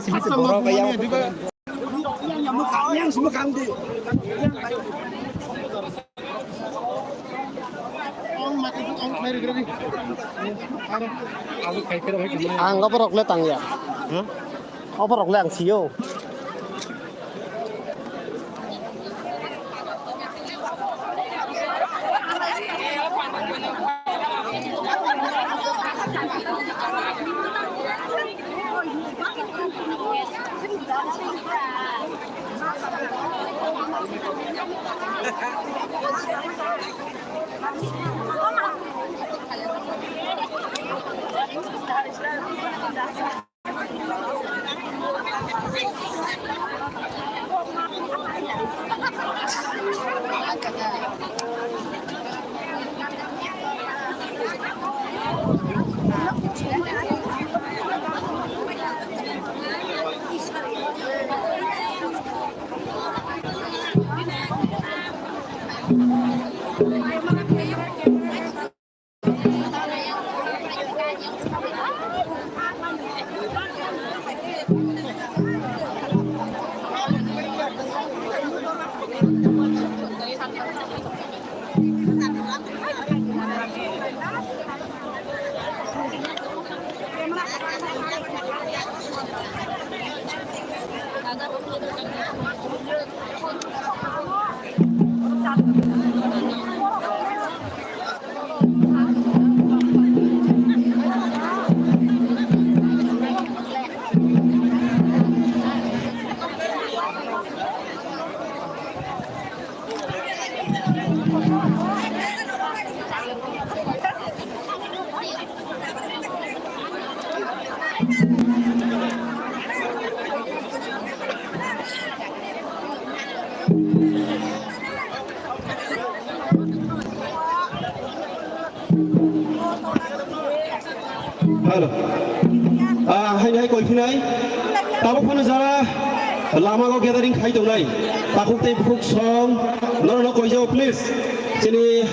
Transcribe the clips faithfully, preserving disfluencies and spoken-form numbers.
Borok yang Ang oborok le tangya. Oborok le ang sio. Hello. Ah, haini hai koi phinai. Tabuk phano jara lama o gathering khai tongnai. Takhuk tei bukhuk song. Norok no koi jao, please. Chini,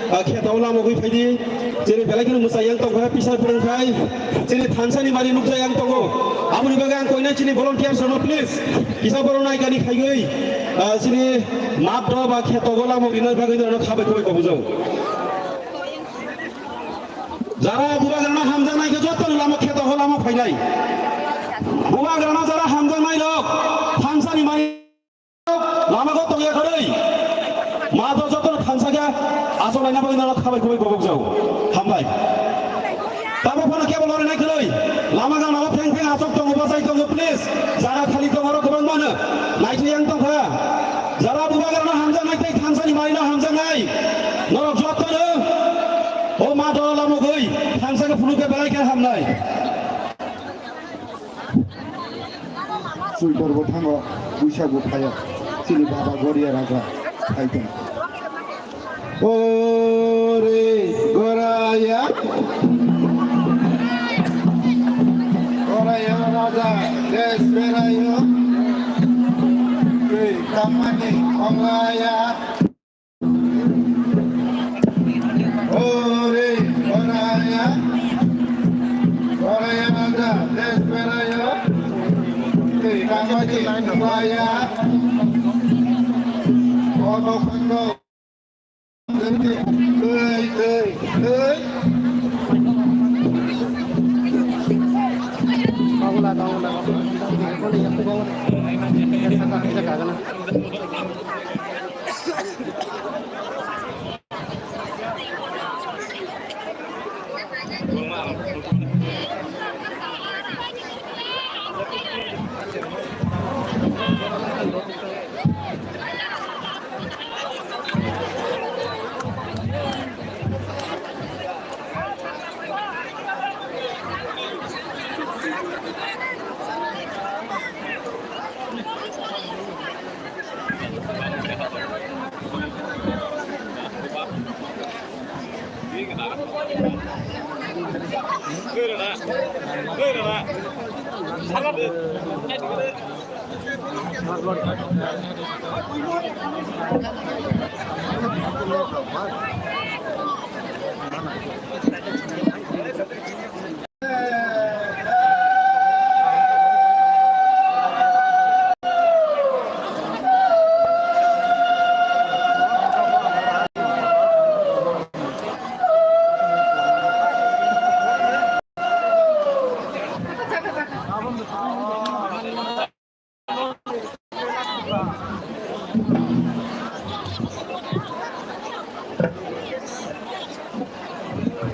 ah, kheto lama gwi phaidi. Chini belai kheno mwchai yang tongkha, pisa phwrwng khai. Chini thansa ni mari nukjai yang tongo. Aboni bagwi ang koinai chini volunteers rokno, please. Kisa borok naikani khaigwi, ah, chini mat rok ba kheto o lama rinai bagwi norok khabai khabai kobujao. Jara bubagrano hamjaknai khe joto lama kheto o lama phainai. Bubagrano jara hamjaknai rok thansa ni mari lama go tongya kharwi. Ma to joto thansa khe asok laina bagwi norok khabai khubai gobok jao. Hambai. Tamo phano kebo lori nai kharwi. Lama gana o pheng pheng asok tongo, bachai tongo, please. Jaga khali tongo rok kwbang mano. Naithu yang tongkha. Jara bubagrano hamjaknai tei thansa ni mari no hamjaknai. Norok joto no. O ma to lama gwi thansa khe phunuk khe belai khe hamnai. Chwng porbo thango, Buisago phaio, chini baba Goria Raja phai tong. Ore Goraya, Goraya Raja des berayo, tei tamani onglaya. Ore, oraya, oraya raja, des beraya. Tei kangmati, oraya. Ono khando. Tei, tei, tei.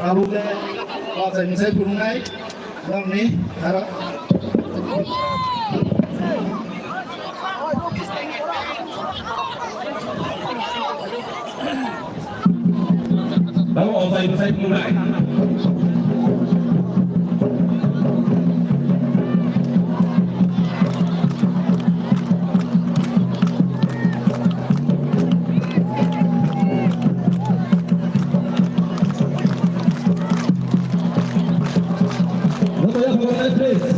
Abo le, o, sai, sai phunuknai, nokni, aro. Tamo o sai bwsai phunuknai. Please.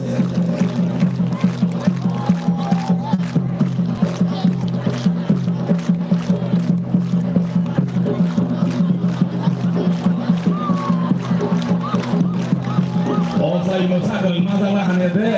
O sai mwsa kwrwngma jala hanya de.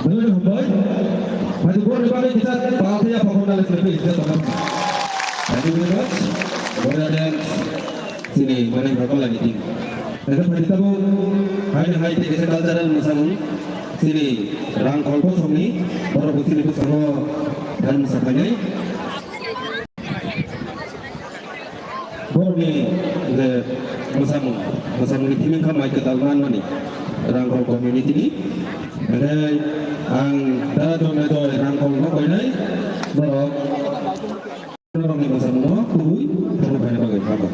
Hello, hambai. Phaidi borni bagwi kisa pal thaya phokok nalai sini kisa tongma. Thank you very much. Boria dance. Sini mane berapa lagi ting. Tengah phaidi tabu. Hai hai te kisa cultural musamung. Sini rang kolpo somni. Borok sini bu songo dan musapanai. Borokni je mwsamung, mwsamungni thiming kha mai kwtal manmani Rangkhol community ni. Hwnkhai ang da jone joi Rangkhol no koinai borok, borokni mwsamungno kubui phuru phaina bagwi hambai.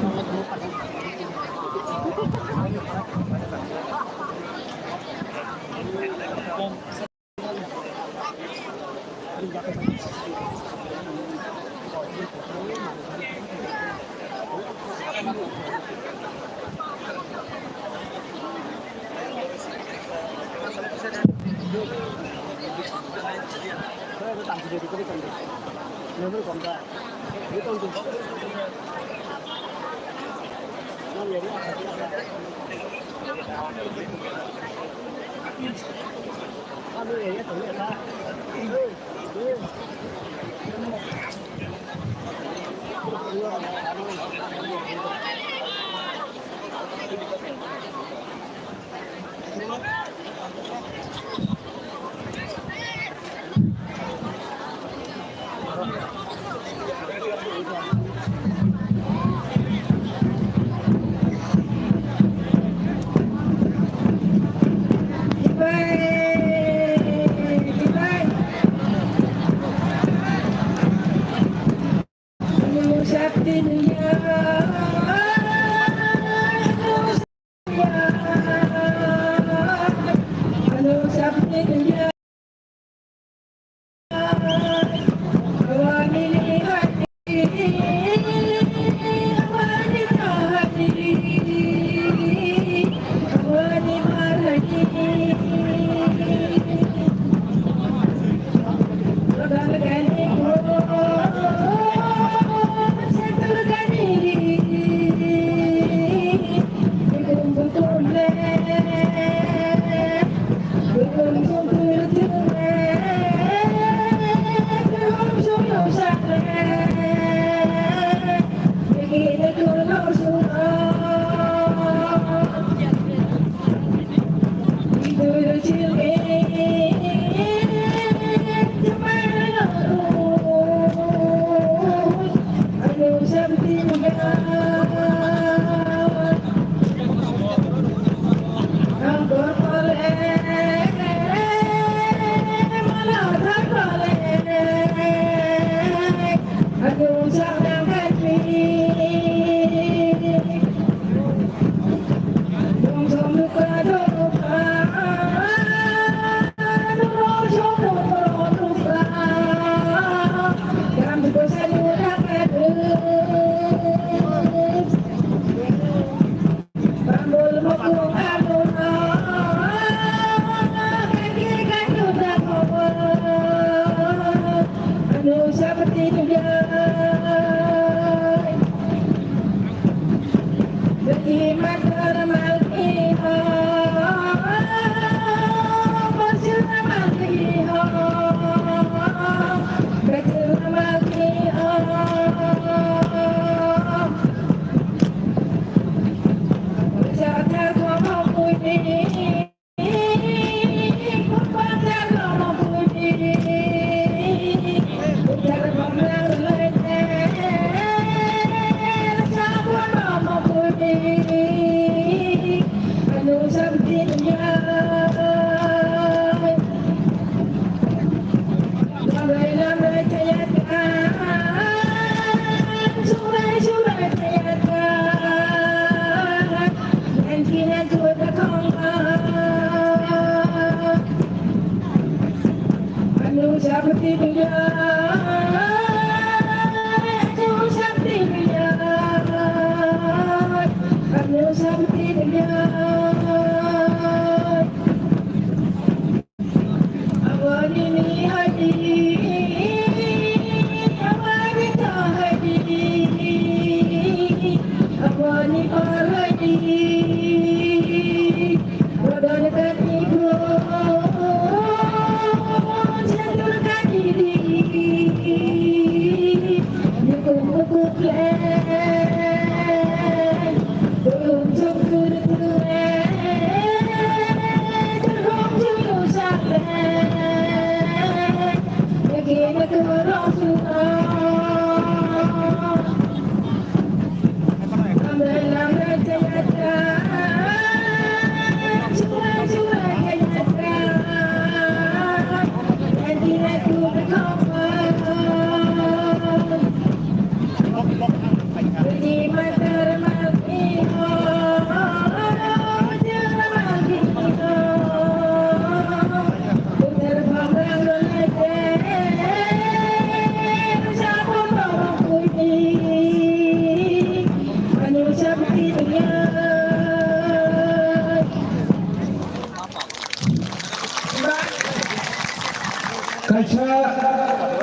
Kaisa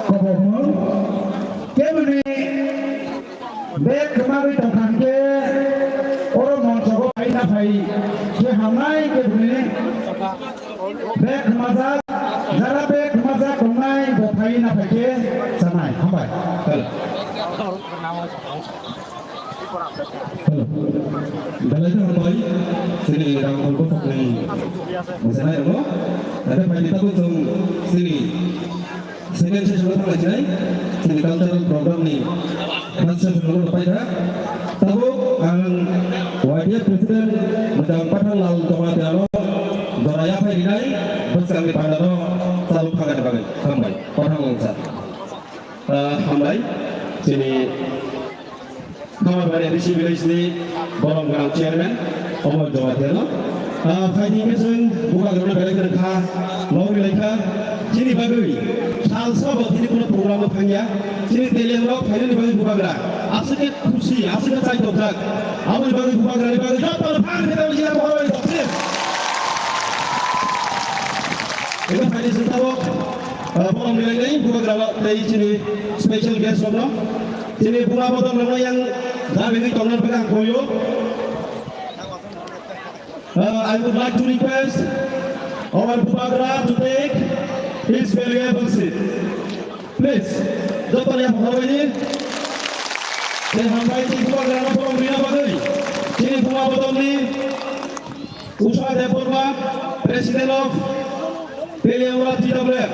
kobormung keboni bek kwmagwi tongkha hwnkhe oro monsogo phai na phai khe hamnai keboni bek kwmajak, jara bek kwmajak tongnai bo phai na phai khe chanai. Hambai. Hello. Belai khe hambai, chini Rangkhol bokhokni mwsanairokno. Ate phaidi tabuk chwng chini second session-o thanglaisai, chini cultural program-ni first session-o paikha. Tabuk ang Y D F President Mwchang Pathang Lal Jamatia-no jora yaphai rinai bwskangni panda-no chalok thangani bagwi hambai, Pathang Lal sir. Ah, hambai, chini Khamarbari A D C village ni borom gwnang chairman Omor Jamatia no. Ah, phaidi hwnkhe chwng bubagrano belai kwrwng kha, lobwi lai kha. Chini bagwi salsa bo tini kuno program o thangya. Chini Teliang rok phainani bagwi bubagra aswk khe khusi, aswk khe chaitokjak. Aboni bagwi bubagrani bagwi jotono phang khe tabuk jila bubagrani thoksin. Eko phaidi chwng tabuk, ah, borom bilainai bubagra tei chini special guest rokno. Chini buma bodol rokno yang da begwi tongna bagwi ang koyo. Uh, I would like to request our Bubagra to take his valuable seat. Please, joto ni hambai ni. Tei hambai chini bubagra no borom rina bagwi. Chini buma bodol ni Usha Debbarma, President of Peliamura T W F.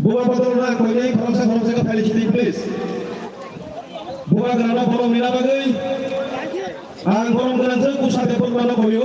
Bubagra bodol na koinai khoroksa khoroksa khe phailai sidi, please. Bubagrano borom rina bagwi ang borom gwnang jwng Usha Debbarmano koyo.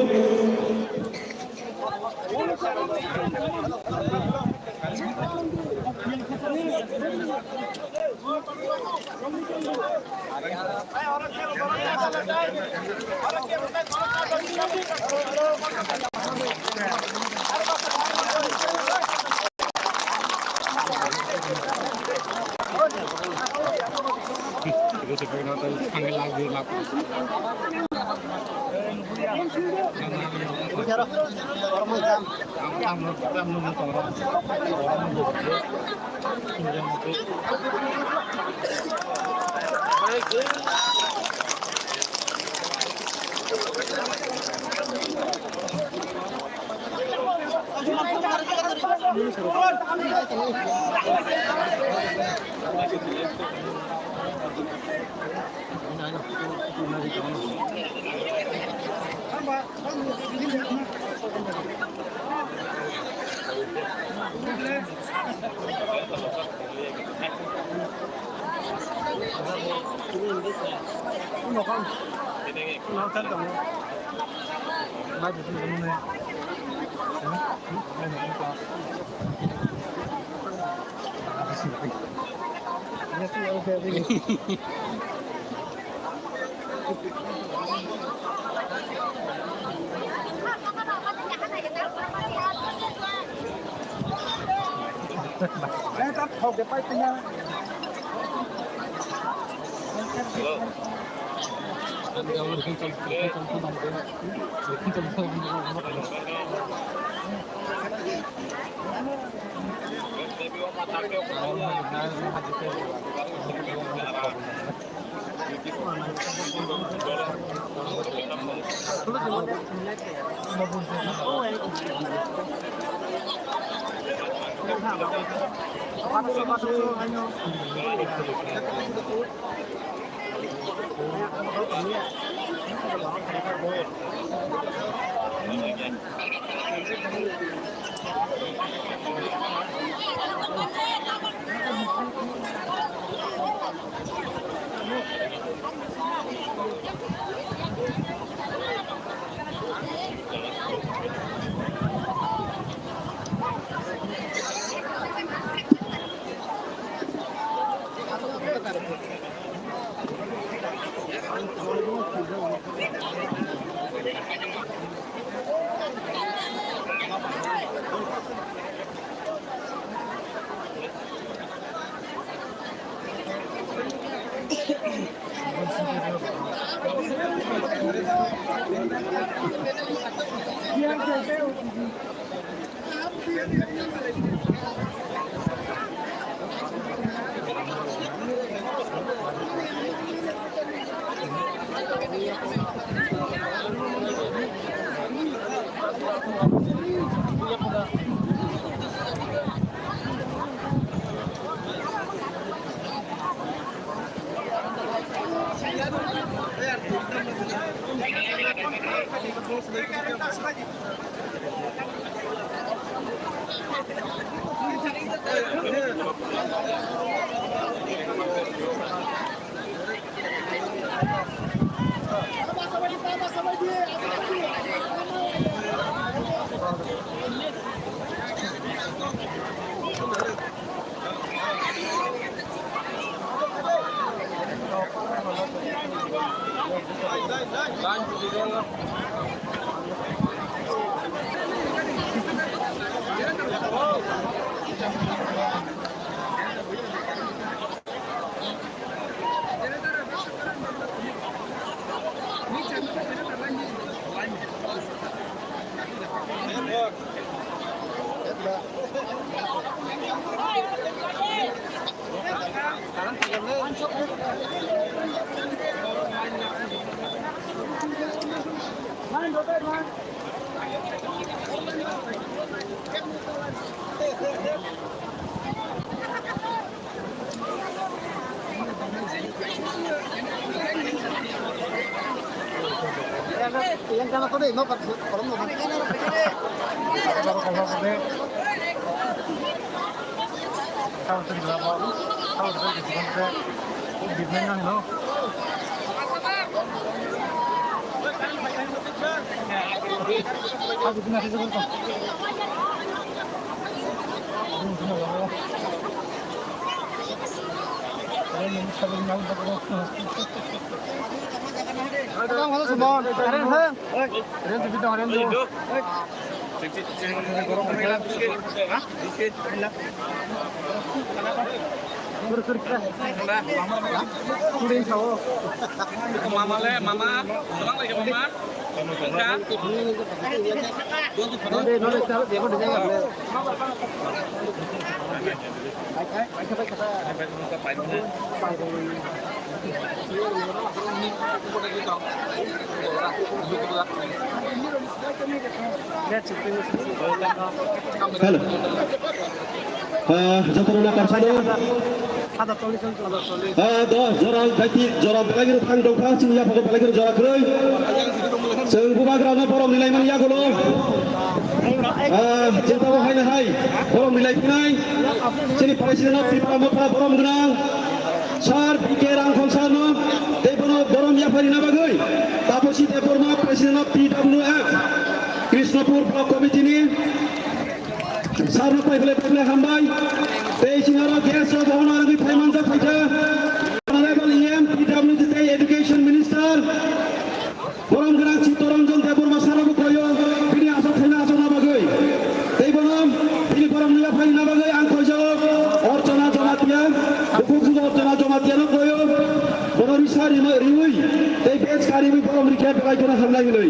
Mama le, mama, tolong lagi mama. Hello. Ah, jotono na karsano. Ah, dos jora, baiti jora belai gini thang dongkha, sini ya pokok belai gini jora kroi. Seng bubagra no borom nilai mani yagulo. Ah, jeta bo hai na hai. Borom nilai pinai. Sini president of Tipra Motha borom gnang. Sir B K Rangkhol sir no. Tei bono borom yaphari na bagwi. Taposi Debbarma, president of T W F. Krishnapur Block Committee ni. Sir no pai belai pai belai hambai. Tei sini oro guest rok bohono arogwi phai manjak phaikha. Honorable E M P W D tei Education Minister. Borom gwnang Chittaranjan Debbarma sir no bo koyo. Bini asok thaina asok na bagwi. Tei bono bini borom nuya phai na bagwi ang khoijago. Orchana Jamatia. Bukhuk sugo Orchana Jamatia no koyo. Bono risa rimwi, riwi. Tei bej ka riwi borom rikhe belai kheno hamnai hinwi.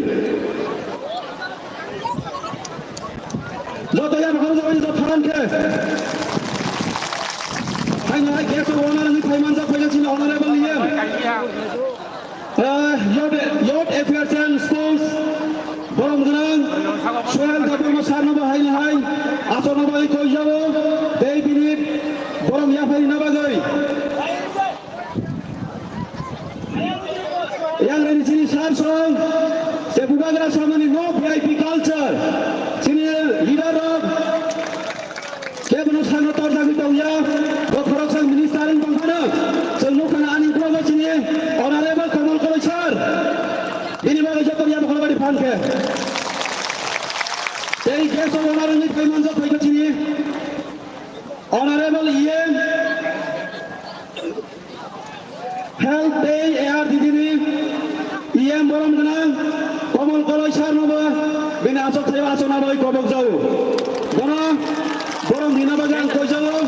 Joto ya bokhorok jagani joto tharan khe. Haino hai guest of honor ni phai manjak phai chini honorable E M. Ah, Youth, Youth Affairs and Sports, borom gwnang, Sohel Debbarma sir no bo haino hai, asok no bai koi jabo, tei bini borom yaphai na bagwi. Yang rani chini sir song, se bubagra samani no V I P culture. Chini leader rok, Guest of honor wngwi phai manjak phaikha chini Honorable E M Health Day A R D D ni E M borom gwnang Komol Koloi sir no bo bini aswk thaio aswkna bai kobok jao. Bono borom rina bagwi ang koi jao.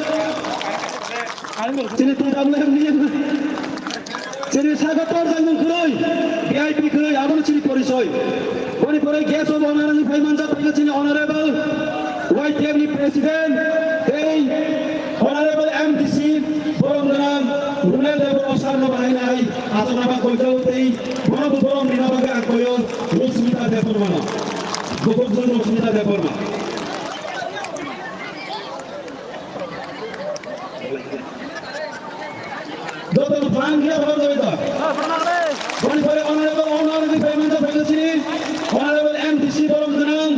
Chini T W M ni chini saga tor jang nung kwrwi V I P kwrwi abono chini porichoi. Boni pore guest of honor ni phai manjak phaikha chini Honorable Y T F ni President tei Honorable M D C borom gwnang Runel Debbarma sir no bahai nai aswkna ba koi jao tei bono bo borom rina bagwi ang koio Rosmita Debbarma no. Bukhuk jwng Rosmita Debbarma. Joto no phan khe hor jai ta. Boni pore honorable, honorable payment of chini, honorable M D C borom gwnang,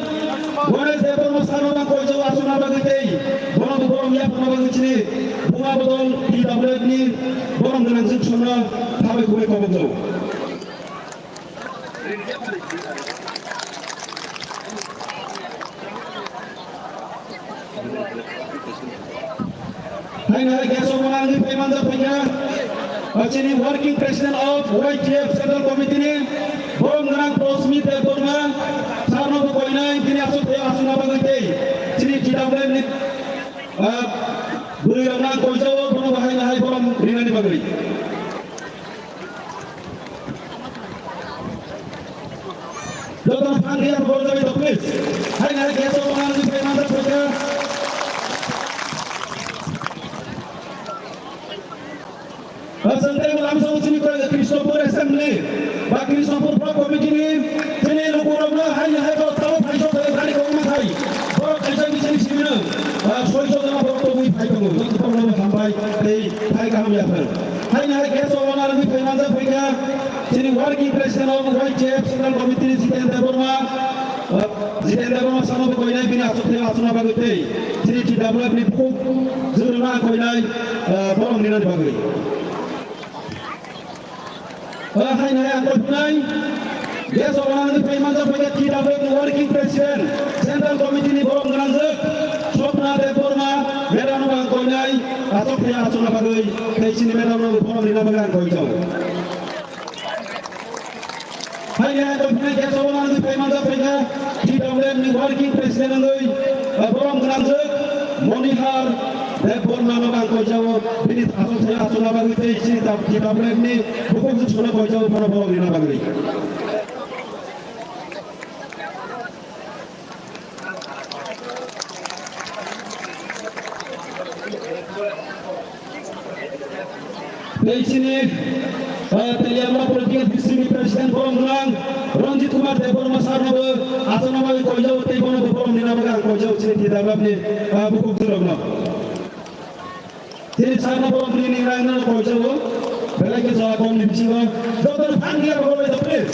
Ganesh Debbarma sir no koi jao aswkna bagwi tei bono bo borom yaphana bagwi chini Buma Bodol T W F ni borom gwnang jwk somno thabai kubai kobok jao. Haino hai guest of honor wngwi phai manjak phaikha, o chini working president of Y T F Central Committee ni borom gwnang Prosmit Debbarma, sir no bo koinai, bini aswk tei aswkna bagwi tei chini T W F ni, ah, bwrwi rok nang koijao, bono bo haino hai borom rinani bagwi. Joto phan khe borok jagwi tong, please. Hai nai guest of honor ni phai manjak phaikha. Asal tei lam sa chini Krishnapur Assembly ba Krishnapur Block Committee ni chini lukurokno hai nai hai borok tamo phai sok phai khani kok ma khai. Borok kaisa ni chini simi no, ah, soi sok jona borok tongwi phai tongo. Joto borok no hambai tei phai kaham ya phai. Haino hai guest of honor wngwi phai manjak phaikha chini working president of Y T F Central Committee ni Jiten Debbarma, uh, Jiten Debbarma sano bo koinai bini aswk thai aswkna bagwi tei chini T W F ni bukhuk jwrwngno ang koinai, uh, borom rinani bagwi. O haino hai ang koinai guest of honor wngwi phai manjak phaikha T W F ni working president, Central Committee ni borom gwnangjwk Swapna Debbarma, madam no ang koinai aswk thai aswkna bagwi tei chini madam no borom rina bagwi ang koijao. Haino hai ang koinai guest of honor wngwi phai manjak phaikha T W F ni working president wngwi, uh, borom gwnangjwk Monihar Debbarma no ang koijao, bini aswk thai aswkna bagwi tei chini T W F ni bukhuk jwk sono koijao, bono borom rina bagwi. Tei chini, ah, Teliama Political District ni President borom gwnang Ranjit Kumar Debbarma sir no bo aswkna bagwi koijao tei bono bo borom rina bagwi ang koijao chini T W F ni, ah, bukhuk jwrwngno. Chini sakno borom rini rang no koijao. Belai khe jora kom ni bisingo. Joto no phan khe borok bai please.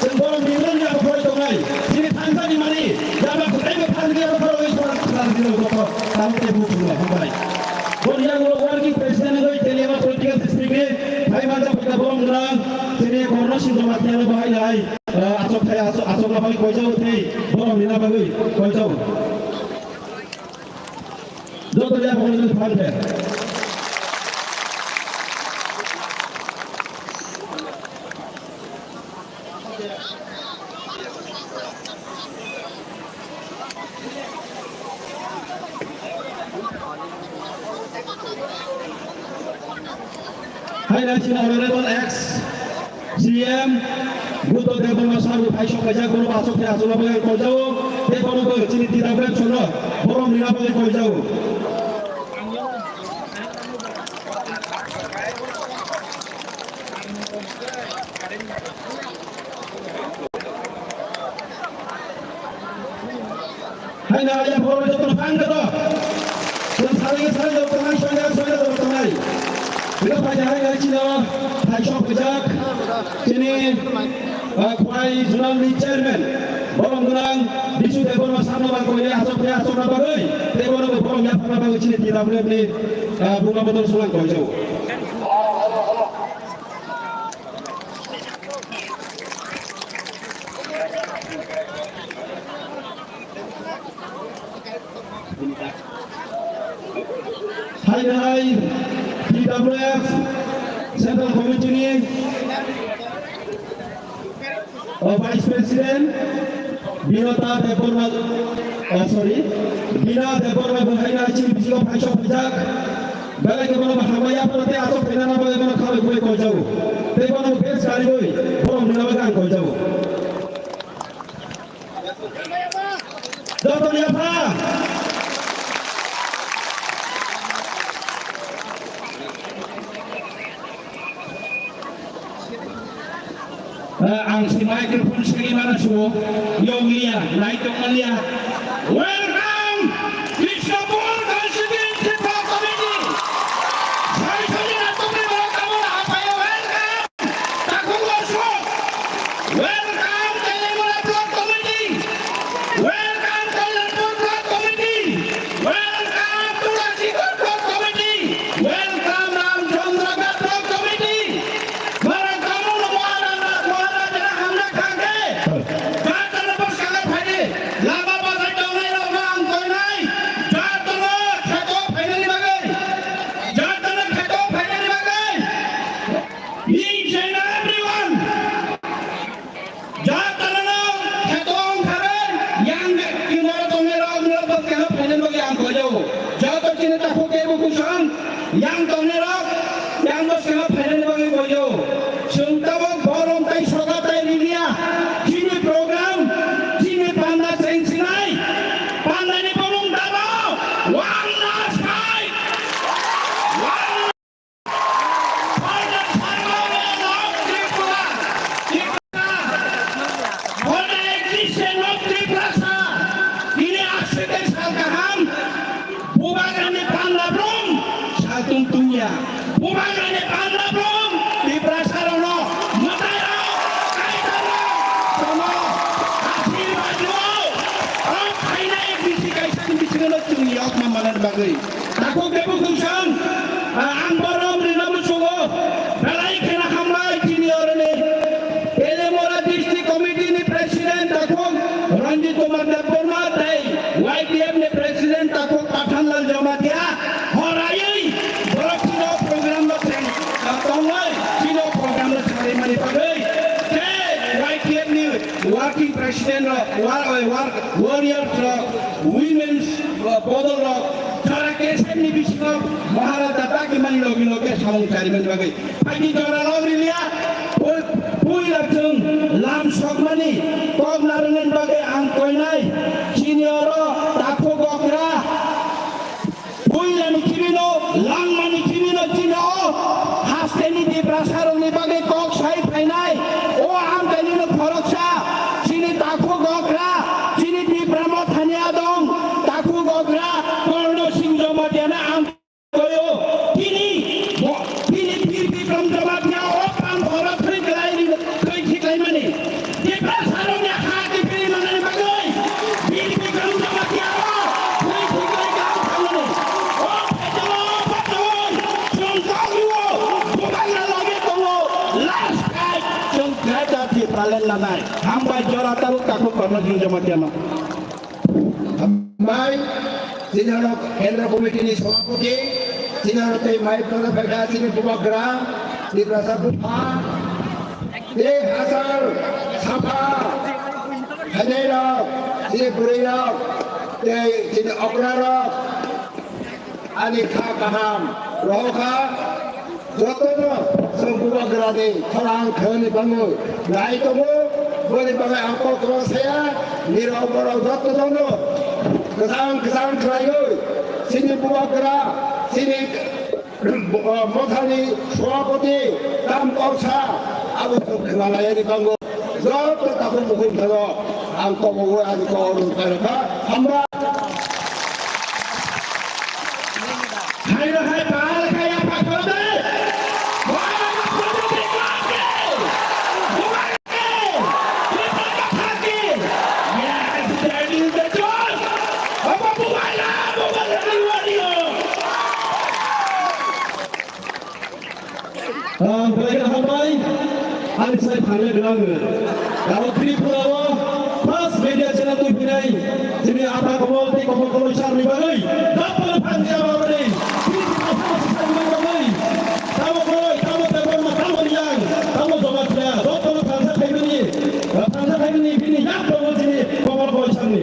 Chwng borom ni rang ya khoi tongnai. Chini phan sa ni mani. Yaba khwtai no phan khe borok bai tongnai. Phan khe borok bai tongnai. Hambai. Boni yang lo working president ni goi Teliama Political District ni. Phai manjak phaikha borom gwnang. Chini Korno Singh Jamatia no bahai nai. Ah, aswk thai, aswk, aswk na bagwi koijao thai. Borom ni na bagwi koijao. Joto ya pokok itu paham deh. Hai, nai sini Honorable X. C M Buddha Debbarma sir bo phai sok kaijak, bono bo aswk khe aswkna bagwi koijao, tei bono bo chini T W F sono borom rina bagwi koijao. Haino aya phoro joto phang joto. Chwng salai salai joto thangnai, soinai soinai joto thangnai. Bino phaidi haino chino thaisok kujak. Chini, ah, Khwai Zonal ni chairman. Borom gwnang Bisu Debbarma sir no bang koine asok khe asokna bagwi. Tei bono bo borom yaphakna bagwi chini T W F ni, ah, buma bodol sulang koijao. Hai hai T W F Central Committee ni o Vice President Binata Debbarma, oh, sorry, Bina Debbarma bo hai hai chini bisingo phaisok phaijak. Belai khe bono hambai ya phano tei aswk phaina na bagwi bono khabai khubai koijago. Tei bono bes kariwi borom rwna bagwi ang koijago. Jotoni yapha. Eh, ang si microphone segi mana suo, yong lia, nai tong lia. Welcome, Krishnapur Constituency Block Committee. Sai sai na tong ni block kamu na apa ya, welcome. Takhuk Losok. Welcome, Telemura Block Committee. Welcome, Kalyapur Block Committee. Welcome, Tulasigarh Block Committee. Welcome, Ramchandragarh Block Committee. Borok tamo no Maharaja, Maharaja na hamna khangke. Jatano bwskango phaidi. Lama bazai tongnai rok no ang koinai. Jatano kheto phainani bagwi. Jatano kheto phainani bagwi. Each and everyone. Jatano kheto ongkhare, yang kinaro tongnai rok no bo keha phainani bagwi ang koijago. Jato chini takhuk tei bukuchang, yang tongnai rok, yang bo keha phainani bagwi koijago. Chwng tabok borom tei soga tei riliya. Chini program, chini panda chengsinai. Pandani bumung tamo, one last fight. One For the survival of Tripura, Tripura, for the existence of Tiprasa, ini akswk sal kaham, bubagrani panda brum, saltung tungya, bubagrani panda brum, Tiprasa rono, mwtai rok, kaitor rok, somo, asirwad rok, o khaina A D C kaisa ni bisingo no chwng yok ma manani bagwi. Takhuk Debu Khumsang, ah, ang borom rina muchungo, belai kheno hambai chini oroni Telemura District Committee ni President takhuk Ranjit Kumar Debbarma tei Y T F ni President takhuk Pathanlal Jamatia, horaiwi borok chino program no teng, ah, tongwi chino program no sarimani bagwi, je Y T F ni Working President rok, war-, oi, war-, warriors rok, women's, uh, bodol rok, jora kesem ni bisingo Maharaja dagi mani logi loge samung charimani bagwi. Phaidi jora log riliya, pui, pui rok chwng lam sokmani kok narwngni bagwi ang koinai. Chini oro takhuk okra. Puilani chibino, langmani chibino chini o hasteni Tiprasarokni bagwi kok sai phainai. O amchaini no khoroksa, chini takhuk okra, chini Tipra mothani adong, takhuk okra, Korno Singh Jamatia no ang koyo. Tini, mo-, tini Bir Bikram Jamatia o pang horo thwi kwlai ri-, thwi khiklaimani. Tiprasarokni ha kiphilwi manani bagwi Bir Bikram Jamatia o thwi khiklai kaham thangmani. O phaijao, o phaijao, chwng kok rwo, bubagra logi tongo, last fight, chwng Greater Tipraland nanai. Hambai jora tabuk takhuk Korno Singh Jamatia no. Mai, chini oro Kendra Committee ni Sabhapati, chini oro tei mai phaikha chini bubagra, Tiprasa bupha, tei hachal, sapha, khainai rok, chini bwrwi rok, tei chini okra rok, ani kha kaham rohor kha. Jotono chwng bubagrani khorang khani bangwi nai tongo, boni bagwi ang kok kwbang saya, nirok borok jotono kwchang kwchang khlaiwi chini bubagra, chini mothani sabhapati, tam koksa, abo chwng khwna laiyani bango. Joto takhuk mukhung thano ang kok bo ani kok rw kha, hamba. Hai no hai pal khai apa khode. Wala na khode de kake. Wala ke. Triple ka thake. Yes, that is the choice. Apa buwala, buwala ni wali ho. Ah, belai khe hambai. Ani sai phanle gwnang. Aro Tripura o first media channel twi phinai. Chini apa Kobol tei kobol koloi sarni bagwi, jotono phan khe abo ni, tini tini asal sisal ni bagwi, tamo koloi, tamo tebol ma, tamo riyang, tamo joma khlai, jotono phan sa khaimani, phan sa khaimani bini yak tongo chini kobol koloi sarni.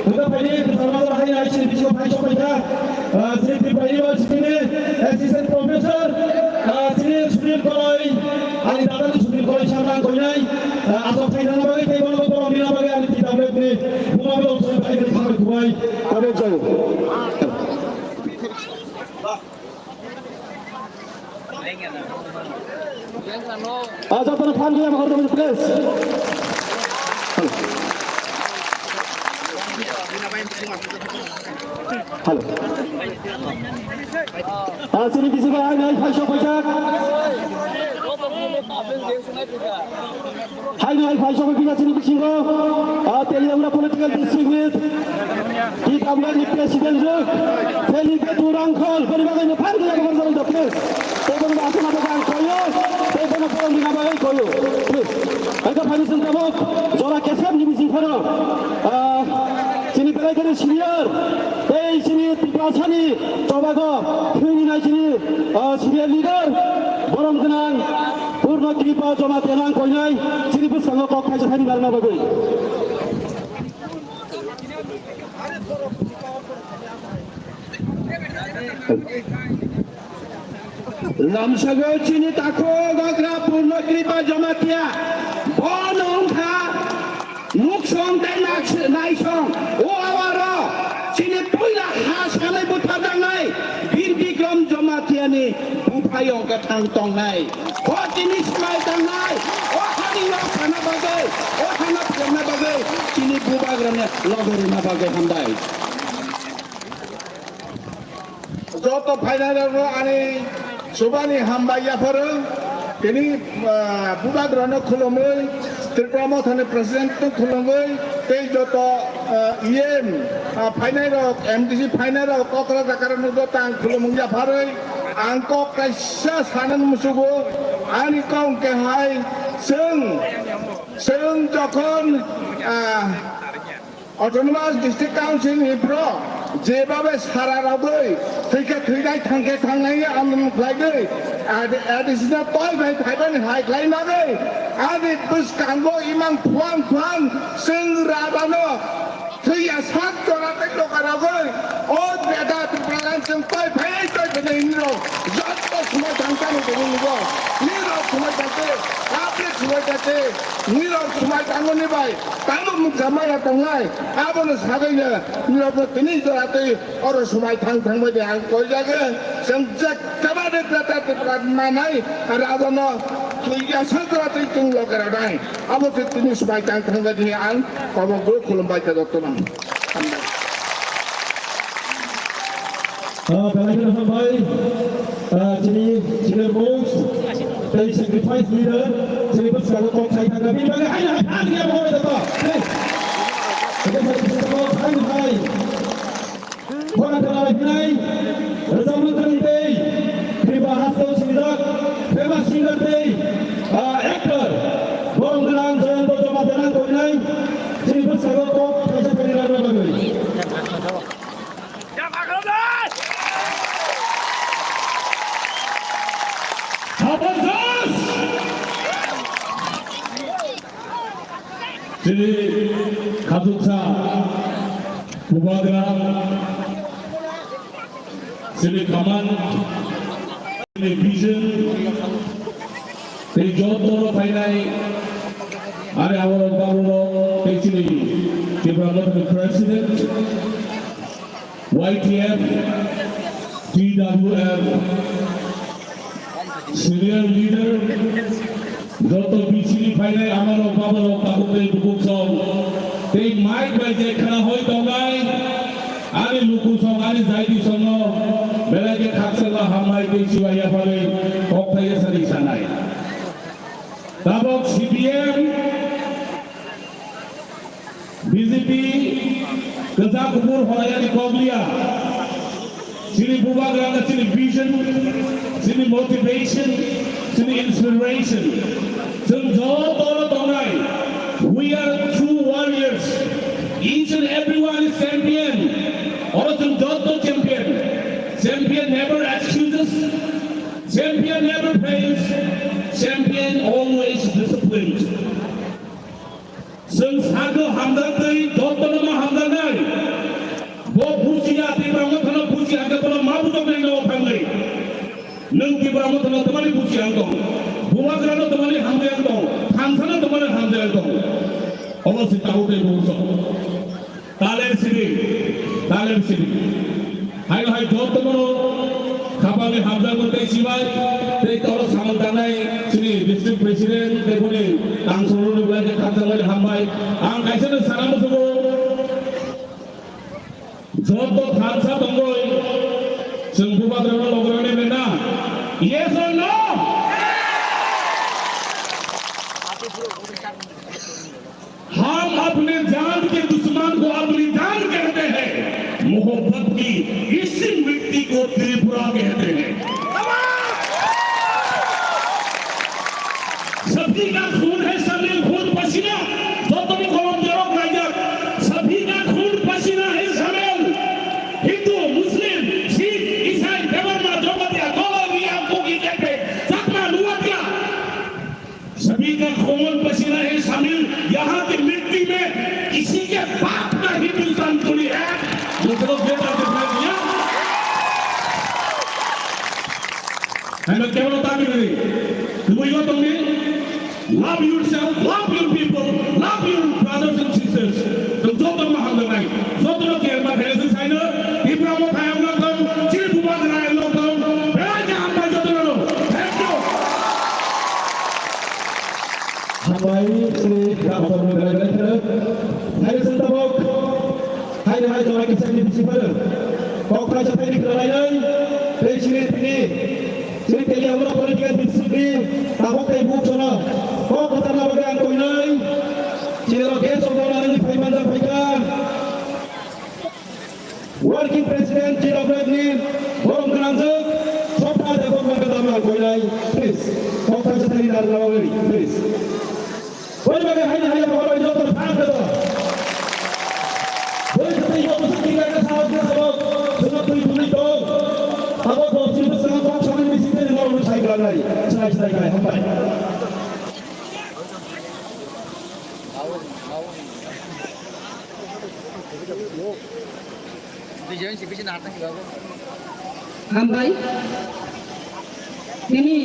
Wngkha phaini, kwchar bazar hai hai chini bisingo phai sok phaikha, ah, chini Tripura University ni Assistant Professor, ah, chini Sunil Koloi, ani dada ni Sunil Koloi sarni ang koinai, ah, asok khaina bagwi tei bono borom bina bagwi ani T W F ni Buma Bidong Soi Bhai ni khamai kubai. Tabuk jao. Ah, jotono phan khe abo khoroknwi, please. Hello. Ah, chini bisingo hai nai phai sok phaijak. Hai nai phai sok phaijak chini bisingo. Ah, Teliamura political district ni T W F ni president rok. Feli Betu Rangkhol, boni bagwi no phan khe abo khoroknwi, please. Tei bono aswk abo ang koyo, tei bono borom rina bagwi koyo, please. Aka phani sengkabo, jora kesem ni bising phano. Ah, chini belai kheno senior, tei chini Tiprasani chobago, khwini nai chini, ah, senior leader, borom gwnang, Purno Kripa Jamatia nang koinai, chini bwskango kok thaisa thani narwkna bagwi. Lamsago chini takhuk okra Purno Kripa Jamatia. Bono wngkha nuksong tei naks-, naisong. O awaro chini puila ha sanai butharjaknai Bir Bikram Jamatia ni buphaio kwthang tongnai. O chini swmai tangnai. O hani nok sana bagwi, o hano pherna bagwi, chini bubagrani logo rwna bagwi hambai. Joto phainairokno ani chubani hambai yapharo. Tini, ah, bubagrano khulumwi, Tripura Mothani President-no khulumwi, tei joto, ah, E M, ah, phainairok, M D C phainairok, okra jakarokno joto ang khulumung yapharwi, ang kok kaisa sanani musugo, ani kok hwnkhe hai, chwng, chwng jokhon, ah, Autonomous District Council ni bro, jebabe sara rogwi, thwikhe thwinai, thangkhe thangnai, andolon khlaigwi, ad-, additional toi bai phaibani hai khlai nagwi, ani bwskango imang phuang phuang, chwng rabano, thwiya sak jora tei doka rogwi, o beda Tripura chwng toi phai, toi phai nai hinwi rok, joto swmai thang tani tongwi nugo, nirok swmai thangkhe, public swmai thangkhe, nirok swmai tangmani bai, Tamo muksa maya tongnai, abono sagwino, nirokno tini jora twi oro swmai thang thangbai de ang koijago, chwng je kebade kwtal kwtal manai, aro abono twi yasa jora twi chwng loge rwnai, abo se tini swmai thang thangbai de ang kobo bo khulumbai khe jotono. Hambai. Ah, belai kheno hambai. Ah, chini, chini most tei sacrifice leader, chini bwskango kok sai thangkha. Bini bagwi hai hai thang ya bo joto. Hey. Oke, hai, hai, hai. Khorang khorang hinai, rwchapmung kwrwng tei, Tripura hasteo sinijak, famous singer tei, ah, actor, borom gwnang Jayanta Jamatia nang koinai, chini bwskango kok thaisa khairwi rwna bagwi. Chini khachuksa bubagra, chini command, chini vision, tei jotono phainai ani aborok baborok tei chini Tipra Mothani President, Y T F, T W F, senior leader, joto B C ni phainai amarok baborok tabuk tei bukuk song tei mic bai je khna hoi tongnai ani luku song ani jaiti songno belai khe khakchangma hambai tei chubai yapharwi kok thai sanai sanai. Tabok C P M, B J P, kwchak kuphur holayani kokliya. Chini bubagrano chini vision, chini motivation, chini inspiration. Chwng joto oro tongnai. We are true warriors. Each and everyone is champion. Oro chwng joto champion. Champion never excuses. Champion never fails. Champion always disciplined. Chwng sakno hamjaknai, jotono ma hamjaknai. Bo bujiya, Tipra Mothano bujiya, hwnkhe bono ma bujoknai no thangwi. Nwng Tipra Mothano twmani bujiya wng tong, Bubagrano twmani hamjak wng tong, thansano twmani hamjak wng tong. Obo se tabuk tei buso. Taler sidi, taler sidi. Hai hai jotono khapangni hamjakmung tei sibai tei toro samung tangnai chini district president tei boni tang songno ni belai khe khakchangmani hambai. Ang kaisa no sana musugo joto thansa tongoi chwng Bubagrano logorani bena. Yes or no? हम अपने जान के दुश्मन को अपनी जान कहते हैं, मोहब्बत की इसी मिट्टी को त्रिपुरा कहते हैं। सभी का खून है शामिल, खून पसीना, जो तुम कलम जरो राजा, सभी का खून पसीना है शामिल। हिंदू, मुस्लिम, सिख, ईसाई, देवर्मा, जमातिया, कलम, मियाँ, कुकी, कैफे, चकमा, नुवातिया। सभी का खून पसीना है शामिल, यहाँ की मिट्टी में किसी के बाप का हिंदुस्तान थोड़ी है। मतलब ये बात दिखाई दिया। Hai no kebo no ta bini. Tubui yo tongni. Love yourself, love your people, love your brothers and sisters. Tong joto ma hamjaknai. Joto no kebo ma khaina se saino. Tipra Motha ang no tong, chini Bubagra ang no tong. Belai khe hambai joto no. Thank you. Hambai, chini Bubagra ang no tong. Hai se tabok. Hai hai jora kisa ni bisi phano. Kok kaisa thai ni khlai nai. Tei chini tini. Chini teli amra political bisi ni. Tabok tei buk jora. Kok kata na bagai ang koi nai. Chini ro gas of honor ni phai manja phai ka. Working President Chief of Rep ni borom gwnang jok. Sopha de borom gwnang jok ang koi nai. Please. Kok kaisa thai ni dar na bagai. Please. Boni bagwi haino haya bokhorok joto thang khe do. Boni khe tei joto se tingla khe sahok khe sahok, chwngno twi phunwi tong. Abo bo chini bwskango kok samani bisi tei norokno sai klangnai. Chwrai chwrai khai hambai. Hambai. Tini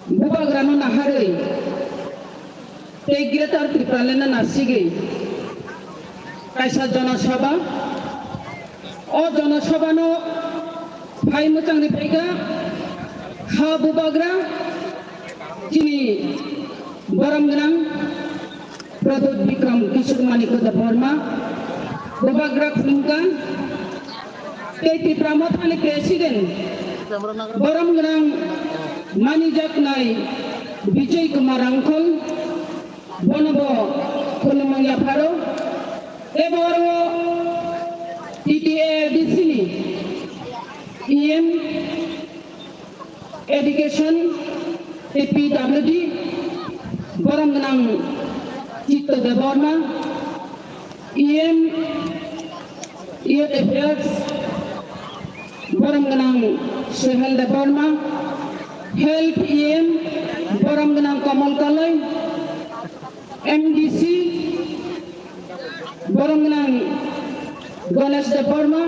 Bubagrano naharwi tei Greater Tipralandno nasigwi kaisa jonosabha. O jonosabhano phai mwchangni phaikha ha Bubagra chini borom gwnang Pradyot Bikram Kishore Manikya Debbarma, Bubagra khulumkha, tei Tipra Mothani President, borom gwnang manijaknai Bijoy Kumar Rangkhol, bono bo khulumung yapharo, tei bo oro T T A D C ni E M, Education tei P W D, borom gwnang Chitto Debbarma, E M, Youth Affairs, borom gwnang Sohel Debbarma, Health E M, borom gwnang Kamal Kalai, M D C, borom gwnang Ganesh Debbarma,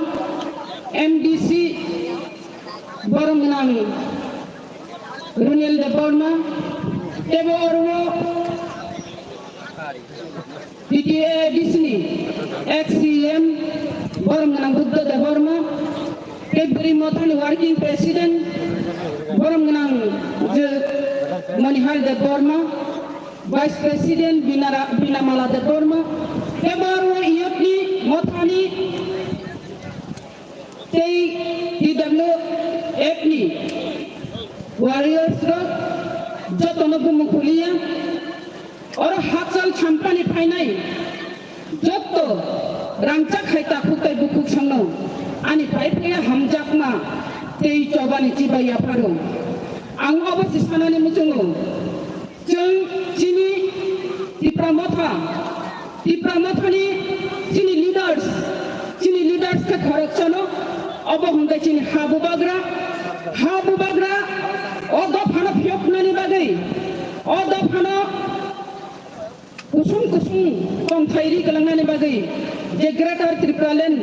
M D C, borom gwnang Runil Debbarma, tei bo oro T T A D C ni ex E M borom gwnang Buddha Debbarma, tei Bwrwi Mothani working president borom gwnang je Manihal Debbarma, vice president Binara-, Binamala Debbarma, tei bo oro youth ni mothani tei T W F ni warriors rok jotono bumung kuliya. Oro hakchal sampani phainai jotto rangchak hai takhuk tei bukhuk songno ani phai phaiya hamjakma tei chobani chibai yapharo. Ang obo se sanani muchungo. Chwng chini Tipra Motha Tipra Mothani chini leaders, chini leaders khe khoroksa no, obo hwnkhe chini ha bubagra, ha bubagra, o dophano phiyoknani bagwi, o dophano kusung kusung tongthai ri kwlangnani bagwi je Greater Tipraland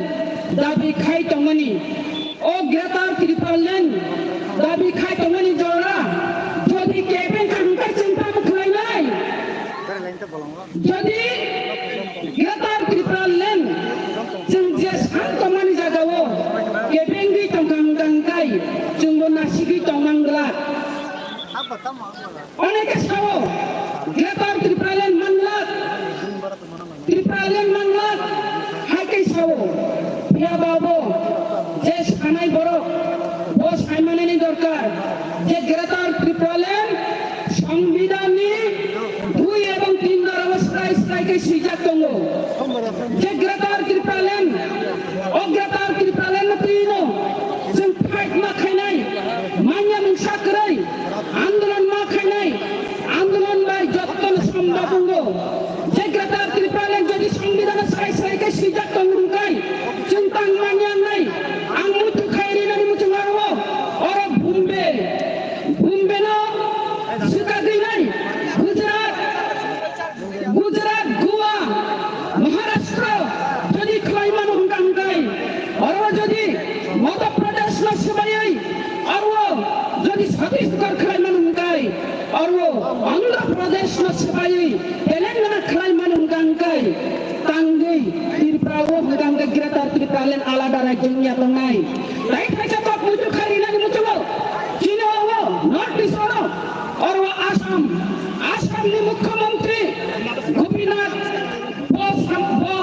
dabi khai tongmani, o Greater Tipraland dabi khai tongmani jora jodi kebeng kha hwnkhe chwng tamo khlainai? Jodi Greater Tipraland chwng je san tongmani jagao kebengwi tongkha hwnkha hwnkhe chwngbo nasigwi tongmang glak. Oneke sao, Greater Tipraland manglak, Tipraland manglak, hai khe sao. Phiya ba bo je sanai borok, bo saimanani dorkar je Greater Tipraland Songbidanni dui ebong tin dora o srai srai khe swijak tongo. Je Greater Tipraland, o Greater Tipraland no twino chwng fight ma khainai, manya mungsa kwrwi andolon ma khainai, andolon bai jotto no sombab wngo. Je Greater Tipraland jodi Songbidan o srai srai khe swijak tong hwnkhe chwng tang manya wngnai. Ang muitu khai rinani muchung aro oro Bombay, Bombay no swkagwi nai Gujarat, Gujarat, Goa, Maharashtra jodi khlai mano hwnkha hwnkhe, oro jodi Madhya Pradesh no swbaiwi, aro jodi Chhattisgarh khlai mano hwnkhe, aro Andhra Pradesh no swbaiwi Telangana khlai mano hwnkha hwnkhe, tangwi Tripura o hwnkha hwnkhe Greater Tipraland alada rajyo wngya tongnai. Tai thaisa kok muitu khai rinani muchungo, chini o North East o no, oro Assam, Assam ni Mukhyamantri Gopinath bo sam-, bo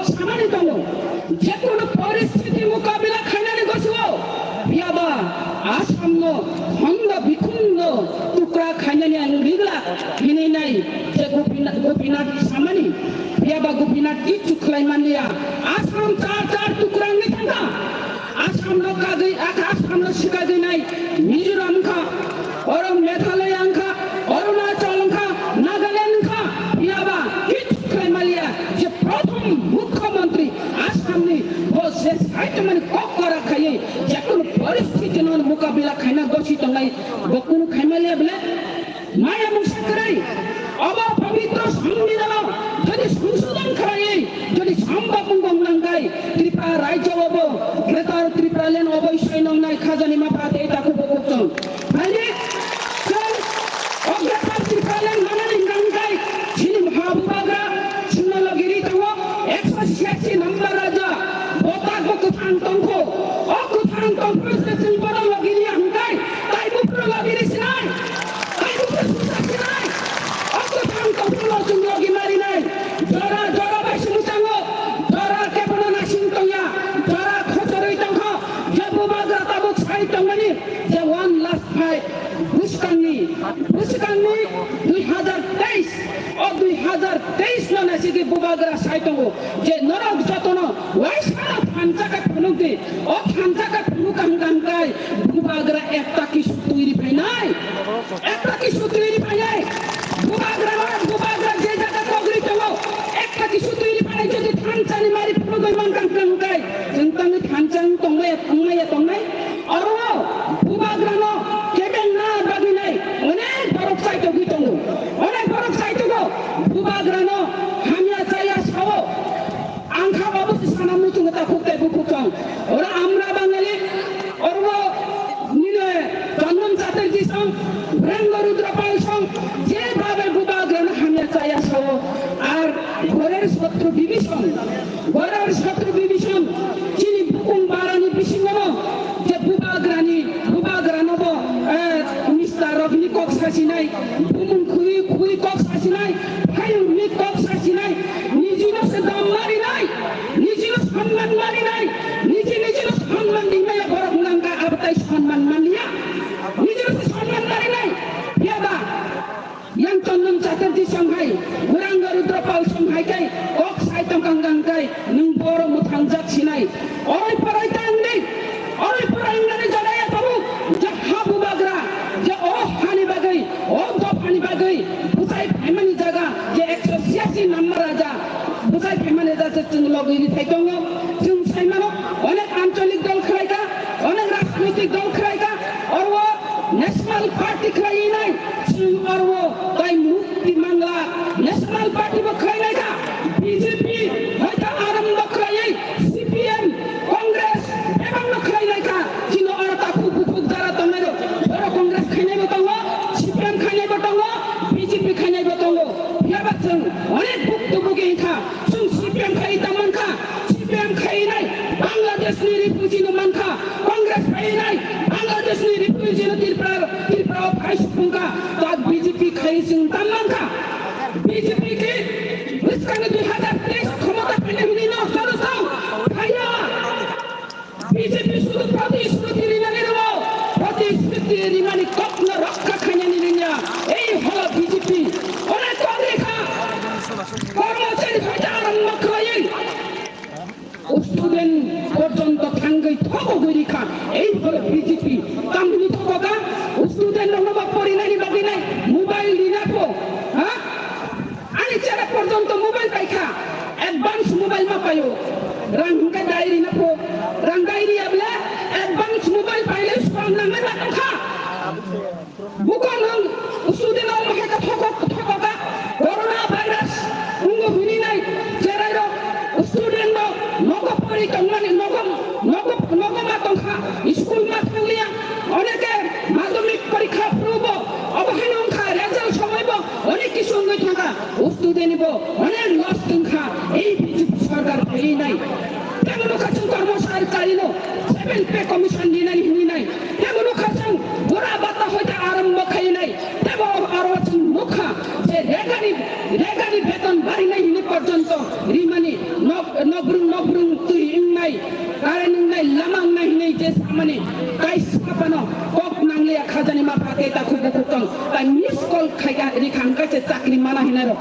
samani tongo, je kono poristhiti mukabila khainani gosuo, phiya ba Assam no khondo bikhondo tukra khainani ang rigla hinwi nai je Gopinath, Gopinath samani, phiya ba Gopinath kichu khlai manliya, Assam char char tukra wngwi thangkha. Assam no kagwi, Assam no swkagwi nai Mizoram wngkha, oro Meghalaya wngkha, Arunachal wngkha, Nagaland wngkha, phiya ba kichu khlai manliya je prothom mukhyamantri Assam ni bo je sai tongmani kok kora khaiwi je kono poristhiti no mukabila khaina gosi tongnai bo kunu khai manliya bole. Maya mungsa kwrwi, obo pabitro Songbidan o jodi songsodon khlaiwi, jodi sombab wngkha hwnkhe, Tripura rajyo obo Greater Tipraland obo isoi nongnai khajani mapha tei takhuk bukhuk chwng. Phai di, chwng o Greater Tipraland manani hwnkha hwnkhe, chini ha bubagra, chwngno logi ri tongo, ekso siyasi number raja, bo tak bo kwthang tongkho, o kwthang tongphuru se chwng bono logi riya hwnkhe, tai buphuru logi ri sinai? Kaibo khe susa sinai. O kwthang tongphuru no chwng logi marinai. Jora jora bai se mwchango. Jora kebono nasing tongya. Jora khochorwi tongkha. Je bubagra tabuk sai tongmani je one last fight. Bwskangni, bwskangni dui hazar teis. O dui hazar teis no naisigi bubagra sai tongo. Je norok jotono waisano thansa khe phunukdi. O thansa khe phunuk kang kang kai. Bubagra ekta kisu twi ri phainai. Ekta kisu twi ri phainai. Bubagra, bubagra je jaga kogri tongo. Ekta kisu twi ri phainai jodi thansa ni mari phunugwi man kang kang kai. Chwng tangwi thansa wng tongmaya, wngmaya tongnai. Oro bubagra no kebeng na bagwi nai. Onek borok chaitogwi tongo. Onek borok chaitogo. Bubagra no hamya chaya sao. Ang kha babu se sana muchungo ta khuk tei bukhuk song. Oro Amra Bangali, oro nini Chandan Chatterjee song, Virendra Rudra Pal song, je babe bubagrano hamya chaya sao. Ar Gorer Sotro Division, Gorer Sotro Division, chini bukung barani bisingono je bubagrani, bubagrano bo, eh, Mister Rogni kok sasinai, bumung khui, khui kok sasinai, Phayungni kok sasinai, nijino se dam marinai, nijino sonman marinai, niji nijino sonman rinai borok wngkha, abo tai sonman manliya, nijino se sonman marinai, phiya ba yang Chandan Chatterjee song hai, Guranga Rudra Pal song hai kai, kok sai tongkang kang kai, nwng borok mwthangjak sinai, oroi poroi ta wngdi, oroi poroi wngnani jagaya tabuk, je ha bubagra, je o hani bagwi, o dophani bagwi, bwchai phaimani jaga, je ekso siyasi number raja, Rithai tongo, chwng sai mano, onek ancholik dol khlai kha, onek rajnoitik dol khlai kha, oro national party khlai nai, chwng oro tai Mukti Mangla national party bo khlai nai kha, B J P hoita arombo khlai, C P M, Congress bebak no khlai nai kha, chini oro takhuk bukhuk jara tongnai rok, oro Congress khainai bo tongo, C P M khainai bo tongo, B J P khainai bo tongo, phiya ba chwng onek buktu bugi kha. Chwng C P M khai tang mankha, C P M khai nai Bangladesh ni refugee no mankha, Congress khai nai Bangladesh ni refugee no Tripura, Tripura o phai sukung kha, ta B J P khai chwng tang mankha. B J P ke bwskang ni dui hazar teis khomota phainai hwnwi no salo sao phaiya. B J P শুধু প্রতিশ্রুতি rinani rwo, প্রতিশ্রুতি rimani kokno rokha khainani rinya. Ei holo B J P. Onek kok rikha. Kormochari hoite arombo khlaiwi student porjonto thangwi thogogwi rikha. Ei holo B J P. Tamni thogoga student rokno ba porinani bagwi nai mobile rina pho. Ha? Ani chera porjonto mobile paikha, advance mobile ma paio. Rang hwnkhe dai rina pho, rang dai riya bole advance mobile paile song nangnai ma tongkha. Buko nwng student rok hai ka thokok thokok ka corona virus wngwi hwnwi nai cherai rok student rok nogo pori tongnani nogo nogo nogo ma tongkha school ma thangliya oneke madhyamik porikha phuru bo obo haino wngkha result somoi bo Onek kisu wngwi thangkha, o student ni bo onek loss wngkha, ei B J P sarkar phaiwi nai. Tebo nokha chwng kormo sarkari no seven pay commission rinani hwnwi nai. Tebo nokha chwng bura bata hoite arombo khai nai. Tebo aro chwng nokha je regani, regani beton barinai hwnwi porjonto rimani nok, nokbrung, nokbrung twi wngnai. Current wngnai, lama wngnai hinwi je samani kaisa phano kok nangliya khajani ma pha tei takhuk bukhuk tong. Tai miss call khaika rikha hwnkhe se chakri mana hinai rok.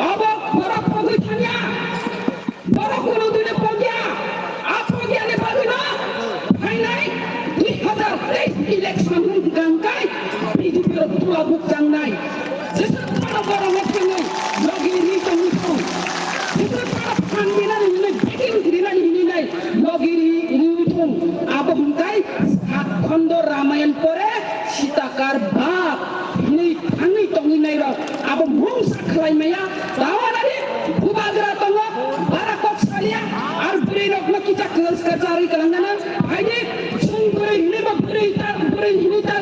Obo borok pogwi thangya. Borok kuno dune pogya. A pogya ni bagwi no phainai dui hazar teis election hwnkha hwnkhe B J P rok tula bukchangnai. Jesa tara borok no thangwi logi ri tongwi thung. Jesa tara phan rinani hinwi, beking rinani hinwi nai logi ri, ri thung. Abo hwnkhe sat khondo Ramayan pore Sitakar bap hinwi thangwi tongwi nai rok. Abo mungsa khlai maya. Tawanani bubagra tongo, bara kok salia. Ar bwrwi rok no kisa kwchar kwcharwi kwlangnana. Haidi chwng bwrwi hinwi bo bwrwi ta, bwrwi hinwi ta,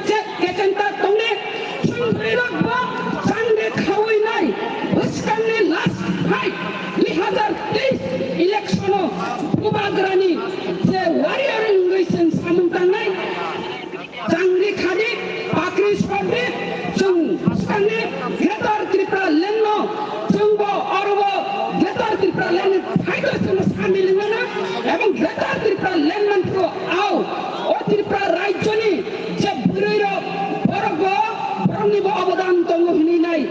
che, kecheng ta tongne. Chwng bwrwirok bo changde khawi nai bwskangni last fight dui hazar teis election-o bubagrani je warrior wngwi chwng samung tangnai, changri khadi, pakri sordi, chwng bwskangni Greater Tripura Land-no chwngbo orobo Greater Tripura Land-ni fight-o chwngno samil wngmano ebong Greater Tripura Land manphuru ao o Tripura rajyoni je bwrwirok, borokbo, boroknibo obodan tongo hinwi nai.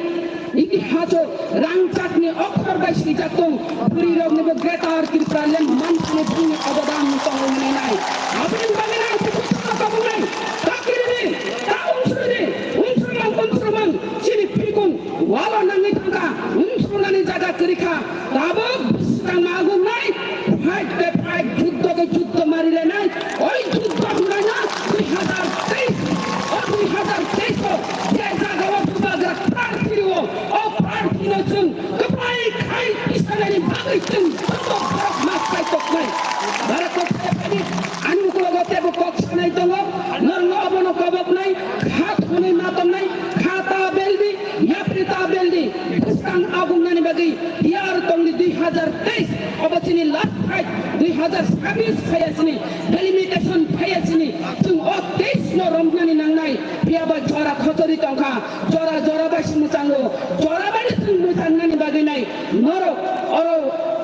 Itihaso rangchakni okhor bai swijak tong, bwrwiroknibo Greater Tripura Land manthani bini obodan tongo hinwi nai. Aboni bagwi nai, kuchukno kabungnai, ta kirini, ta unsuri, unsuri mang, unsuri mang, chini phikung walo nangwi thangkha, unsurnani jaga kwrwikha. Tabuk bwskang magungnai, fight khe fight, juddo khe juddo marilainai, oi juddo hwnlaina dui hazar teis, o dui hazar teis o je jagao bubagra prarthi rwo, o prarthi no chwng kwplai khai tisanani bagwi chwng joto borok ma khlai toknai. Bara kok se phani ani ukulogo tebo kok sanai tongo, norokno obono koboknai, kha thonwi ma tongnai, kha ta beldi, yapri ta beldi, bwskang agungnani bagwi tiyar tongdi dui hazar teis, obo chini last fight, dui hazar sabis phaiya chini, delimitation phaiya chini, chwng o teis no romnani nangnai, phiyaba jora khochori tongkha, jora jora bai se mwchango, jora bai se mwchangnani bagwi nai, norok oro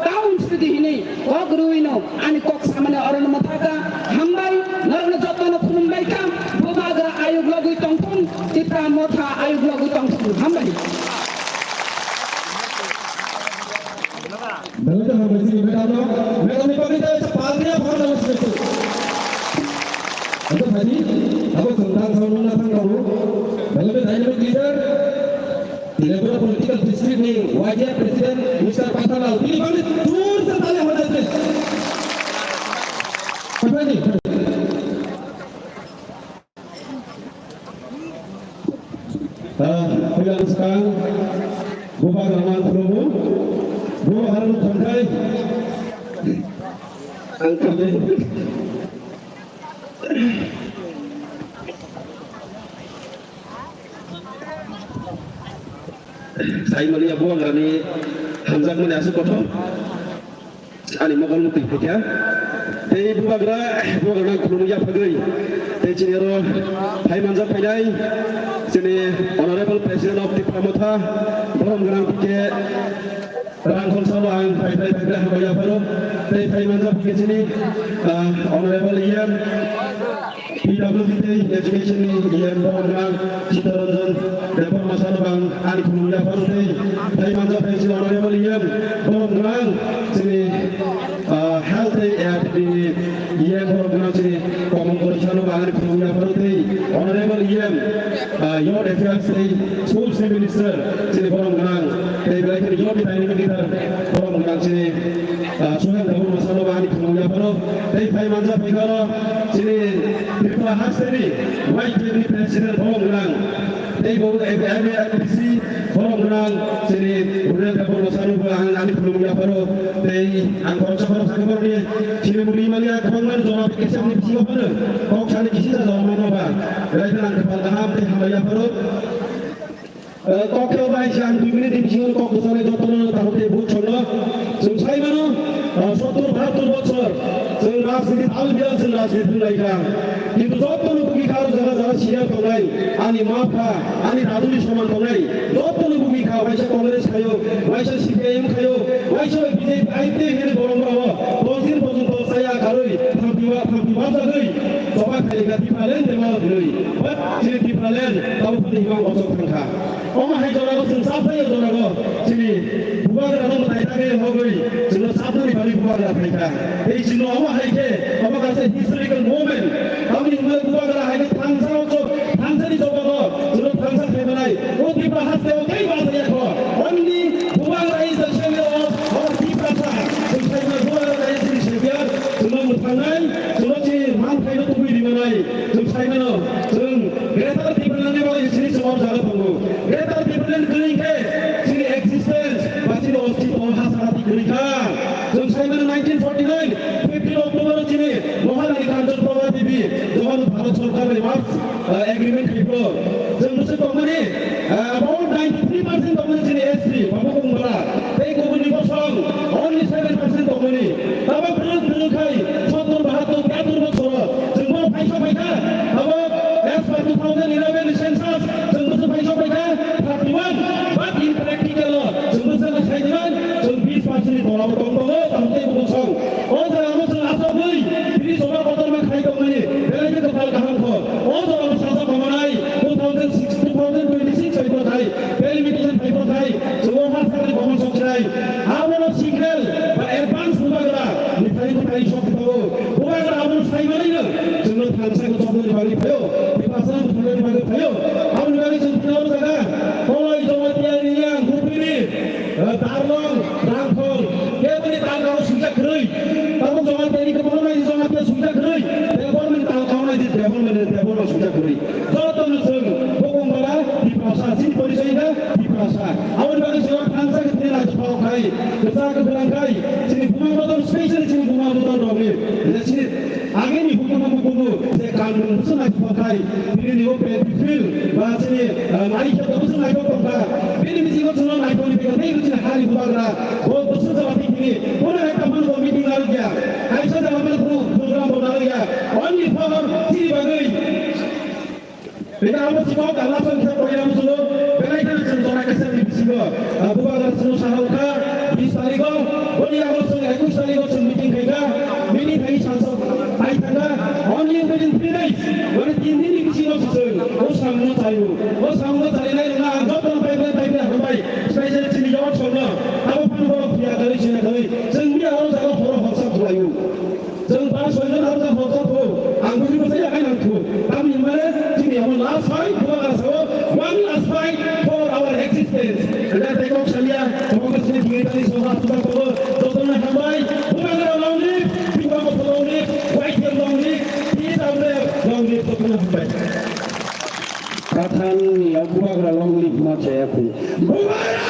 town sidi hinwi kok rwino. Ani kok samani orono mwthaka, hambai, norokno jotono khulumbai kha, bubagra ayuk logwi tongthung, Tipra motha ayuk logwi tongthung, hambai. Belai khe hambai chini madam no, madam ni bagwi ta palgriya bhorna usbetu. Abo thani, abo tongthang thang nungna thang babu, belai khe dynamic leader. Tripura Political District ni Y D F President Mister Pathanal, bini bagwi jor se tali Yang skang, bubagrano ang khulumu, bo harani khonthai. Ang kami. Saimani ya bubagrani hamjakmani aswk kothom. Ani mokol mukti phaikha. Tei bubagra, bubagrano khulumwi yaphagwi. Tei chini oro phai manjak phainai chini Honorable President of Tipra Motha, borom gwnang P K Rangkhol salo ang phai phai phai phai hambai yapharo. Tei phai manjak phaikha chini, ah, Honorable E M. P W D tei education ni E M borom gwnang Chittaranjan Debbarma sano ang ani khulumya phano tei phai manjak phai si honorable E M borom gwnang chini, ah, health tei A R D ni E M borom gwnang chini Komon Kori sano ang ani khulumya phano tei honorable E M, ah, youth affairs tei sports ni minister chini borom gwnang tei belai kheno youth ni dynamic leader borom gwnang chini Ah, Suhel Debbarma salo ani khulumya phano tei phai manjak phaikha oro chini Tripura hasteni Y K ni president borom gwnang tei bo M A M D C borom gwnang chini Runel Debbarma salo bo ang ani khulumya phano tei ang khoroksa khoroksa khe borokni chini muli mani ang kwbangma jora kisa ni bisingo phano kok sani kisa jora mano ba belai kheno ang kwpal kaham tei hambai yapharo. Eh, kok khe bai se ang dui minute ni bisingo kok bwchanai jotono tabuk tei buchonno. Chwng sai mano, eh, sottor bahattor bochor chwng rajniti tal bial chwng rajniti wnglaikha. Kintu jotono bugwi kha aro jaga jaga senior tongnai, ani ma pha, ani daduni soman tongnai, jotono bugwi kha, waisa Congress khaio, waisa C P I M khaio, waisa B J P, I P F ni borok rok dos din porjonto chaya karwi, thampi wa-, thampi wajagwi, choba khaikha Tipraland dema hinwi. But chini Tipraland tabuk phano himang ochok thangkha. Omo hai jorago chwng chaphaio jorago chini bubagrano mwtai tangwi hogwi chwngno chapnani bagwi bubagra phaikha. Tei chwngno omo hai khe omo kaisa historical moment. Tamni hwnwi bubagra hai khe thangsa o chok, thangsani chobago chwngno thangsa khaimanai. O Tripura hasteo tei bachaya kho. Only bubagra is the savior of our Tiprasa. Chwng sai mano bubagra is the savior. Chwngno mwthangnai, chwngno chini manthaino tubui rimanai. Chwng sai mano, chwng Greater Tipraland ni bagwi chini chwng o jaga tongo. Greater Tipraland kwrwi khe chini existence ba chini ostitwo ha sara di kwrwi kha. Chwng sai mano nineteen forty-nine, fifteen October o chini Maharani Kanchan Prabha Devi joban Bharat Sarkar bai March, uh, agreement khai phuru. Chwng bwswk tongmani, uh, about ninety-three percent tongmani chini S T, Babu Kumbara. Tei kubuni bosong only seven percent tongmani. Tabok bwrwk bwrwk khai sottor bahattor tehattor bochoro chwng bo phaisa phaikha. Tabok as per two thousand eleven ni census chwng bwswk phaisa phaikha thirty one. But in practical o chwng bwswk khe sainai chwng bish percent ni tolao tong tongo, tamo tei bo bosong. O jaga o chwng asogwi tini soba kotorma khai tongmani belai khe kwpal kaham kho. O jaga o sajak komanai two thousand six, two thousand twenty-six bai bo khai. Delimitation phai phai, chwng o ha sakni comment section ai. Abono signal ba advance bubagra ni thani thani sok thago. Bubagra abono sai manai no, chwngno thansa ko chokmani bagwi phaio, Tiprasa no thangmani bagwi phaio. Aboni bagwi chwng phano jaga, Koloi, Jamatia, Reang, Gupini, eh, Tarlong, Rangkhol, keboni talkao swijak kwrwi. Tamo Jamatia ni kwbangma ni Jamatia swijak kwrwi. Development talkao nai di, development, development swijak kwrwi. Jotono chwng bokong bara Tiprasa, chini porichoi da Tiprasa. Aboni bagwi chwng thansa khe tini naithothok khai, kwchak kwrwng khai, chini buma bodol, specially chini buma bodol rokni, je chini agini hukumu hukumu je kanun bwswk naithothok khai, tini ni o battlefield ba chini, ah, mai khe bwswk naithok tongkha. Bini bisingo chwngno naithokni bagwi tei chini hani bubagra bo bwswk jora tini, bono hai tamo bo meeting narwkya, kaisa jaga bo program bo narwkya, only for chini bagwi. Ida abo siko kala song sa koya musulo, belai kan song jora kesa ni siko. Abu bagar song sa hauka, bis tariko, boni abo song ekus tariko song meeting khaika, meeting khai sang song, ai thanga, only within three days, mane tin din ni bisingo song, o samno chayu, o samno chai nai na, ang joto pai pai pai pai hambai, special chini yawan song na, abo pun borok priya kali chini kali, song media abo jaga horo hoksa khulayu. Chwng ba soijon aro jang hoksa tho, ang bujui bwsai yakai nang tho. Tamni hwnmale chini abo last fight, bubagra sao, one last fight for our existence. Anda tei kok salia, tamo khe chini thwngwi tani soha suda kobo, jotono hambai, bubagra long live, bubagra long live, Y T F long live, P W F long live, jotono hambai. Prathan ni bubagra long live ma Saya ku. Bubagra!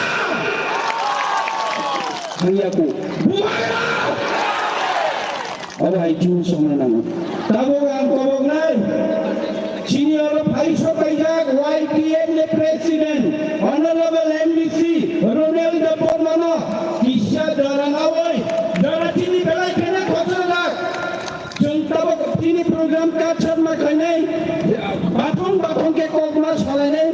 Hanya ku. Bubagra! Obo hai chini songna nango. Tabuk ang koboknai. Chini oro phai sokaijak Y T F ni President, Honorable M D C Ronel Debbarma no kisa dwrangnaui, dwra chini belai kheno khosajak. Chwng tabuk chini program kaisa ma khainai, bathang bathang khe kokma salainai,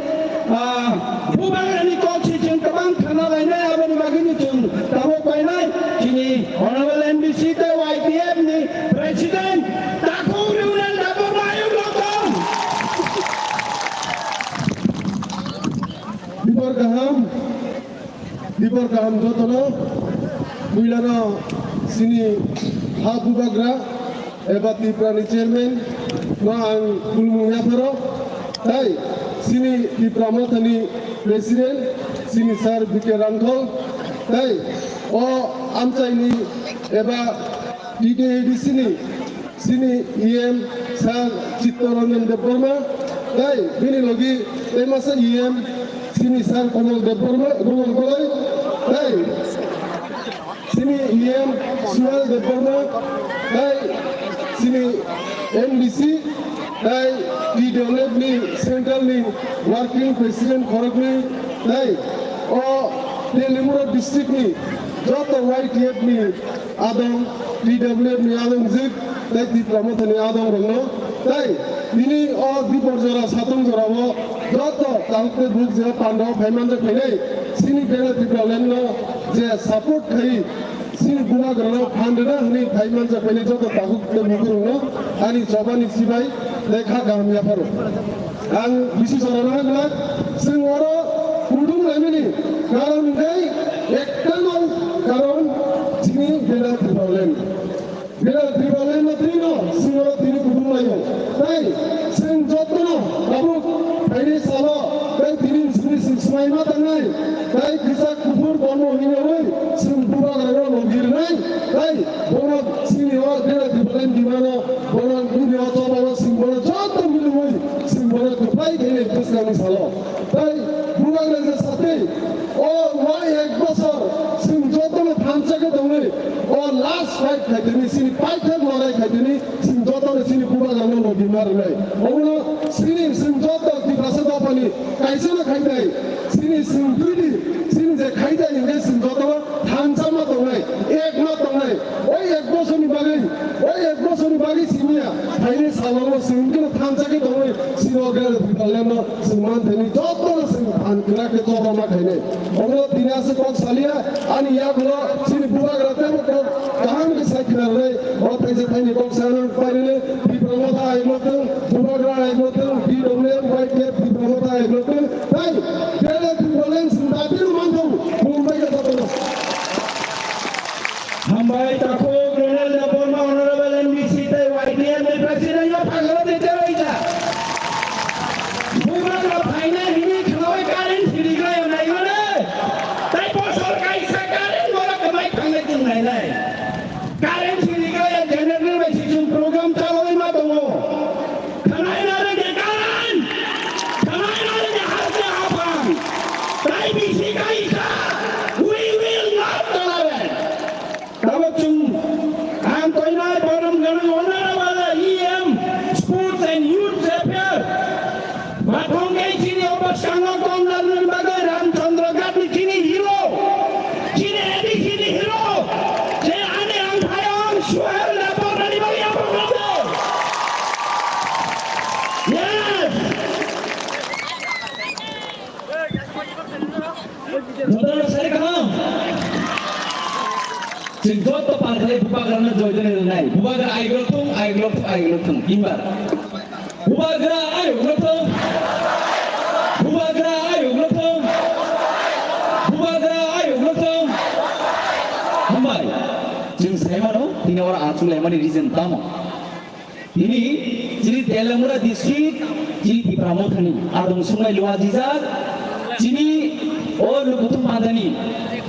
ah, bubagrani kok se chwng kwbang khana lainai, aboni bagwino chwng tabuk painai chini Honorable M D C tei Y T F ni President Takhuk Ronel Debbarma ayuk rokong. Dibor kaham. Dibor kaham jotono, puilano chini ha bubagra eba Tripura ni chairman no ang khulumung yapharo, tai chini Tipra Motha ni president chini sir B K Rangkhol, tai o amchai ni eba T T A D C ni chini E M sir Chittaranjan Debbarma, tai bini logi tei masa E M chini sir Kamal Debbarma, Kamal Goloi, tai chini E M Suhel Debbarma, tai chini M D C, tai T W F ni central ni working president khoroknwi, tai o Telimura district ni joto Y T F ni adong, T W F ni adong jik, tei Tipra Motha ni adong rokno, tei bini o dibor jora, satung jora o joto tahuk tei buk jora panda o phai manjak phainai, chini Greater Tipraland no je support khai, chini bubagra no phan rwna hwnwi phai manjak phainai joto tahuk tei buk rokno ani chobani chibai tei kha kaham yapharo. Ang bisi jorano hai glak, chwng oro kutung laimani karon hwnkhe ektano karon chini Greater Tipraland. Greater Tipraland no twi no chwng oro tini kutung laio. Tai chwng jotono tabuk phainai salo tai tini chwngni chwng swmai ma tangnai. Tai kwchak kuphur bono hwnwi chwng bubagrano logirnai. Tai bono chini o Greater Tipraland dimano bono bini o chobao chwng bono joto milwi chwng bono kwplai khainai bwskangni salo. Tai bubagra je satwi o wai ek bosor chwng jotono thansa khe tongwi o last fight khaitini chini paithak lorai khaitini chwng jotono chini bubagrano logima rwnai. Obono chini chwng joto Tiprasa dophani kaisano khaitai chini chwng duidi chini je khaitai hwnkhe chwng jotono thansa ma tongnai, ek ma tongnai. Oi ek bosorni bagwi, oi ek bosorni bagwi simiya, phaini salono chwng khe thansa khe tongwi, sino Greater Tipraland no chwng manthani jotono chwng phan kwrak khe choba ma khainai. Omo tini aswk kok salia, ani yagulo chini bubagra teibo kok kaham khe sai khna rwnai. O thaisa thaini kok sana painani, Tipra Motha ayuk lotwng, bubagra ayuk lotwng, T W F, Y T F, Tipra Motha ayuk lotwng, tai Greater Tipraland chwng dati rw mantong, Mumbai khe jotono. Hambai takhuk Ronel Debbarma, Honorable M D C tei Y T F ni President no phagalo de teroi ja. Bubagra phaina hini khnawi current siri glai nai mane. Tai bosor kaisa current borok kwmai thangnai chwng nainai. Current siri glai generator bai si chwng program chalwi ma tongo. Khwnai narwkni karan, khwnai narwkni haste haphang, tai bisi kaisa, we will not tolerate. Tabuk chwng ang koinai borom gwnang honorable E M Sports and Youth Affairs. Bathong khe chini obo bwskango kok narwknani bagwi Ramchandra Ghat ni chini hero, chini A D C ni hero, je ani ang phai ang Suhel Debbarma ni bagwi ang program. Yes. Jotono sari kaham. Chwng joto pal khlai bubagrano joy dene rwnai. Bubagra ayuk lok thung, ayuk lok thung, ayuk lok thung. Himba. Bubagra ayuk lok thung. Bubagra ayuk lok thung. Bubagra ayuk lok thung. Hambai. Chwng sai mano, tini oro achuk laimani reason tamo? Tini chini Telemura district, chini Tipra Mothani adong sungai luajijak, chini o lukuthum madani,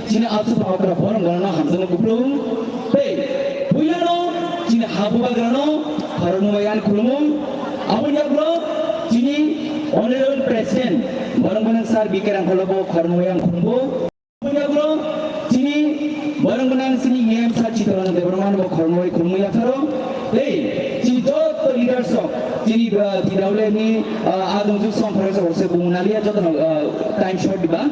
chini asu bahokra borom gorana hamjakma kuplung, tei puilano chini habu bagrano harunu bayan khulumung, aboni yagulo chini honorable president, Borok gwnang sir B K Rangkholo bo khoroknwi ang khumbo. Chini borok gwnang chini E M sir Chittaranjan Debbarma no bo khoroknwi khumwi yapharo. Tei chini joto leaders rok chini, ah, Tipraland ni, ah, adong juk song khoroksa khoroksa bumung naliya joto no, ah, time short diba.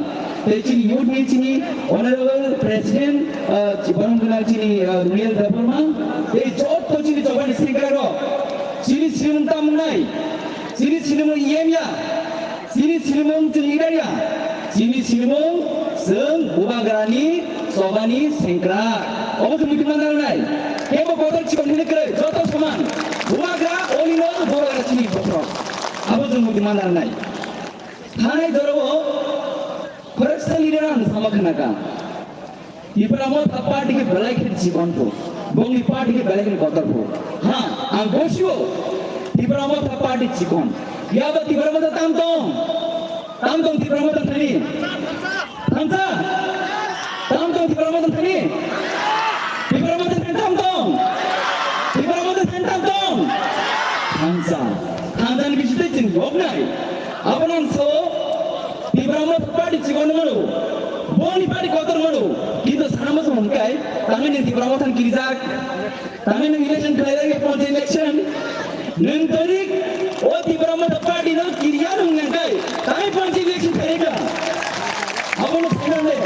Tei chini youth ni chini honorable president, ah, borok gwnang chini, ah, Rumiel Debbarma. Tei joto chini chobani sengkrak rok chini silimung tamnai, chini silimung E M ya. Chini silimung chwng leader ya. Chini silimung chwng bubagrani chobani sengkrak. Obo chwng muitu manna nangnai. Kebo kotor chikon hini kwrwi, joto soman. Bubagra all in all, bubagra chini bokhorok. Abo chwng muitu manna nangnai. Thanai jorao khoroksa leader ang sama khnaka. Tipra Motha Party khe belai khe chikon pho. Bongni party khe belai khe kotor pho. Ha, ang bosio. Tipra Motha Party chikon. Yaba Tipra Motha tam tong. Tam tong Tipra Motha thani. Thansa. Tam tong Tipra Motha thani. Tipra Motha thani tam tong. Tipra Motha thani tam tong. Thansa. Thansa ni bisite chini yoknai. Abono ang sao, Tipra Motha Party chikon mano, boni party kotor mano, kintu sana masa hwnkai, tangwi nwng Tipra Motha ni kirijak, tangwi nwng election khlaijak, ponchayat election, nwng torik, o Tipra Motha Party no kiriya nwng hwnkai, tangwi ponchayat election khlaijak. Abono saimane,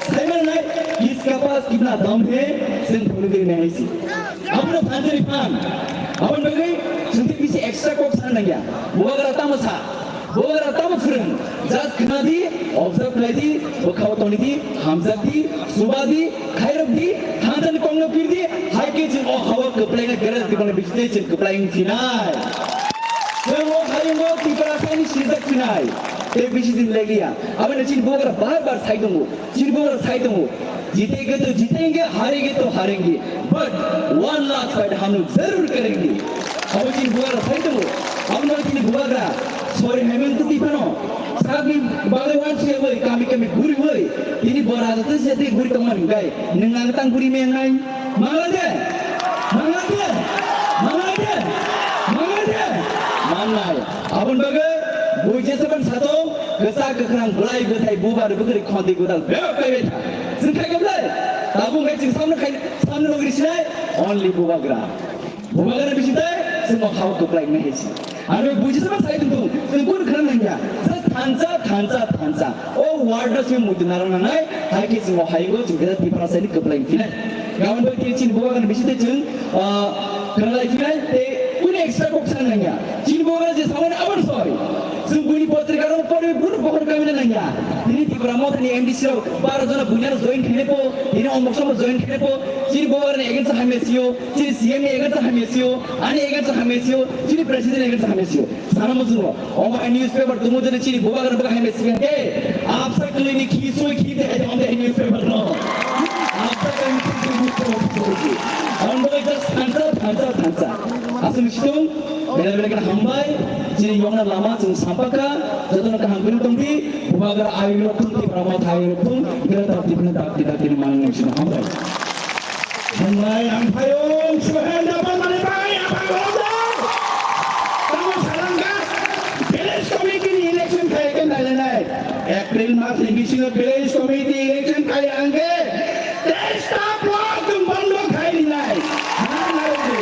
saimane, kiska paas kitna dam hai, sen phone kari nahi si. Abono phanjari phan. Aboni bagwi chwng tei bisi extra kok sana nangya. Bubagra tamo sa. Bubagra tamo phwrwng. Just khna di, observe khlai di, bwkhao tongni di, hamjak di, suba di, khairok di, thangjani kokno pir di, hai khe chwng o hawa kwplaina gera di bana bisi tei chwng kwplai wng phinai. Chwng o hayungo Tiprasani sijak phinai. Tei bisi din legliya. Aboni chini bubagra bar bar sai tongo. Chini bubagra sai tongo, "जीतेंगे तो जीतेंगे, हारेंगे तो हारेंगे, but one last fight हम लोग जरूर करेंगे." Abo chini bubagra sai tongo. Abo no chini bubagra sori hemeng tu tipano. Sagni bagwi wan suya bai, kami kami guri bai. Tini bora jate jate guri tongma ringkai. Nung ang tang guri mengnai. Manglai de. Manglai de. Manglai de. Manglai de. Mangnai. Aboni bagwi bui jeseban satung, kwchak kwkhrang, bwlai bwthai, bubar bwkrwi, khonti gwdal bebak kaibai tha. Chwng khai khe bwlai? Tabuk hai chwng samno khai, samno nugri sinai? Only bubagra. Bubagra bisi tei chwng o hao kwplai wngnai hai se. Aro bui jeseban sai tongthung, chwng kunu khna nangya. Just thansa, thansa, thansa. O word no chwng muitu narwk nangnai, hai khe chwng o hayungo chwng khe Tiprasani kwplai phinai. Gabon bai khe chini bubagra bisi tei chwng, ah, khna lai phinai, tei kunu extra kok san nangya. Chini bubagra je samani aboni soi. Chwng buini potrika rok porwi buru bokhor kamina nangya. Tini Tipra Mothani M D C rok baro jona buini aro join khainai po, tini omok somok join khainai po. Chini bubagrani against o hamya sio, chini C M ni against o hamya sio, ani against o hamya sio, chini president ni against o hamya sio. Sana musugo, omo hai newspaper tumu jani chini bubagra buka hai mesi ke, apsa kali ni khi sui khi de hai de newspaper no. Apsa kali ni khi sui newspaper tumu ji. Ang buka just thansa, thansa, thansa. Asal situng, bela bela kena hambai, chini yongna lama chwng sampaka, jotono kaham kunu tongdi, bubagra ayuno tung, Tipra Motha ayuno tung, kira tap tipna tap tidak kini manang situng hambai. Hambai ang phaio, ang subahan dapat mani bai, ang phaio dong. Tamo salangka, village committee ni election khai ke nai nai. April mas ni bisingo village committee election khai angke, teista block tum bondo khai rinai. Nang nai tu.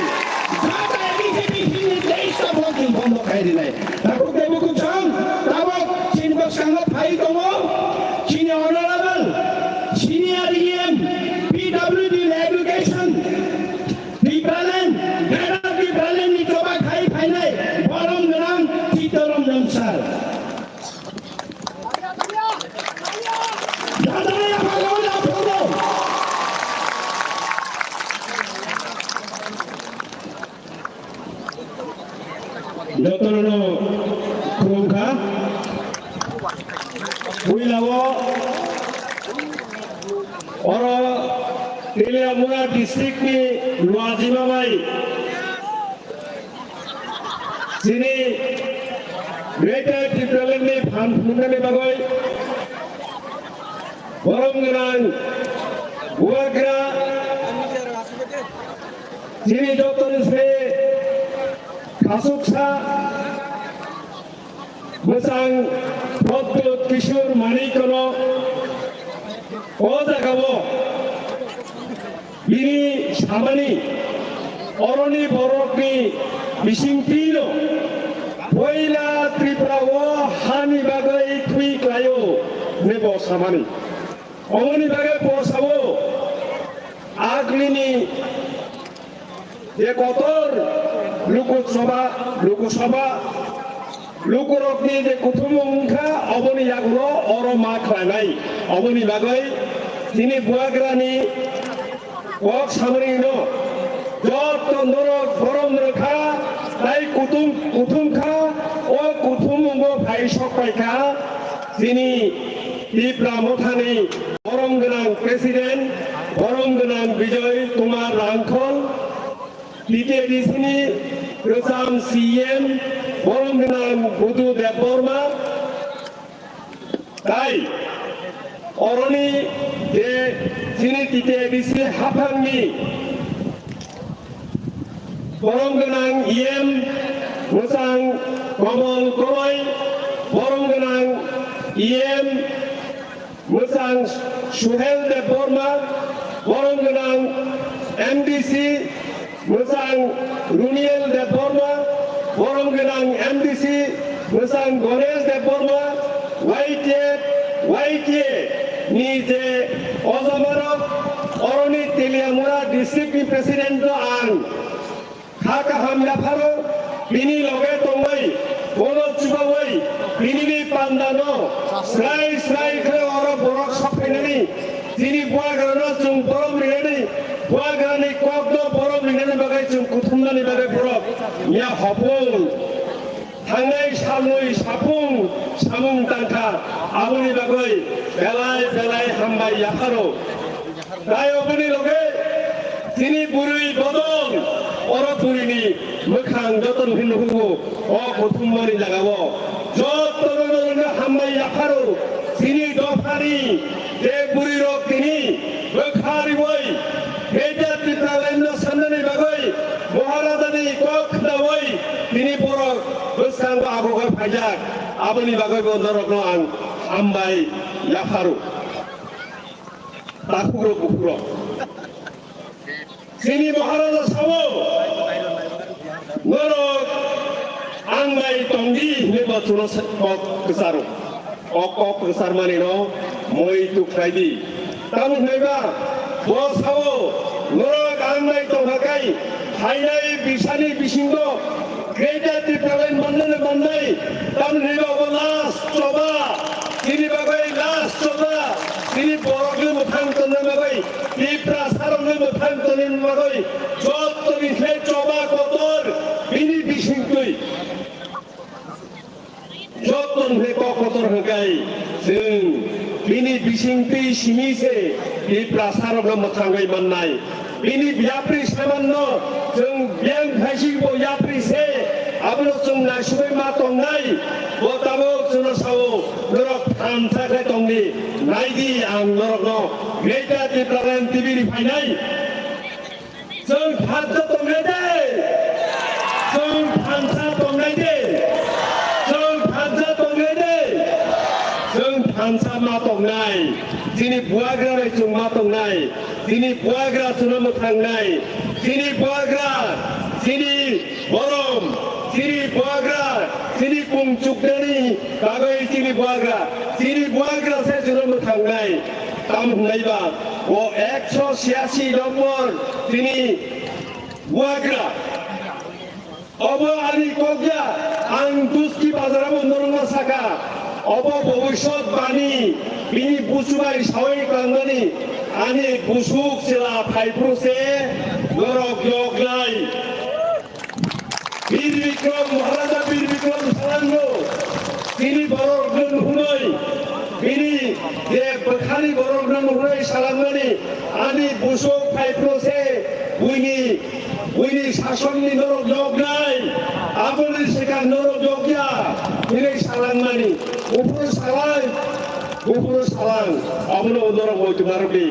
Kata A B C B C ni teista block tum bondo khai rinai. Takuk debu kuchang, tabok chini bwskango phai tongo, chini honorable, senior E M, P W D ni education, Tipraland, Greater Tipraland ni choba khai phainai, borom gwnang Chittaranjan sir. Dadaya bhagwan aphudo. Jotono khulumkha. Puilao oro Teliamura district ni Luajima bai chini Greater Tipraland ni phan phunuknani bagwi borom gwnang bubagra chini jotoni se khasuksa bwsang Pradyut Kishore Manikno o jagao bini samani oroni borokni bisingtwino poila Tripura o hani bagwi thwi klaio hinwi bo samani. Omoni bagwi bo sao, aglini je kotor Lok Sabha, Lok Sabha, lukurokni je kuthumung wngkha, oboni yagulo oro ma khlainai. Oboni bagwi chini buagrani kok samani no jotto norok borom rwkha, tai kuthum, kuthum kha, o kuthumungo phai sok paikha chini Tipra Mothani borom gwnang President, borom gwnang Bijoy Kumar Rangkhol, T T A D C ni kwcham C E M, borom gwnang Budu Debbarma, tai oroni je chini T T A D C haphangni borom gwnang E M mwchang Komol Koroi, borom gwnang E M mwchang Suhel Debbarma, borom gwnang M D C mwchang Runiel Debbarma, borom gwnang M D C mwchang Ganesh Debbarma, Y T F, Y T A ni je ojamarok, oroni Teliamura district ni president no ang kha kaham yapharo, bini loge tongwi, bono chubawi, bini ni panda no srai srai khe oro borok sokphainani, chini buagra no chwng borom rinani, buagra ni kok no borom rinani bagwi chwng kuthumnani bagwi borok ya hopung. Thangnai salnwi sapung samung tangkha, aboni bagwi belai belai hambai yapharo. Tai oboni loge chini bwrwi bodol, oro bwrwini mwkhang joto nukhi nukugo, o kuthumani jagao. Jotono norokno hambai yapharo, chini dophani je bwrwirok tini bwkha riwi Greater Tipraland no sannani bagwi Maharajani kok khnawi tini borok bwskango agogo phaijak, aboni bagwi bo norokno ang hambai yapharo. Takhukrok buphukrok. Chini Maharaja sao, norok ang bai tongdi hinwi bo chuno se-, kok kwcharo. O kok kwcharmani no moi tu khlai di. Tamo hwnwi ba bo sao, norok ang bai tongkha kai, phainai bisani bisingo Greater Tipraland mannani mannai, tamni hwnwi ba obo last choba, chini bagwi last choba, chini borokni mwthang tonna bagwi, Tiprasarokni mwthang tonna bagwi, jottoni khe choba kotor, bini bisingtwi. Jottoni khe kok kotor hwnkhe chwng bini bisingtwi simi se Tiprasarokno mwthangwi mannai. Bini yapri samanno chwng biyang phaisingbo yapri se, abono chwng naisugwi ma tongnai. Bo tabuk chwngno sao, norok thansa khe tongdi, naidi ang norokno Greater Tipraland T V ni phainai. Chwng thansa tongnai de. Chwng thansa tongnai de. Chwng thansa tongnai de. Chwng thansa ma tongnai. Chini buagra bai chwng ma tongnai. Chini buagra chwngno mwthangnai. Chini buagra, chini borom, chini buagra, chini kung chuknani bagwi chini buagra, chini buagra se chwngno mwthangnai. Tam hwnai ba, o ekso chhiyasi nombor chini buagra. Obo ani kok ya, ang Duski bazar o norokno saka. Obo bobiswt bani, bini busu bai sawi tangmani, ani busuk chwla phaiphuru se norok yoknai. Bir Bikram, Maharaja Bir Bikram salango, chini borok nung hunoi, bini je bwkhani borok nung hunoi salangmani, ani busuk phaiphuru se buini, buini sasonni norok yoknai, aboni swkang norok yokya, hinwi salangmani, buphuru salang, buphuru salang, abono norok muitu narwkdi.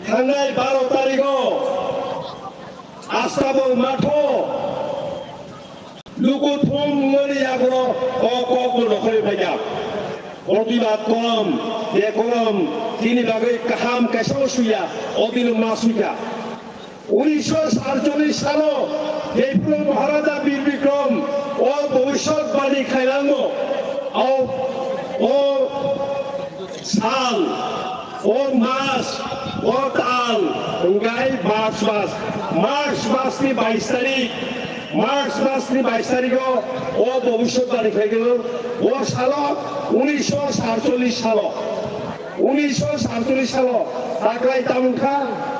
Thangnai baro tarigo, Astabok matho lukuthum wngmani yagulo o kokbo nokhorwi phaikha. Protibad kolom, je kolom chini bagwi kaham kaisa o suya, o dino ma suikha. Unisho satcholish salo jephuru Maharaja Bir Bikrom o bhobishyotbani khailango, o, o sal, o mas, o tal, wngkha March mas, March masni bais tarik, March masni bais tarigo o bhobishyotbani khlaikha, o salo unisho satcholish salo. Unisho satcholish salo taklai tamungkha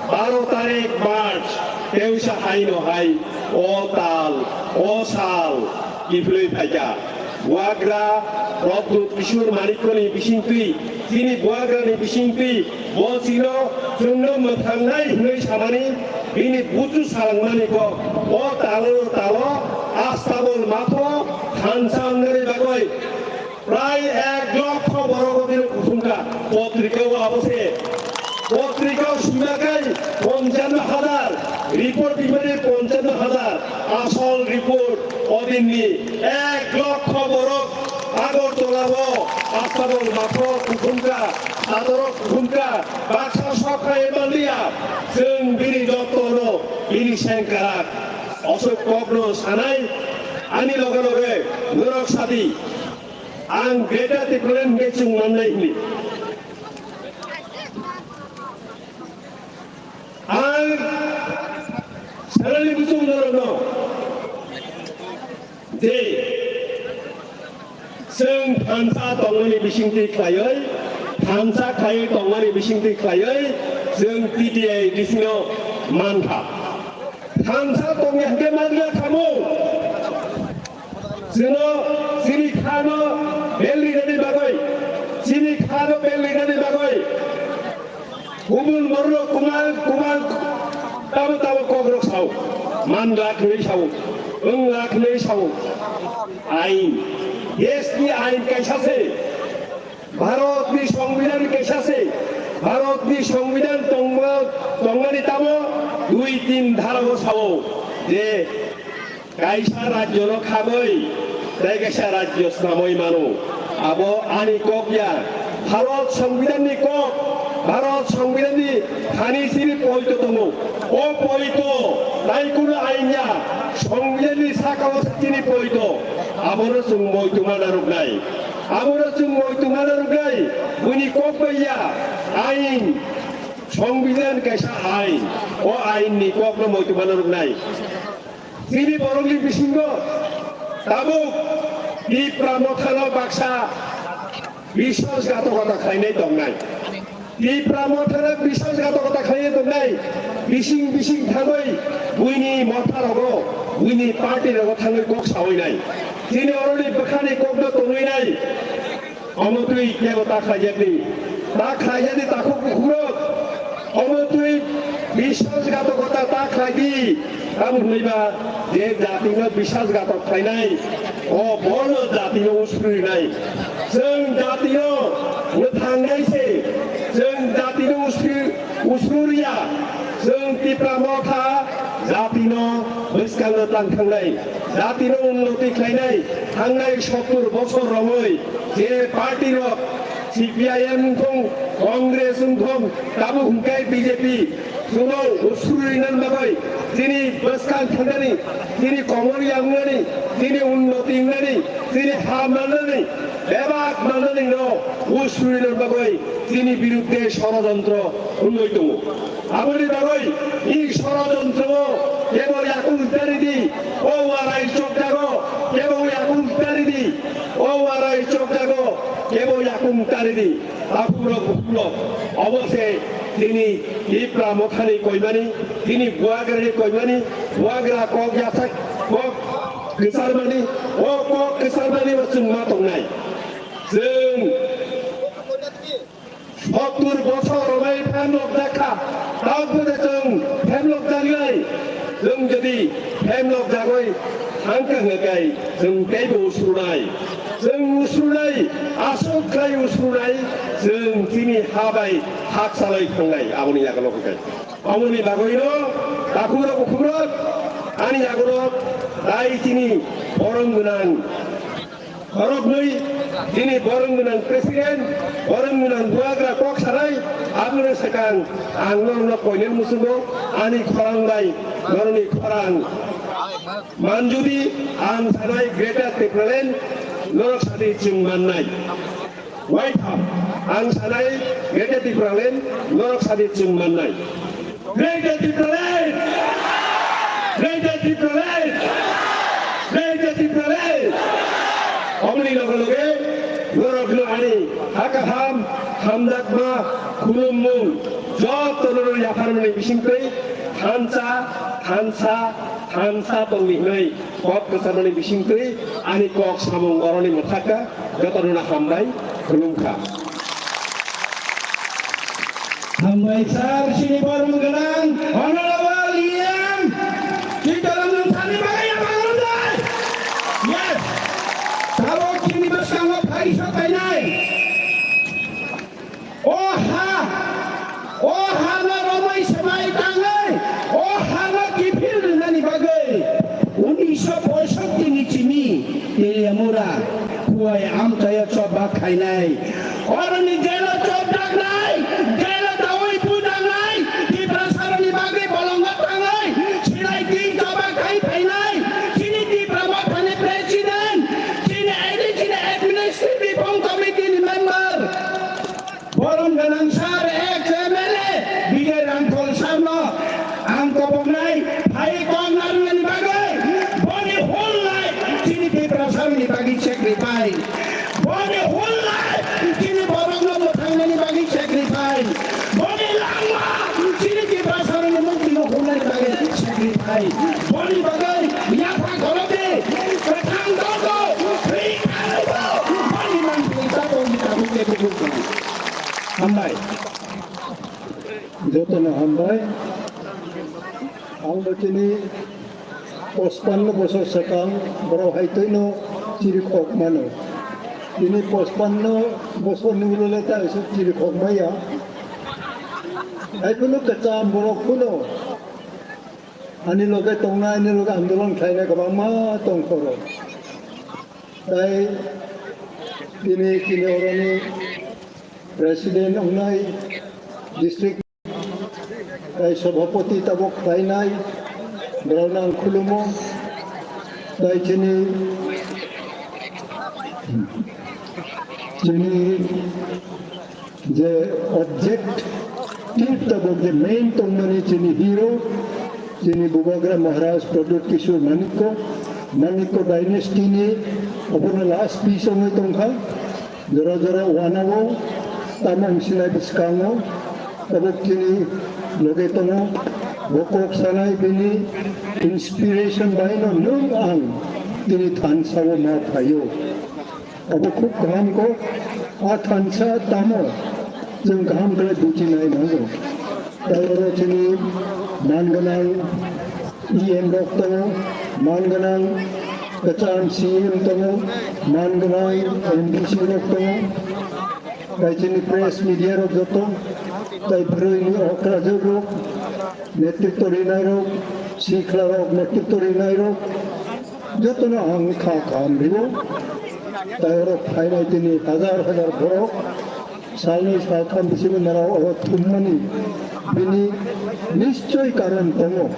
baro tarik March, tei wngsa haino hai o tal, o sal kiphilwi phaikha. Buagra Pradyut Kishore Manikyani bisingtwi, chini buagrani bisingtwi, bo chino, chwngno mwthangnai hwnwi samani, bini buchu salangmani kok, o talo talo, Astabol matho, thansa wngnani bagwi, Prai ek lokho borok o dino kuthumkha, potrika o abo se. Potrika o sima khai ponchano hajar, report dimani ponchano hajar, asol report o dinni ek lokho borok Agartala o Astabol matho kuthumkha, sadoro kuthumkha, baksa sokha emanliya, chwng bini jottono bini sengkarak. Osok kokno sanai, ani loge loge norok sadi. Ang Greater Tipraland hwnkhe chwng mannai hwnwi. Ang sanani bwswk norokno je chwng thansa tongmani bisingtwi khlaiwi, thansa khlaiwi tongmani bisingtwi khlaiwi chwng T T I D C no mankha. Thansa tongya hwnkhe mangya tamo. Chwngno chini khano bel rinani bagwi, chini khano bel rinani bagwi kubun borok kubang kubang tamo tamo kokrok sao, man lakh hwnwi sao, wng lakh hwnwi sao. Ain, deshni ain kaisa se. Bharatni Songbidan kaisa se. Bharatni Songbidan tongma-, tongmani tamo dui tin dhara o sao je kaisa rajyo no khagwi tei kaisa rajyo snamwi mano. Abo ani kok ya. Bharat Songbidan ni kok, Bharat Songbidan ni thani siri poito tongo. O poito tai kuno ain ya. Songbidan ni saka o chini poito. Abono chwng moituma narwknai. Abono chwng moituma narwknai, buini kok bai ya, ain, Songbidan kaisa ain, o ain ni kokno moituma narwknai. Chini borokni bisingo tabuk Tipra Mothano baksa biswasghatokota khlainai tongnai. Tipra Mothano biswasghatokota khlaiwi tongnai, bising bising thangwi buini motha rogo, buini party rogo thangwi kok sawi nai. Chini oroni bwkhani kokno tonwi nai. Omo twi kebo ta khlaijakdi, ta khlaijakdi takhuk bukhukrok. Omo twi biswasghatokota ta khlaidi. Tamo hwnwiba je jatino biswasghatok khlainai, o bono jatino usrwi rinai. Chwng jatino mwthangnai se, chwng jatino usrwi, usrwi riya. Chwng Tipra Motha jatino bwskango tlang thangnai, jatino unnoti khlainai, thangnai sottur bochor romwi je party rok C P I M wngthung, Congress wngthung, tabuk hwnkhe B J P, chwngno usrwi rinani bagwi chini bwskang thangani, chini komor ya wngnani, chini unnoti wngnani, chini ha mannani, bebak mannani no usrwi rinani bagwi chini birudde sorojontro wngwi tongo. Aboni bagwi i sorojontro kebo yakung tari di, o warai chokjago kebo yakung tari di, o warai chokjago kebo yakung tari di. Takhurok bukhurok, obo se chini Tipra Mothani koimani, chini Buagrani koimani, Buagra kok yasak kok kwcharmani, o kok kwcharmani bo chwng ma tongnai. Chwng sottur bochor romai phem lok jakha, tabuk bwde chwng phem lok jaknai. Chwng jodi phem lok jagoi thangkha hwnkhe chwng teibo usrunai. Chwng usrunai, aswk khlai usrunai, chwng chini ha bai hak salai thangnai, aboni yago no hwnkhe. Aboni bagwino takhurok bukhukrok ani yago no tai chini borom gwnang khoroknwi Chini borom gwnang president, borom gwnang bubagra kok sanai, aboni swkang ang norokno koinai muchungo, ani khorang bai norokni khorang manjudi ang sanai Greater Tipraland norok sadi chwng mannai. Waitham, ang sanai Greater Tipraland norok sadi chwng mannai. Greater Tipraland! Greater Tipraland! Greater Tipraland! Omni loge loge norokno ani hakaham, hamjakma, khulummung, jotono yapharmani bisingtwi thansa, thansa, thansa tongni hwnwi kok kwcharmani bisingtwi ani kok samung oroni mwthakha. Jotono hambai, khulumkha. Hambai sir, chini borom gwnang, Honorable E M, Chittaranjan sani bagwi yapharmani. Yes. Tabok chini bwskango phai sok painai. O ha, o hano romwi swmai tangwi, o hano kiphil rwnani bagwi, unisho poishotti ni chini Teliamura Khowai amchaio chobak khainai. Oroni jailo chobjaknai, jailo dawi bujaknai, Tiprasaroni bagwi bolongo tangwi, silai tin chobak khai phainai, chini Tipra Mothani president, chini A D C ni administrative reform committee ni member. Borom gwnang sir, ex M L A, Bijay Rangkhol sir no ang koboknai, phai kok narwknani bagwi, boni whole life chini Tiprasa ni bagwi sacrifice. Boni whole life chini borokno mwthangnani bagwi sacrifice. Boni langma chini Tiprasa ni mukti no hwnani bagwi sacrifice. Boni bagwi yapha khorokdi, kwthang dol dol, free kharwi bo, boni mangpili tabok ni tabuk khe kubur kha. Hambai. Jotono hambai. Ang bo chini pochpanno bosor swkang borok hai twino chiri khok mano. Tini pochpanno bosor ni ulo le ta chiri khok maya. Hai phano kwcham borok phano ani loge tongnai, ani loge andolon khlainai kwbangma tong khoro. Tai tini, tini oroni president wngnai district, tai sabhapati tabok khlainai, borokno ang khulumo. Tai chini, chini je objective tabok je main tongmani chini hero, chini Bubagra Maharaj Pradyut Kishore Manikya, Manikya dynasty ni obono last piece wngwi tongkha. Jora jora wanao tamo wngsinai bwskango tabok chini loge tongo. Bo kok sanai bini inspiration baino nwng ang tini thansa o ma phaio. Abo khub kaham kok, a thansa tamo chwng kaham khlai buchinai nango. Tai oro chini man gwnang E M rok tongo, man gwnang kwcham C E M tongo, man gwnang M D C rok tongo, tai chini press media rok joto, tai bwrwi ni okrajwk rok, netritw rinai rok, sikhla rok netritw rinai rok, jotono ang kha kaham rio. Tai oro phainai tini hajar hajar borok salni saltham bisingo norok oro thummani bini nischoi karon tongo.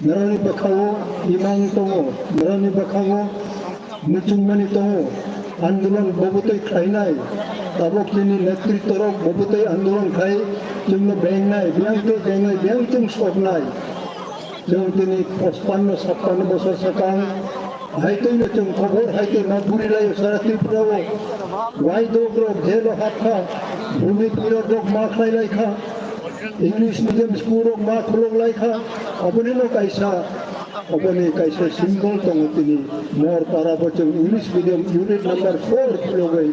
Norokni bwkhango imang tongo, norokni bwkhango muchungmani tongo. Andolon bobotwi khlainai, tabok chini netritw rok bobotwi andolon khlai chwngno bengnai, biyang twi bengnai, biyang chwng soknai. Chwng tini pochpanno sappanno bosor swkang hai twino chwng khobor hai twi ma buri laio sara Tripura o. Waidok rok jelo hapkha, bhumi pirat rok ma khlai laikha, English medium school rok ma khulok laikha. Aboni no kaisa, aboni kaisa symbol tongo tini Morpara bo chwng English medium unit number four khulogwi.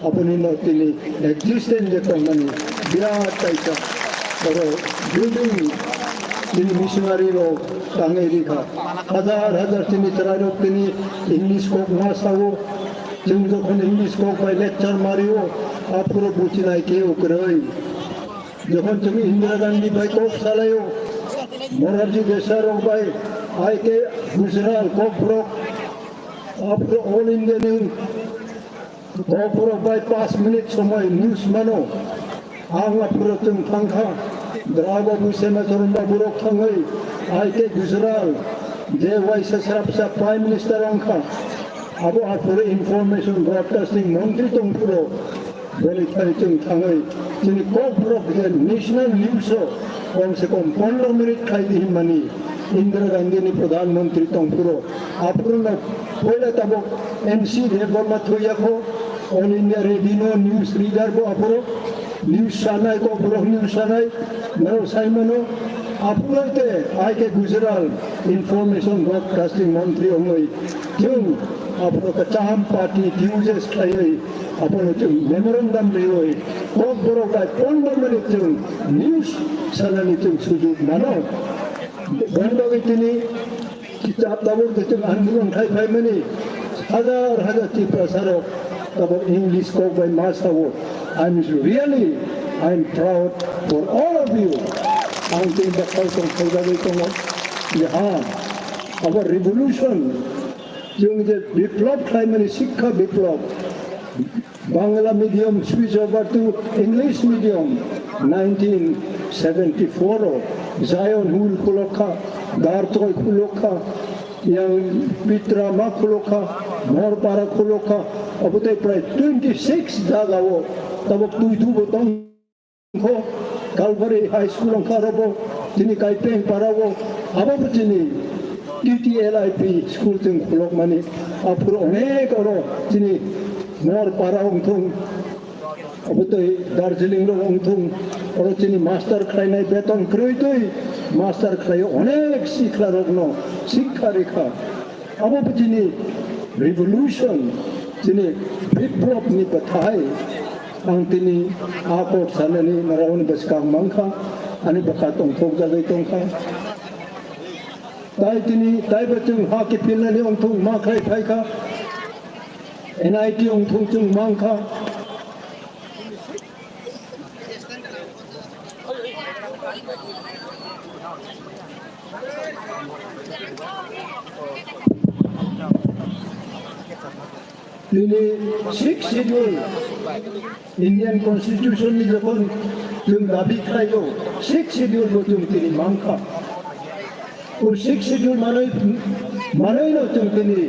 Aboni no tini existence je tongmani birat kaisa oro building tini missionary rok tangwi rikha. Hajar hajar chini chwrai rok tini English kok ma sao. Chwng jokhon English kok bai lecture mario, aphuru buchinai khe kwrwi. Jokhon chwng Indira Gandhi bai kok salaio, Morarji Desai rok bai, I K Gujral, Kokborok, aphuru All India ni Kokborok bai paanch minute somoi news mano. Ang aphuru chwng thangkha, Dra Babu, Sema Charan Babu rok thangwi, I K Gujral, J Y Sasrapsa Prime Minister wngkha. Abo aphuru Information Broadcasting Montri tongphuru, boni thani chwng thangwi, chini Kokborok je national news o kom se kom pondro minute khai di hinmani, Indira Gandhi ni Pradhan Mantri tongphuru, aphuru no poila tabok M C Debbarma thuyakho, All India Radio no news reader bo aphuru news sanai, Kokborok news sanai, naro saimano, aphuru te I K Gujral Information Broadcasting Mantri ongoi, chwng aphuru kacham party dues khlaiwi, aphuru chwng memorandum riwi, Kokborok bai pondro minute chwng news sanani chwng sujuk mano. Boni bagwi tini Kitab tabuk de chwng andolon khai phaimani hajar hajar Tiprasa rok tabuk English kok bai ma sao. I'm really, I'm proud for all of you. Ang tini bakhal tong khaijagwi tongo. Je ha, our revolution, chwng je biplop khlaimani, Sikha Biplop, Bangla medium switch over to English medium, nineteen seventy-four o Zion Hill khulokha, Darchoi khulokha, yang Pitra ma khulokha, Morpara khulokha, abotei prai twenty-six jaga o tabok twi thubo tong. Kho, Calvary High School wngkha aro bo, chini Kaipeng para o, abo bo chini T T L I P school chwng khulokmani, aphuru onek oro chini Mor para wngthung, abo tei Darjeeling rok wngthung, oro chini master khlainai beton kwrwi twi master khlaio, onek sikla rokno sikha rikha. Abo bo chini revolution, chini biplop ni bwthai. Ang tini a kok sanani narwkni bwskang mankha, ani bwkha tongthok jagwi tongkha. Tai tini, tai bo chwng ha kiphilnani ongthung ma khlai phaikha, N I T ongthung chwng mankha. Nini Sixth Schedule, Indian Constitution ni jokhon chwng dabi khlaio, Sixth Schedule bo chwng tini mankha. O Sixth Schedule manwi, manwino chwng tini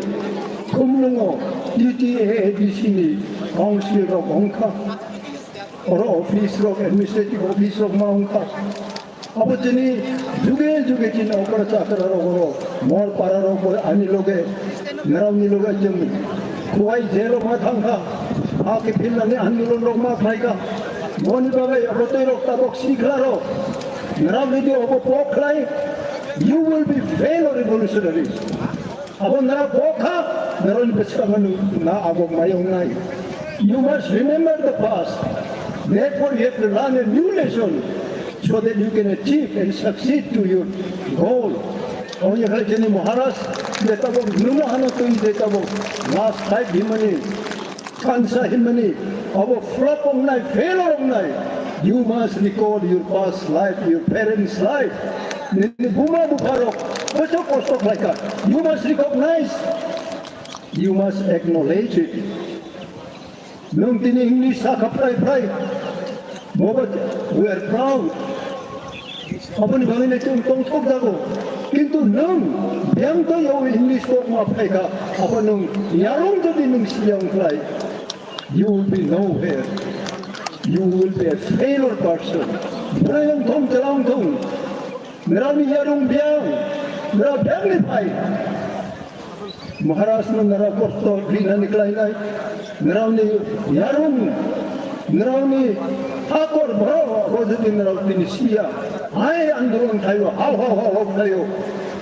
khumlwngo T T A A D C ni council rok wngkha. Oro office rok, administrative office rok ma wngkha. Abo chini juge juge chini okra chakra rok oro, Mor para rok bo ani loge, nrao ni loge chwng Khowai jail o ma thangkha. Ha kiphilnani andolon rok ma khlaikha. Boni bagwi abo tei rok tabok sikla rok. Nrao jodi obo pok khlai, you will be fail revolutionaries. Abo nara bokha, naroni bwskango nung na agok maya wngnai. You must remember the past. Therefore, you have to learn a new lesson so that you can achieve and succeed to your goal. Oni khai chini Maharaj, je tabok nuno hano twi je tabok last fight himani. Kansa himani, abo flop wngnai, failure wngnai. You must recall your past life, your parents' life. Nini buma bupharok bwswk kosto khlaikha. You must recognize, you must acknowledge it. Nwng tini English sakha phrai phrai. Bobo, we are proud. Aboni bagwi nai chwng tongthok jago. Kintu nwng biyang to yo English kok ma phaikha, abo nwng yarung jodi nwng siyang khlai, you will be nowhere. You will be a failure person. Bwrwi wng thung, chwla wng thung. Nrao ni yarung biyang, nrao biyang ni phai. Maharaj no nrao kosto rinani klainai, nrao ni yarung, nrao ni hakor boro rojodi nrao tini siya. Ai andolon khlaio, hau hau hau hau khlaio.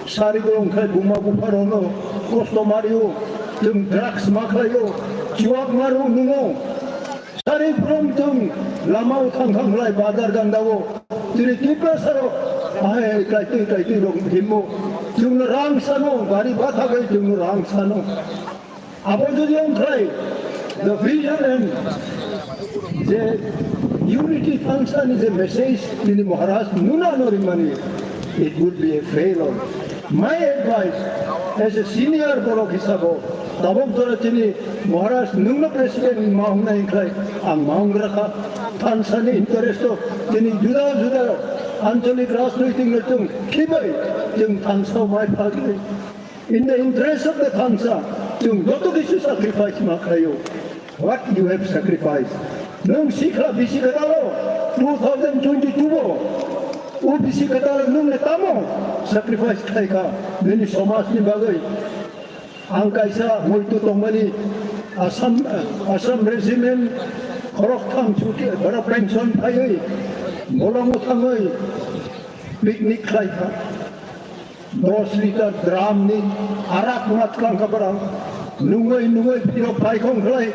Sari bolong khlai buma bupha rokno kosto mario, chwng drugs ma khlaio, chuak maru nungo. Sari phrwng chwng lama o thang thang khlai bazar ganda o. Chini Tiprasa rok, ai, kaitwi, kaitwi rok himo. Chwngno rang sano, gari batha gai chwngno rang sano. Abo jodi wng khlai, the vision and je unity function ni je message nini Maharaj nuna no rimani, it would be a failure. My advice, as a senior borok hisabo, Tabok jora chini Maharaj nwngno president ma wngnai wngkhlai ang ma wngrakha. Thansa ni interest o chini juda juda anchalik rajnoitik no chwng khibai chwng thansa o mai phagwi. In the interest of the thansa, chwng joto kisu sacrifice ma khlaio. What you have sacrificed? Nwng sikha bisi kwtal o two thousand twenty-two o, o bisi kwtal o nwng le tamo sacrifice khlai kha nini somaj ni bagwi. Ang kaisa muitu tongmani Assam, Assam Regiment khoroktham chuti bara pension phaiwi bolongo thangwi picnic khlai kha. Dos litre drum ni arak mat klang kha bara. Nungwi nungwi phirok phai khong khlai.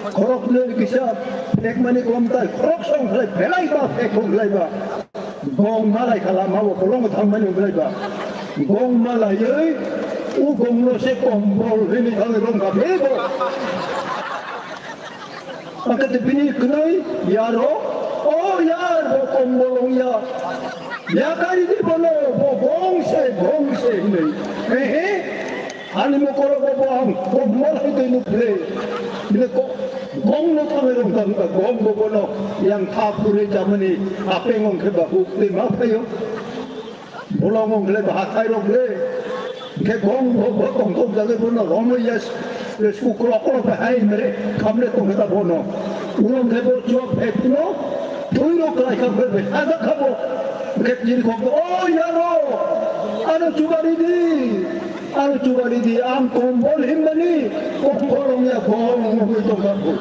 Khorok nwi kisa phekmani komtai khorok song khlai belai ba phek khong khlai ba. Gong malai kha lama o kolong thangmani wngkhlai ba. Gong malaiwi u gong no se kombol hini thangwi rong kha bebo. Angkhe bini kwnwi yaro, "O yar, bo kombol wngya. Yakaridi bono, bo gong se, gong se," hwnwi. Ehe, ani mokolo bo, bo ang kombol hai twi nuk le. Bini ko-, gong no thangwi rong thang kha, gong bo bono yang tha phurwi chamani apeng wng khe ba huk twi ma phaio. Bolong wng khlai ba hathai rok le. Khe gong bo, bo tong tong jagwi bono romwi ya s-, s-, sukro kro ba hai mere khamle tong khe ta bono. Ulo khe bo chuak phai phano twi rok klai kha phai phai haja kha bo. Khe jiri khok, "O yaro, ano chubari di, ano chubari di, ang kombol himmani, kombol wng ya gong wng tong kha bo."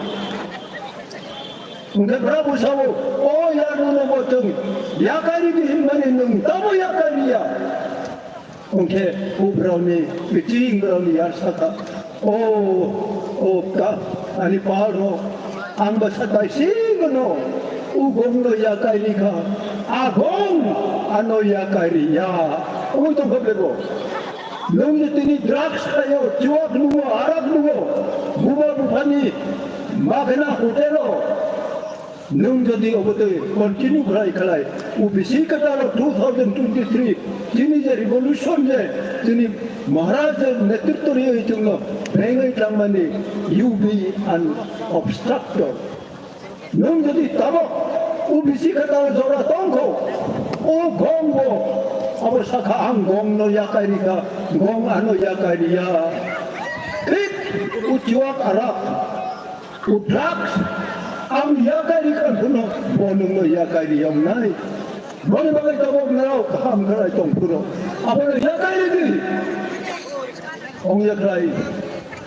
Hwnkhe brabo sao, "O yar, nono bo chwng yakaridi hinmani nwng tamo yakariya?" Hwnkhe ubrokni biching brokni yar sakha, "O, o ta, ani pal rok, ang bwsa taisingno ugongno yakarikha, agong ano yakariya." Omo tongkha bebo. Nwng je tini drugs khaio, chuak nungo, arak nungo, buma buphani magna hotel o. Nwng jodi obo twi continue khlai khlai, O B C kwtal o two thousand twenty-three, chini je revolution je, chini Maharaj je netritw riwi chwngno bengwi tangmani, you be an obstructor. Nwng jodi tabok O B C kwtal jora tongkho, o gong bo abo sakha, "Ang gong no yakai rikha, gong ano yakai riya." Thik o chuak arak, o drugs, ang yakai rikha phano bo nwngno yakai riyong nai. Boni bagwi tabok narao kaham khlai tong phuro, abono yakai ridi. Ong yakhai,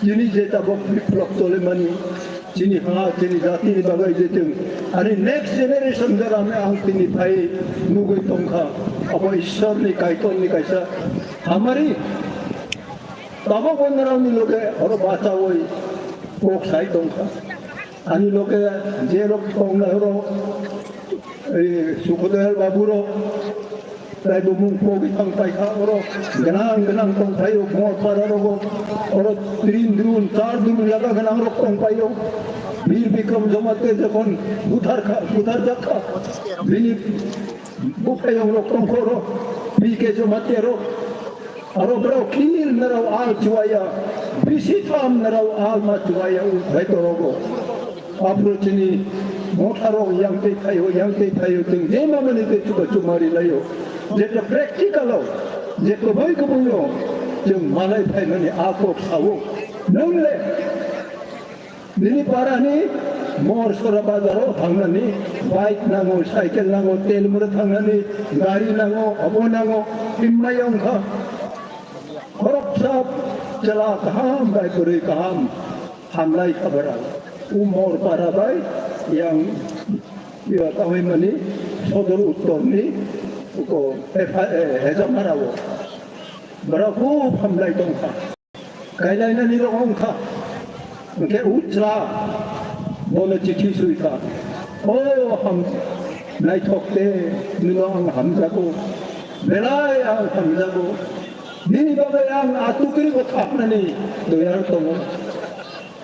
chini je tabok biplop tolemani, chini ha, chini jatini bagwi je chwng, ani next generation jora ang tini phai nugwi tongkha, abo Ishwarni Kaitorni kaisa hamari. Tabok bo narani loge oro bachawi kok sai tongkha. Ani loge je rok tongnai oro, ei Sukhadayal babu rok, Tei bo mung pogwi thang paikha oro gwnang gwnang tong phaio, Bongpara rogo oro trin drun, char drun yaga gwnang rok tong paio. Bir Bikram Jamatia jokhon buthar kha, buthar jak kha, bini buphayong rok tong kho oro, P K Jamatia rok. Aro borok kir narao al chuaya, bisi tham narao al ma chuaya, u bhai torogo. Aphuru chini motha rok yang tei phaio, yang tei phaio, chwng je mamani tei chuba chuma ri laio. Jeta practical o, je kwbui kwbui o, chwng malai phaimani a kok sao. Nwng le, nini para ni Mohor Sora bazar o thangnani, bike nango, cycle nango, tel mura thangnani, gari nango, abo nango, himma yong kha. Khoroksa chwla kaham bai bwrwi kaham hamlai kha bara. Umor para bai yang, ya, tangwi mani Sodor Uttor ni ko Heja-, eh, Hejamara o. Bara khub hamlai tong kha. Kailainani rok wng kha. Hwnkhe uchla bono chithi swi kha, "O ham naithok te, nino ang hamjago. Belai ang hamjago. Nini bagwi ang a tukri bo khapnani toyar tongo."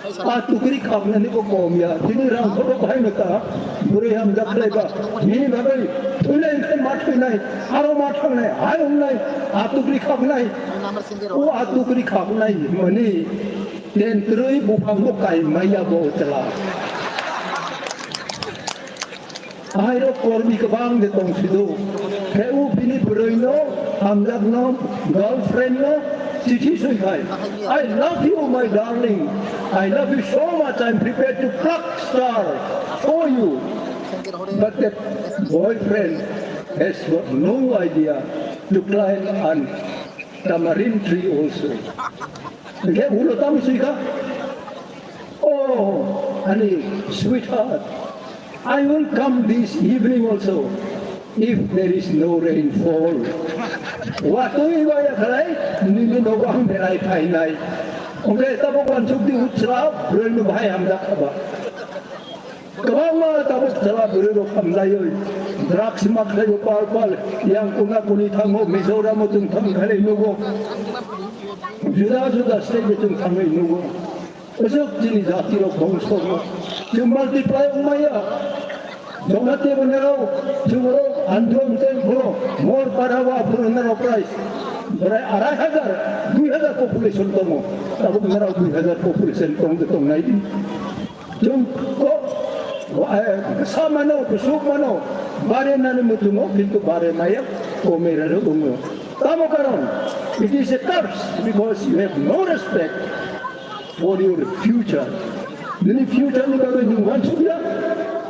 A tukri khaknani bo kom ya. Tini rang khoto bahai no ta. Bwrwi hamjak khlai ba. Bini bagwi thwinai khai ma thwinai. Aro ma thangnai. Hai wngnai. A tukri khaknai. O a tukri khaknai mani. Ten kwrwi buphang bo kai maya bo chwla. Ahairok kormi kwbang de tong sido. Khe o bini bwrwi no, hamjak no, girlfriend no, chithi soi khai. "I love you, my darling. I love you so much. I'm prepared to pluck star for you." But that boyfriend has got no idea to climb an tamarind tree also. Hingke ulo tamo sui kha? "Oh, honey, sweetheart, I will come this evening also, if there is no rainfall." Watwi waya khlai, nini nogo ang berai phainai. Hingke tabok wansuk di utsra, bwrwi no bahai hamjak kha ba. Kwbangma tabuk chwla bwrwi rok hamlaiwi drugs ma khlaiwi pal pal yang kuna kuni thango, Mizoram o chwng thang khlai nugo, juda juda state o chwng thangwi nugo. Aswk chini jati rok bongso rok chwng multiply wngmaya. Jomati bo nero chwng oro andro mteng phuro mor para wa phuro nero price. Borai arai hajar, dui hajar population tongo. Tabuk nero dui hajar population tong tongnai di. Chwng ko, eh, sa mano, kusuk mano, bare nani mutungo, kintu bare maya, kome ralo ungo. Tamo karon, it is a curse because you have no respect for your future. Nini future ni bagwi nwng wansukya,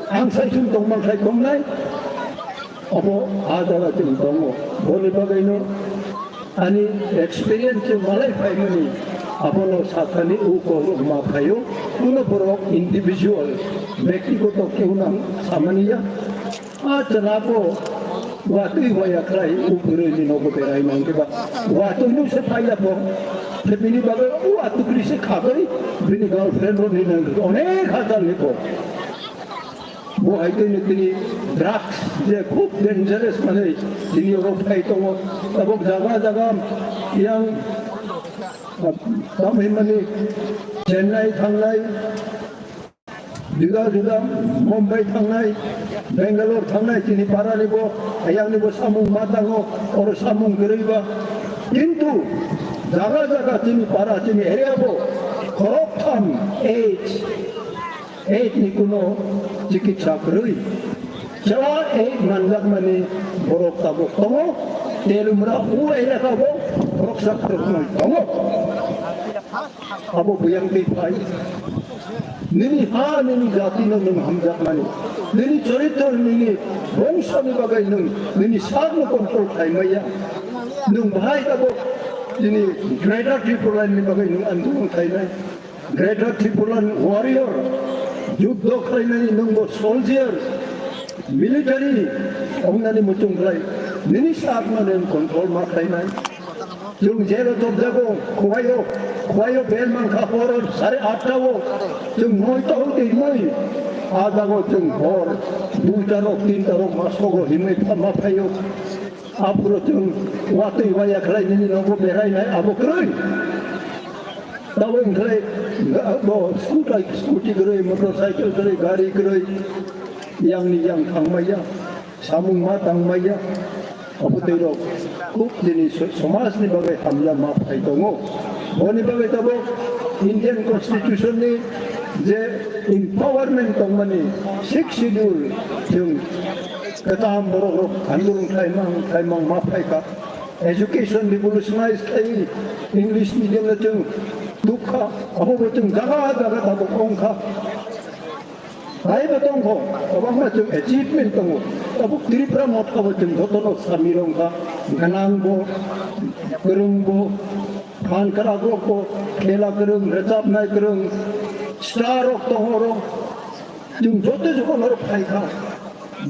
ang sai chwng tongmang khai tongnai. Obo a jaga chwng tongo. Boni bagwino ani experience chwng malai phaimani abono sathani o kok rok ma phaio. Kuno borok individual, bektigoto keu nang samani ya. A chwla bo watwi waya khlai o bwrwi ni nogo berai nang khe ba watwi no se phaiya bo. Khe bini bagwi o atukri se khagwi bini girlfriend rok ni nang onek hajar ni bo. Bo hai tini tini drugs je khub dangerous manwi tini oro phai tongo. Tabuk jaga jaga yang, ah, tamo hinmani Chennai thangnai, juda juda Mumbai thangnai, Bangalore thangnai, tini parani bo, ayangni bo samung ma tango, oro samung kwrwi ba. Kintu jaga jaga tini para, tini area bo khoroktham age Age ni kuno chikitsa kwrwi. Chwla age manjakmani borok tabuk tongo. Telumra o elaka bo borok sak rwkmani tongo. Abo buyang twi phai. Nini ha, nini jati no nwng hamjakmani. Nini choritro, nini bongso ni bagwi nwng nini sak no control khai maya. Nwng bahai tabuk nini Greater Tipraland ni bagwi nwng andolon khainai. Greater Tipraland warrior, juddo khlainani nwngbo soldier, military, wngnani muchung khlai, nini sakno nwng control ma khlainai. Chwng jelo chopjago, khwlaio, khwlaio bel mankha hor sare atta o, chwng noita o twi noi, a jago chwng hor duita rok, tinta rok ma sogo hinwi ma phaio. Aphuru chwng watwi waya khlai nini nogo berainai abo kwrwi. Tabuk wngkhe bo scooter, scooty kwrwi, motorcycle kwrwi, gari kwrwi, yangni yang thangmaya, samung ma tangmaya. Abo twi rok khub chini so-, somajni bagwi hamya ma phai tongo. Boni bagwi tabuk Indian Constitution ni je empowerment tongmani Sixth Schedule chwng kwcham borok rok andolon khlaimang, khlaimang ma phaikha. Education revolutionize khlai English medium no chwng tukha, abo bo chwng jaga jaga tabuk ongkha. Taibo tongkho, kwbangma chwng achievement tongo. Tabuk Tripura motha bo chwng jotono samir ongkha, gwnang bo, kwrwng bo, phan kwrak rok bo, khela kwrwng, rwchapnai kwrwng, star rok tongo oro. Chwng joto jokhon oro phaikha,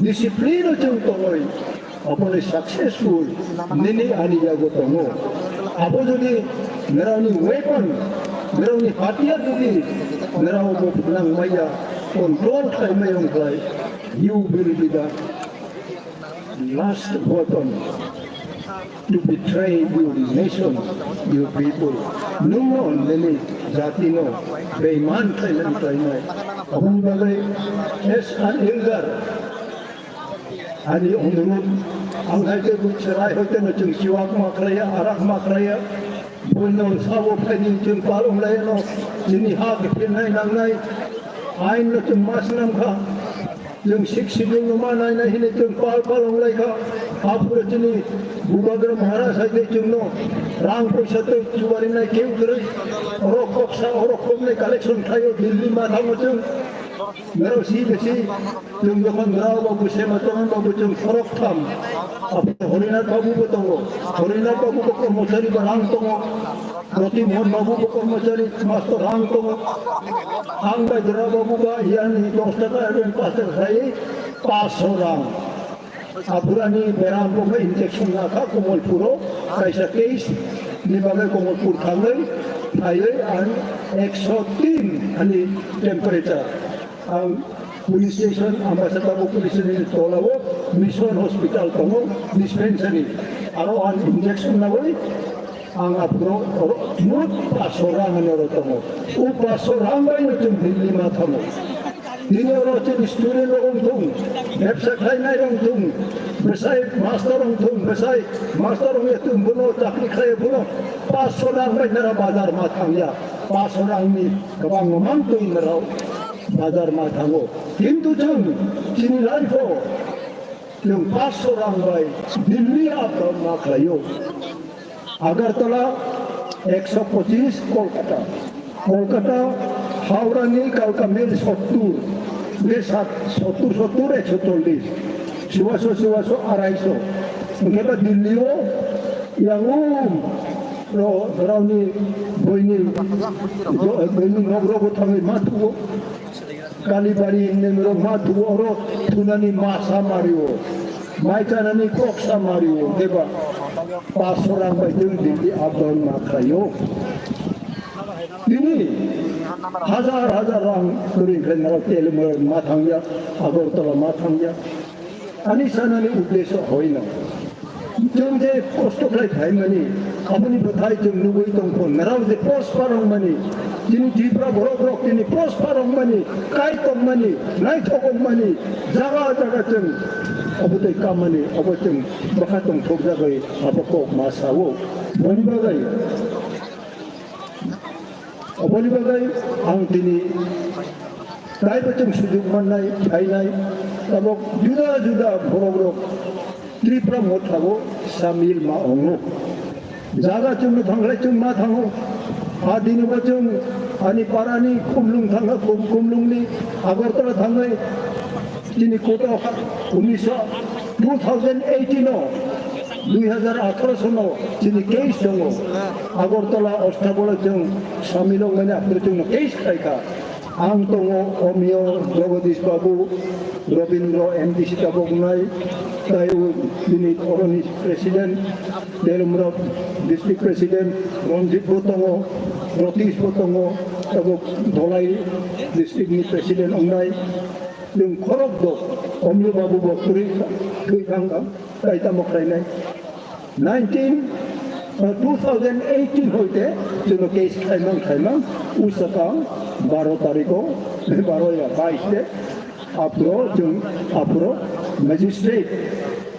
discipline o chwng tongwi, aboni successful nini ani yago tongo. Abo jodi nirokni weapon, nirokni hatiyar jodi nirok bo phwnang maya, control khlai maya wngkhlai, you will be the last weapon to betray your nation, your people. Nwngno nini jatino beiman khlainani khlainai. Aboni bagwi as an elder, ani onurudh, ang hai khe bo chwrai hoiteno chwng chiwak ma khlaiya, arak ma khlaiya, boino sabo phaini chwng palong laiyano, chini ha khe phinai nangnai, ain no chwng ma swnam kha. Chwng Sixth Schedule no ma nainai hinwi chwng pal pal wng lai kha. Aphuru chini Bubagra Maharaj hai tei chwngno rang poisa tei chubarinai keu kwrwi. Oro koksa, oro koknai collection khlaio, Delhi ma thango chwng. Norok si besi chwng jokhon Rao babu, Sema Charan babu chwng khorok tham. Aphuru Horinath babu bo tongo. Horinath babu bo kormochari ba rang tongo. Roti Mohan babu bo kormochari, master rang tongo. Ang bai Dura babu ba iyani dos taka eba pass taka khai paanch sho rang. Aphurani beram bo khe injection nakha Komolpuro, kaisa case ni bagwi Komolpur thangwi phaiwi ang ekso tin ani temperature. Ang police station, Ambasa Tabu police station ni tolao mission hospital tongo, dispensary. Aro ang injection nawi, ang aphuru oro mut paanch sho rang ani oro tongo. O paanch sho rang bai no chwng Delhi ma thango. Tini oro chini student rok wng thung, bebsa khlainai rok wng thung, bwsai master wng thung, bwsai master wng ya thung, bono chakri khlai bono paanch sho rang bai nara bazar ma thangya. Paanch sho rang ni kwbang mang twi nara bazar ma thango. Kintu chwng chini life o chwng paanch sho rang bai Delhi up down ma khlaio. Agartala ekso pochis, Kolkata. Kolkata, Howrah ni Kalka Mail sottur, be sat, sottur, sottur, ekso chollis. Siwaso, siwaso, arai sho. Hwnkhe ba Delhi o yang um ro, rauni boini, jo-, boini nok rogo thangwi ma thugo. Kalibari hwnwi rok ma thugo, oro thunani ma sa mario, mai chanani kok sa mario, eba paanch sho rang bai chwng Delhi up down ma khlaio. Tini hajar hajar rang kwrwi khlai narok tel ma thangya, Agartala ma thangya. Ani sanani uddesho hoino. Chwng je kosto khlai phaimani, aboni bwthai chwng nugwi tongkho. Narao je post parongmani, chini Tripura borok rok tini post parongmani, kai tongmani, naithok wngmani, jaga jaga chwng obo tei kammani, obo chwng bwkha tongthokjagwi abo kok ma sao. Boni bagwi Oboni bagwi ang tini taibo chwng sujuk mannai, phainai, tabok juda juda borok rok Tripura motha o samil ma wngo. Jaga chwngno thangkhlai chwng ma thango. A dini bo chwng ani parani Khumlung thangkha, Khum-, Khumlungni Agartala thangnai. Chini koto unisho two thousand eighteen o, dui hajar atharo sono chini case tongo. Agartala Osthabolo chwng samil wngmani aphuru chwngno case khlaikha. Ang tongo, Omio, Jagadish Babu, Robindro, M D C tabok wngnai, tai o bini oroni president, Delumra district president, Ranjit bo tongo, Ratish bo tongo, tabok Dholai district ni president wngnai. Chwng khorok do, Omni Babu bo kwrwi kha, thwi thang kha, tai tamo khlainai. Nineteen, uh, two thousand eighteen hoite chwngno case khlaimang khlaimang, usakang baro tariko, baro ya bais de, aphro chwng, aphro magistrate,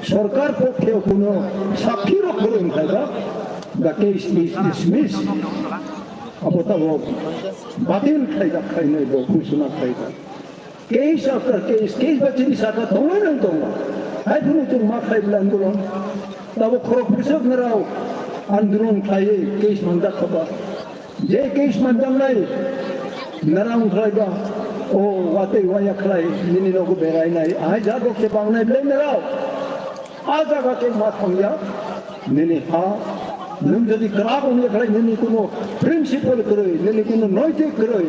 sorkar pokhe kuno sakhi rok phwrwng khlaiba, the case is dismissed. Abo tamo batil khlaijak khlainai bo, ghosona khlaijak. Case after case, case ba chini saka tongwi nang tongo. Hai phano chwng ma khlai bwla andolon. Tabo khorok bwswk narao andolon khlaiwi case manjak kha ba. Je case manjaknai narao khlai ba, o watwi waya khlai nini nogo berainai. Hai jagok se bangnai bwlai narao. A jaga chwng ma thangya, nini ha, nwng jodi kwrak wngya khlai, nini kuno principle kwrwi, nini kuno noitik kwrwi,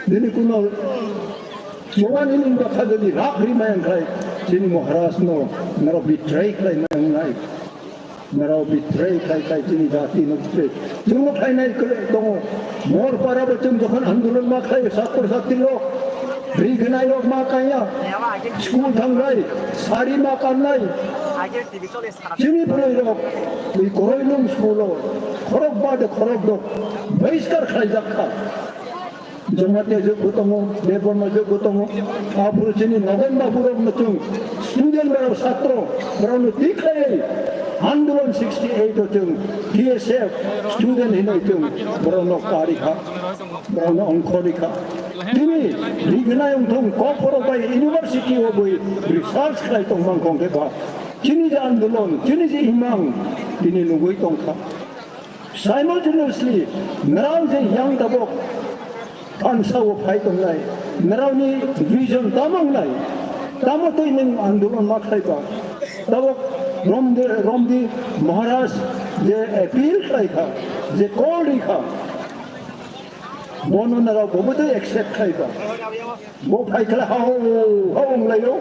nini kuno chuba nini bakha jodi rak ri maya khlai, chini Maharaj no, naro betray khlai maya wngnai, naro betray khlai khlai chini jati no betray. Chwngno khlainai kwrwi tongo, mor para bo chwng jokhon andolon ma khlai, sattor satri rok, Rignai rok ma kanya, school thangnai, sari ma kannai. Chini bwrwi rok, twi kwrwi lung school o, khorok ba de khorok dok, bahiskar khlaijak kha. Jamatia jwk bo tongo, Debbarma jwk bo tongo. Aphuru chini Nogen babu rok no chwng student rok, satro rok no twi khlaiwi andolon sixty eight o chwng T S F student hinwi chwng borok no kari kha, borok no ongkhorwi kha. Tini rignai wngthung, kokborok bai university o bwi research khlai tongmang kong khe ba chini je andolon, chini je imang tini nugwi tongkha. Simultaneously, nrao je yang tabok thansa o phai tongnai, nrao ni vision tamo wngnai, tamo twi nwng andolon ma khlai ba. Tabok Romdi, Romdi Maharaj je appeal khlai kha, je call ri kha, bono nrao bo bo twi accept khlai ba. Bo phai khlai hao hao wnglaio.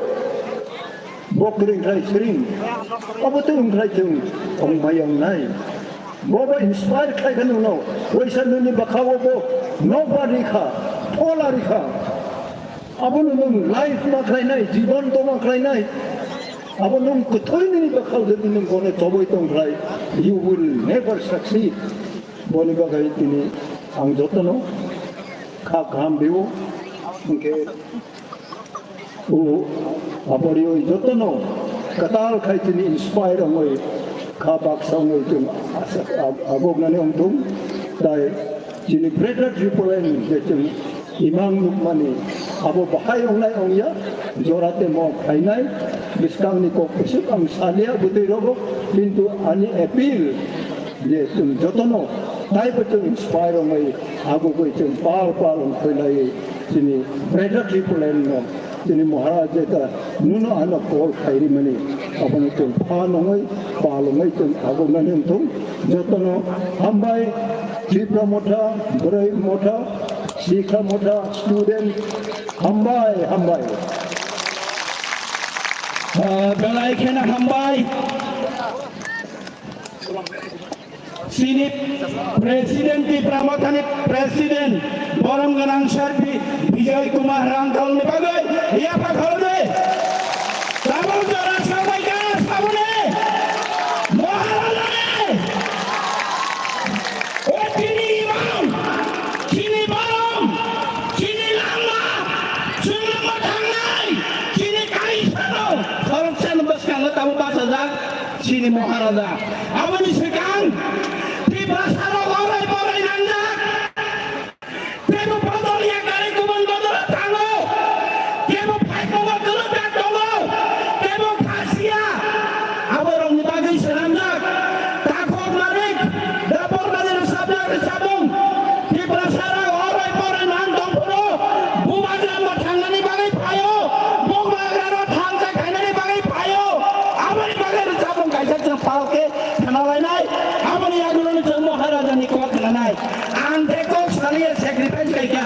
Bo kwrwng khlai swrwng. Abo tei wng khlai chwng wng mai wng nai. Bo bo inspire khlai khe nwngno. Waisa nini bwkhao bo nokbar ri kha, phola ri kha. Abono nwng life ma khlai nai, jibon toma khlai nai. Abo nwng kwthwi nini bwkhao jodi nwng bono chobwi tong khlai, you will never succeed. Boni bagwi tini ang jotono kha kaham rio. Hwnkhe o aporio jotono kwtal khai chini inspire wngwi kha baksa wngwi chwng asa-, ab-, aboknani wngthung. Tai chini Greater Tipraland je chwng imang nukmani abo bahai wngnai wngya, jora temo phainai bwskangni kok bwswk ang salia bwtwi rogo, kintu ani appeal je chwng jotono taibo chwng inspire wngwi agugwi chwng pal pal wngkhoilaiwi chini Greater Tipraland no chini Maharaj jeta nuno ano call khairi mani abono chwng pha nongwi pal wngwi chwng aguknani wngthung. Jotono hambai, Tipra Motha, Bwrwi Motha, Sikha Motha, student, hambai, hambai. Ah, belai kheno hambai. Chini President, Tipra Mothani President, borom gwnang sir Bi-, Bijoy Kumar Rangkal ni bagwi yapha khordi. Tabuk jora sabai ka sabuni Maharaja ni. O chini imam, chini borom, chini lama, chwng lama thangnai, chini kaisano, khoroksa ni bwskango tabuk bachajak. Chini Maharaja. Aboni swkang Tiprasarok orai borai nangjak. Tebo bodol ya gari kubun bodol thango. Tebo phai kobo kwlwk jak tongo. Tebo khasiya. Aborokni bagwi swnamjak. Takhok manik. Dapor mani rwchapjak rwchapmung. Tiprasarok orai borai nang tongphuru. Bubagra no thangnani bagwi phaio. Bubagra no thansa khainani bagwi phaio. Aboni bagwi rwchapmung kaisa chwng palke khwnalainai. Aboni yagulo no chwng Maharajani kok khwnanai. Ang khe kok saliya sacrifice khaikha.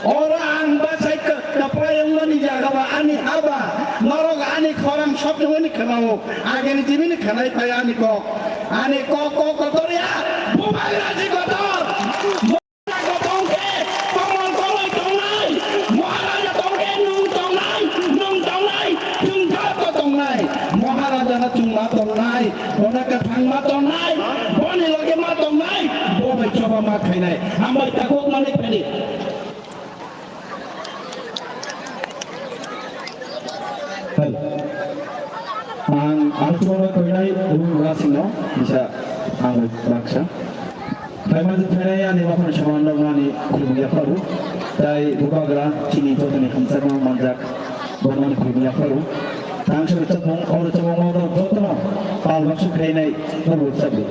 Oro ang bachai kwplai wngmani jaga ba ani haba. Norok ani khorang sopjongmani khwnao. Ageni jibini khwnai phai ani kok. Ani kok kok kotor ya. Bubagraji kotor. Tongkhe, Komol koloi tongnai, Maharaja tongkhe, nwng tongnai, nwng tongnai, chwng joto tongnai. Maharaja no chwng ma tongnai, bono kwthang ma tongnai, boni loge ma tongnai, bo bai choba ma khainai. Hambai takhuk mani phani. Hel. Ang, ang chwngno koinai ulung rasingno bisa ang baksa. Phaimani phainai ani waphano samano nani khulumya pharu. Tai bubagra chini jotoni hamjakma manjak bormani khulumya pharu. Tang sori chapmung, oro chapmung mauno jotono pal baksu khainai ulung chabu.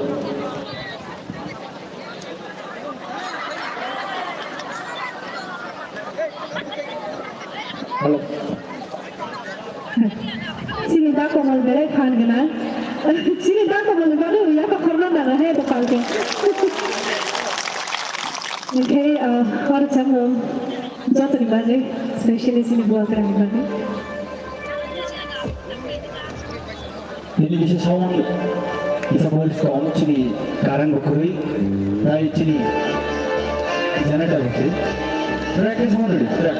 Hello. Chini da Komol belai phan gwnang. Chini da Komol ni bagwi yapha khorna nang he bokal khe. Hwnkhe, ah, hor chamo jotoni bagwi, specially chini bubagrani bagwi. Nini kisa sound, kisa voice kong, chini current bo kwrwi, tai chini generator bo se. Track is already, track.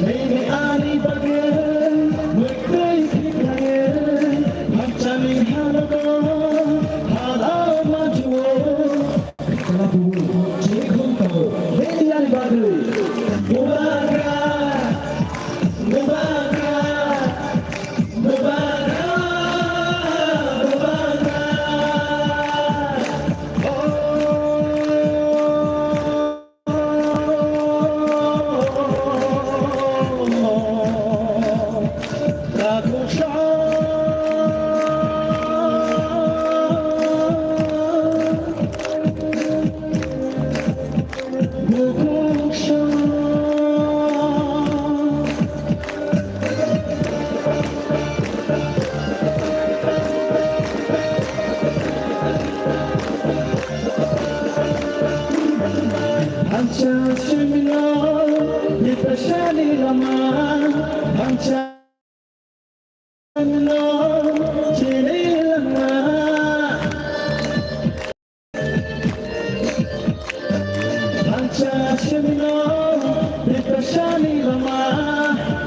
Nini ani bagwi mwktwi khiklangwi, hamchani halogo hala majuo. Khikla buo, chini khum tongo, nini ani bagwi. Bubagra, bubagra, bubagra, bubagra. Oh. Bangsa sumino, depression ni lama, bangsa sumino, chini lama. Bangsa sumino, depression ni lama,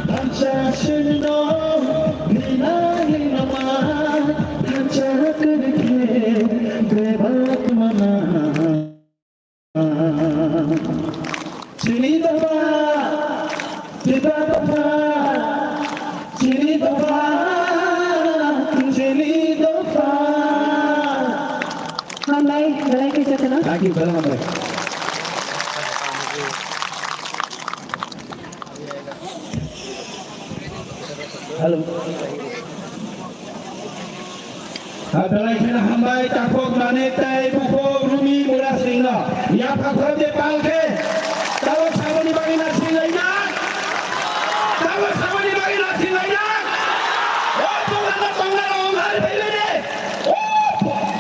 bangsa sumino, rinani lama, bangsa kerikhe, bebak mana. Chini dopha, tiba dopha, chini dopha, chini dopha. Hambai, belai kisa kheno. Thank you, belai hambai. Hello. Ha, belai kheno hambai, takhuk Manik tei bukhuk Rumi Murasingno. Yapha khorokde pal khe. Tabuk saboni bagwi narsing laijak. Tabuk saboni bagwi narsing laijak. O tongna tongna rong hari phaibai de. O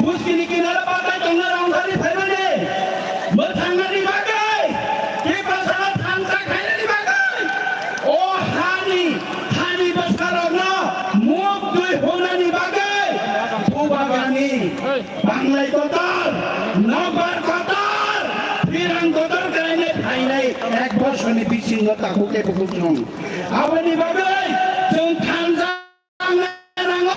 buskini kinaro patai tongna rong hari phaibai de. Mwthangnani bagwi, Tiprasano thansa khainani bagwi, o hani, hani bwsarokno muk twi hwnani bagwi Bubagrani banglai kotor, nokbar kotor, phirang kotor khlainai phainai ek bosorni bisingo takhuk tei bukhuk song. Aboni bagwi chwng thansa nango.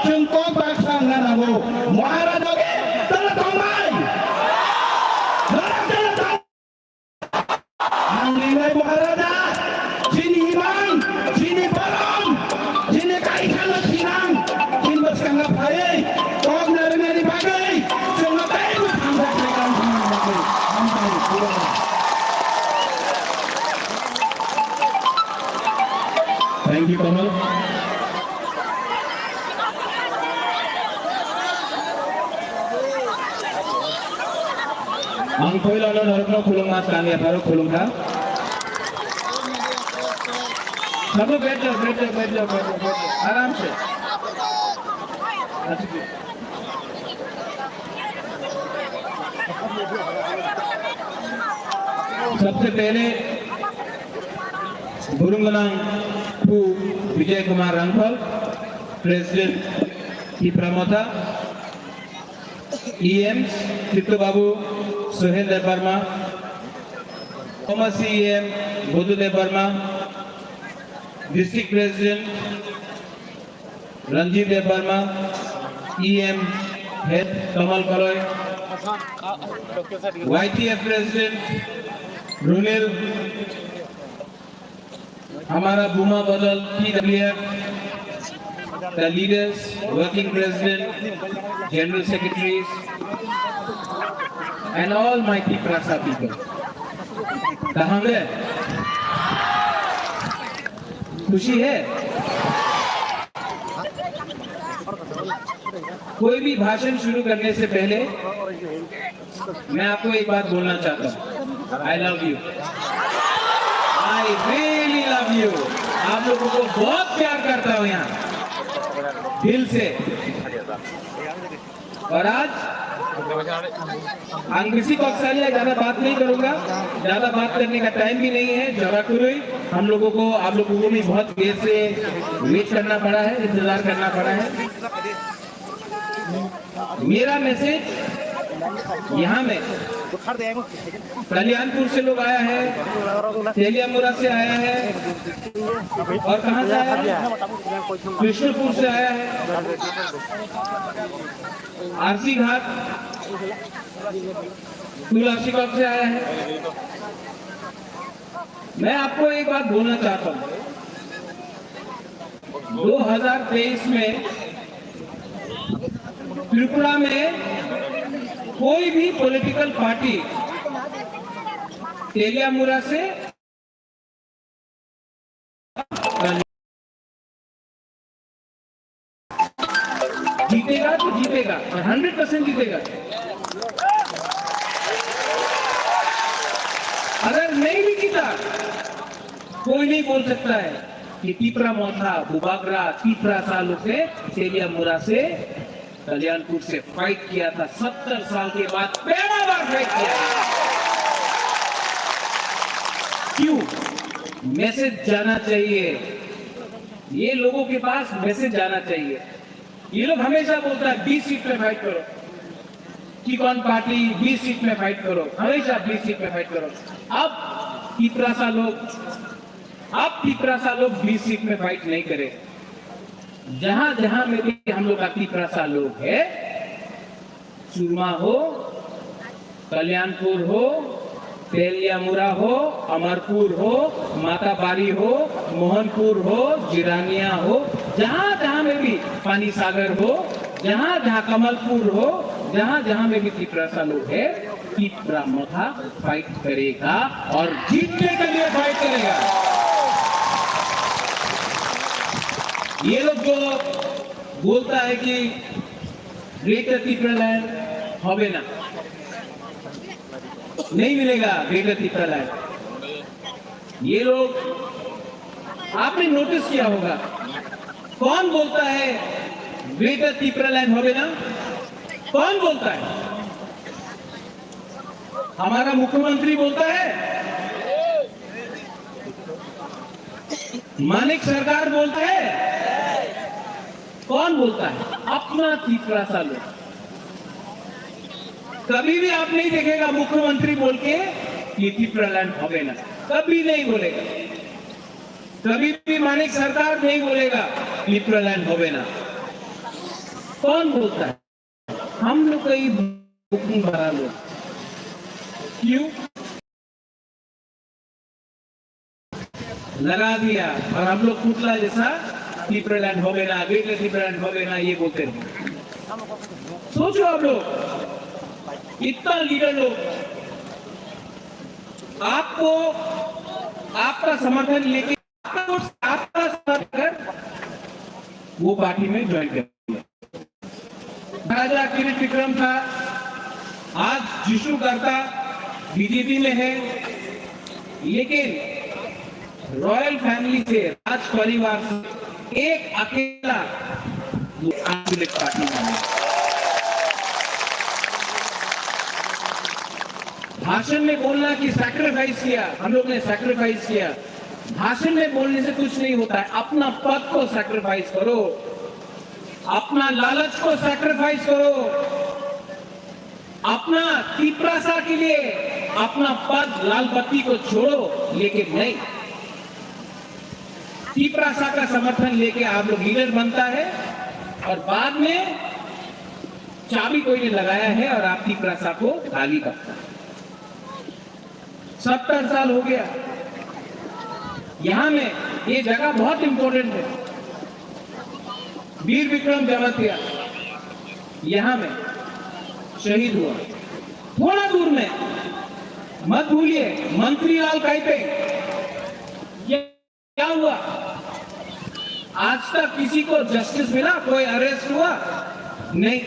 Chwng kok baksa wngna nango. Maharaja ke tala tongbai. Norok tala tong. Ang ningnai Maharaja, chini imang, chini borom, chini kaisa no thinang, chini bwskango phaiwi kok narwknani bagwi chwngno teibo thansa khlai kha wngthangna bagwi. Hambai, Bubagra. Ang poilano norokno khulungma, kami apharo khulungkha. Sabu bed jao, bed jao, bed jao, bed jao, bed jao. Aram se. सबसे पहले Burung Gwnang Pu Vijay Kumar Rangkhol, President Tipra Motha, E M Chitto Babu Sohel Debbarma, former C E M Buddha Debbarma, District President Ranjit Debbarma, E M Head Kamal Kaloi, Y T F President Runil, हमारा बुमा बदल T W F, the leaders, working president, general secretaries, and all my Tiprasa people. कहाँ गए? खुशी है? कोई भी भाषण शुरू करने से पहले मैं आपको एक बात बोलना चाहता हूँ, I love you, I really love you। आप लोगों को बहुत प्यार करता हूँ यहाँ दिल से। और आज ang bisi kok sari, ज्यादा बात नहीं करूंगा, ज्यादा बात करने का टाइम भी नहीं है। Jora kwrwi, हम लोगों को, आप लोगों को भी बहुत देर से वेट करना पड़ा है, इंतजार करना पड़ा है। मेरा मैसेज यहाँ में कल्याणपुर से लोग आया है, तेलियामुरा से आया है, और कहाँ से आया है? कृष्णपुर से आया है, आरसी घाट, तुलासी बाग से आया है। मैं आपको एक बात बोलना चाहता हूँ, दो हज़ार तेईस में त्रिपुरा में कोई भी पॉलिटिकल पार्टी तेलियामुरा से जीतेगा तो जीतेगा, और हंड्रेड परसेंट जीतेगा। अगर नहीं भी जीता, कोई नहीं बोल सकता है कि तिपरा मोथा, बुबाग्रा, तिपरा सालुके, तेलियामुरा से, कल्याणपुर से फाइट किया था। सत्तर साल के बाद पहला बार फाइट किया था। क्यों? मैसेज जाना चाहिए, ये लोगों के पास मैसेज जाना चाहिए। ये लोग हमेशा बोलता है, बीस सीट पे फाइट करो, कि कौन पार्टी, बीस सीट में फाइट करो, हमेशा बीस सीट में फाइट करो। अब तिपरासा लोग, अब तिपरासा लोग बीस सीट में फाइट नहीं करे। जहां जहां में भी हम लोग का तिपरासा लोग है, चूरमा हो, कल्याणपुर हो, तेलियामुरा हो, अमरपुर हो, माताबारी हो, मोहनपुर हो, जिरानिया हो, जहां जहां में भी, पानी सागर हो, जहां जहां, कमलपुर हो, जहां जहां में भी तिपरासा लोग है, तिपरा मोथा फाइट करेगा और जीतने के लिए फाइट करेगा। ये लोग जो बोलता है कि ग्रेटर तिपरालैंड होबे ना, नहीं मिलेगा ग्रेटर तिपरालैंड। ये लोग, आपने नोटिस किया होगा, कौन बोलता है ग्रेटर तिपरालैंड होबे ना? कौन बोलता है? हमारा मुख्यमंत्री बोलता है, मानिक सरकार बोलता है। कौन बोलता है? अपना तिपरासा लोग। कभी भी आप नहीं देखेगा मुख्यमंत्री बोल के ये तिपरालैंड होबे ना, कभी नहीं बोलेगा। कभी भी मानिक सरकार नहीं बोलेगा तिपरालैंड होबे ना। कौन बोलता है? हम लोग का ही बुकिंग भरा लोग। क्यों? लगा दिया। और हम लोग पुतला जैसा तिपरालैंड होबे ना, ग्रेटर तिपरालैंड होबे ना, ये बोलते हैं। सोचो आप लोग, इतना लीडर लोग आपको, आपका समर्थन लेके, आपका, आपका समर्थन कर वो पार्टी में ज्वाइन कर। राजा किरीट विक्रम था, आज जिशु करता, बीजेपी में है, लेकिन रॉयल फैमिली से, राज परिवार से एक अकेला आंचलिक पार्टी में है। भाषण में बोलना कि सैक्रिफाइस किया, हम लोग ने सैक्रिफाइस किया। भाषण में बोलने से कुछ नहीं होता है, अपना पद को सैक्रिफाइस करो, अपना लालच को सैक्रिफाइस करो, अपना तिपरासा के लिए अपना पद लाल बत्ती को छोड़ो, लेकिन नहीं, तिपरासा का समर्थन लेके आप लोग लीडर बनता है और बाद में चाबी कोई ने लगाया है और आप तिपरासा को गाली बकता है। सत्तर साल हो गया। यहाँ में ये जगह बहुत इंपॉर्टेंट है। वीर विक्रम जमातिया यहाँ में शहीद हुआ। थोड़ा दूर में, मत भूलिए, मंत्री लाल काइपे, क्या हुआ? आज तक किसी को जस्टिस मिला? कोई अरेस्ट हुआ? नहीं।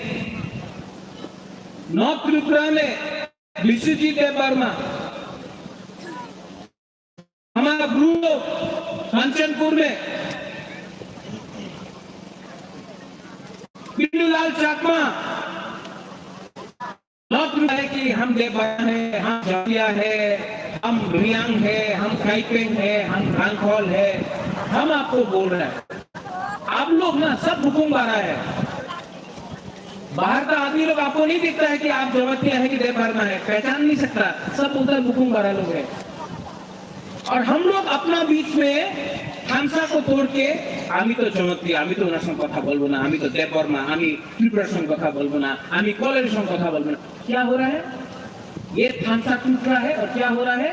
नॉर्थ त्रिपुरा में विश्वजीत देव वर्मा, हमारा ब्रू लोग कंचनपुर में, पिंडूलाल चाकमा, नॉर्थ त्रिपुरा है कि हम देवबर्मा है, हम जातिया है, हम रियांग है, हम काइपेंग है, हम रांगखोल है, हम आपको बोल रहे हैं। आप लोग ना सब बुकुम बारा है। बाहर का आदमी लोग आपको नहीं दिखता है कि आप जमातिया है कि देवबर्मा है, पहचान नहीं सकता, सब बोलता है बुकुम बारा लोग है। और हम लोग अपना बीच में थानसा को तोड़ के, আমি তো জমাতিয়া, আমি তো ওনার সঙ্গে কথা বলবো না, আমি তো দেববর্মা, আমি ত্রিপুরার সঙ্গে কথা বলবো না, আমি কলের সঙ্গে কথা বলবো না। क्या हो रहा है? ये थानसा टूट रहा है और क्या हो रहा है?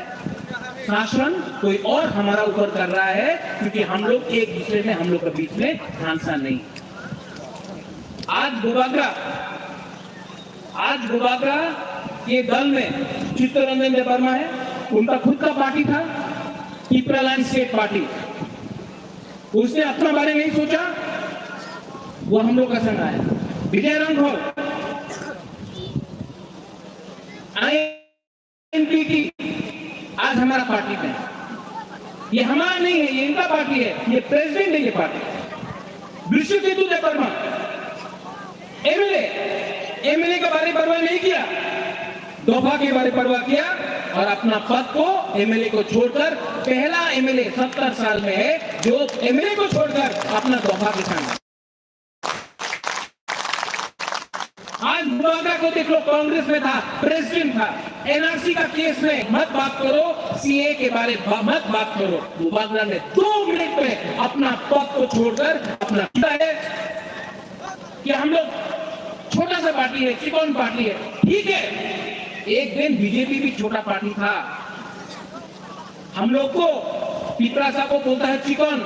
शासन कोई और हमारा ऊपर कर रहा है, क्योंकि हम लोग एक दूसरे में, हम लोग के बीच में थानसा नहीं। आज बुबागरा, आज बुबागरा के दल में चित्तरंजन देव वर्मा है, उनका खुद का पार्टी था, तिपरालैंड स्टेट पार्टी। उसने अपना बारे नहीं सोचा, वो हम लोग का संग आया। विजय रांगखोल, आईएनपीटी, आज हमारा पार्टी में है। ये हमारा नहीं है, ये इनका पार्टी है, ये प्रेसिडेंट है ये पार्टी। विश्वजीतू देव वर्मा, एमएलए, एमएलए के बारे में परवाह नहीं किया, दोफा के बारे में परवाह किया और अपना पद को, एमएलए को छोड़कर, पहला एमएलए सत्तर साल में है जो एमएलए को छोड़कर अपना दोफा के साथ। आज बुबागरा को देख लो, कांग्रेस में था, प्रेसिडेंट था, एनआरसी का केस में मत बात करो, सीएए के बारे में मत बात करो। बुबागरा ने दो मिनट में अपना पद को छोड़कर अपना है कि हम लोग छोटा सा पार्टी है, चिकन पार्टी है, ठीक है, एक दिन बीजेपी भी छोटा पार्टी था। हम लोग को तिपरासा को बोलता है चिकन,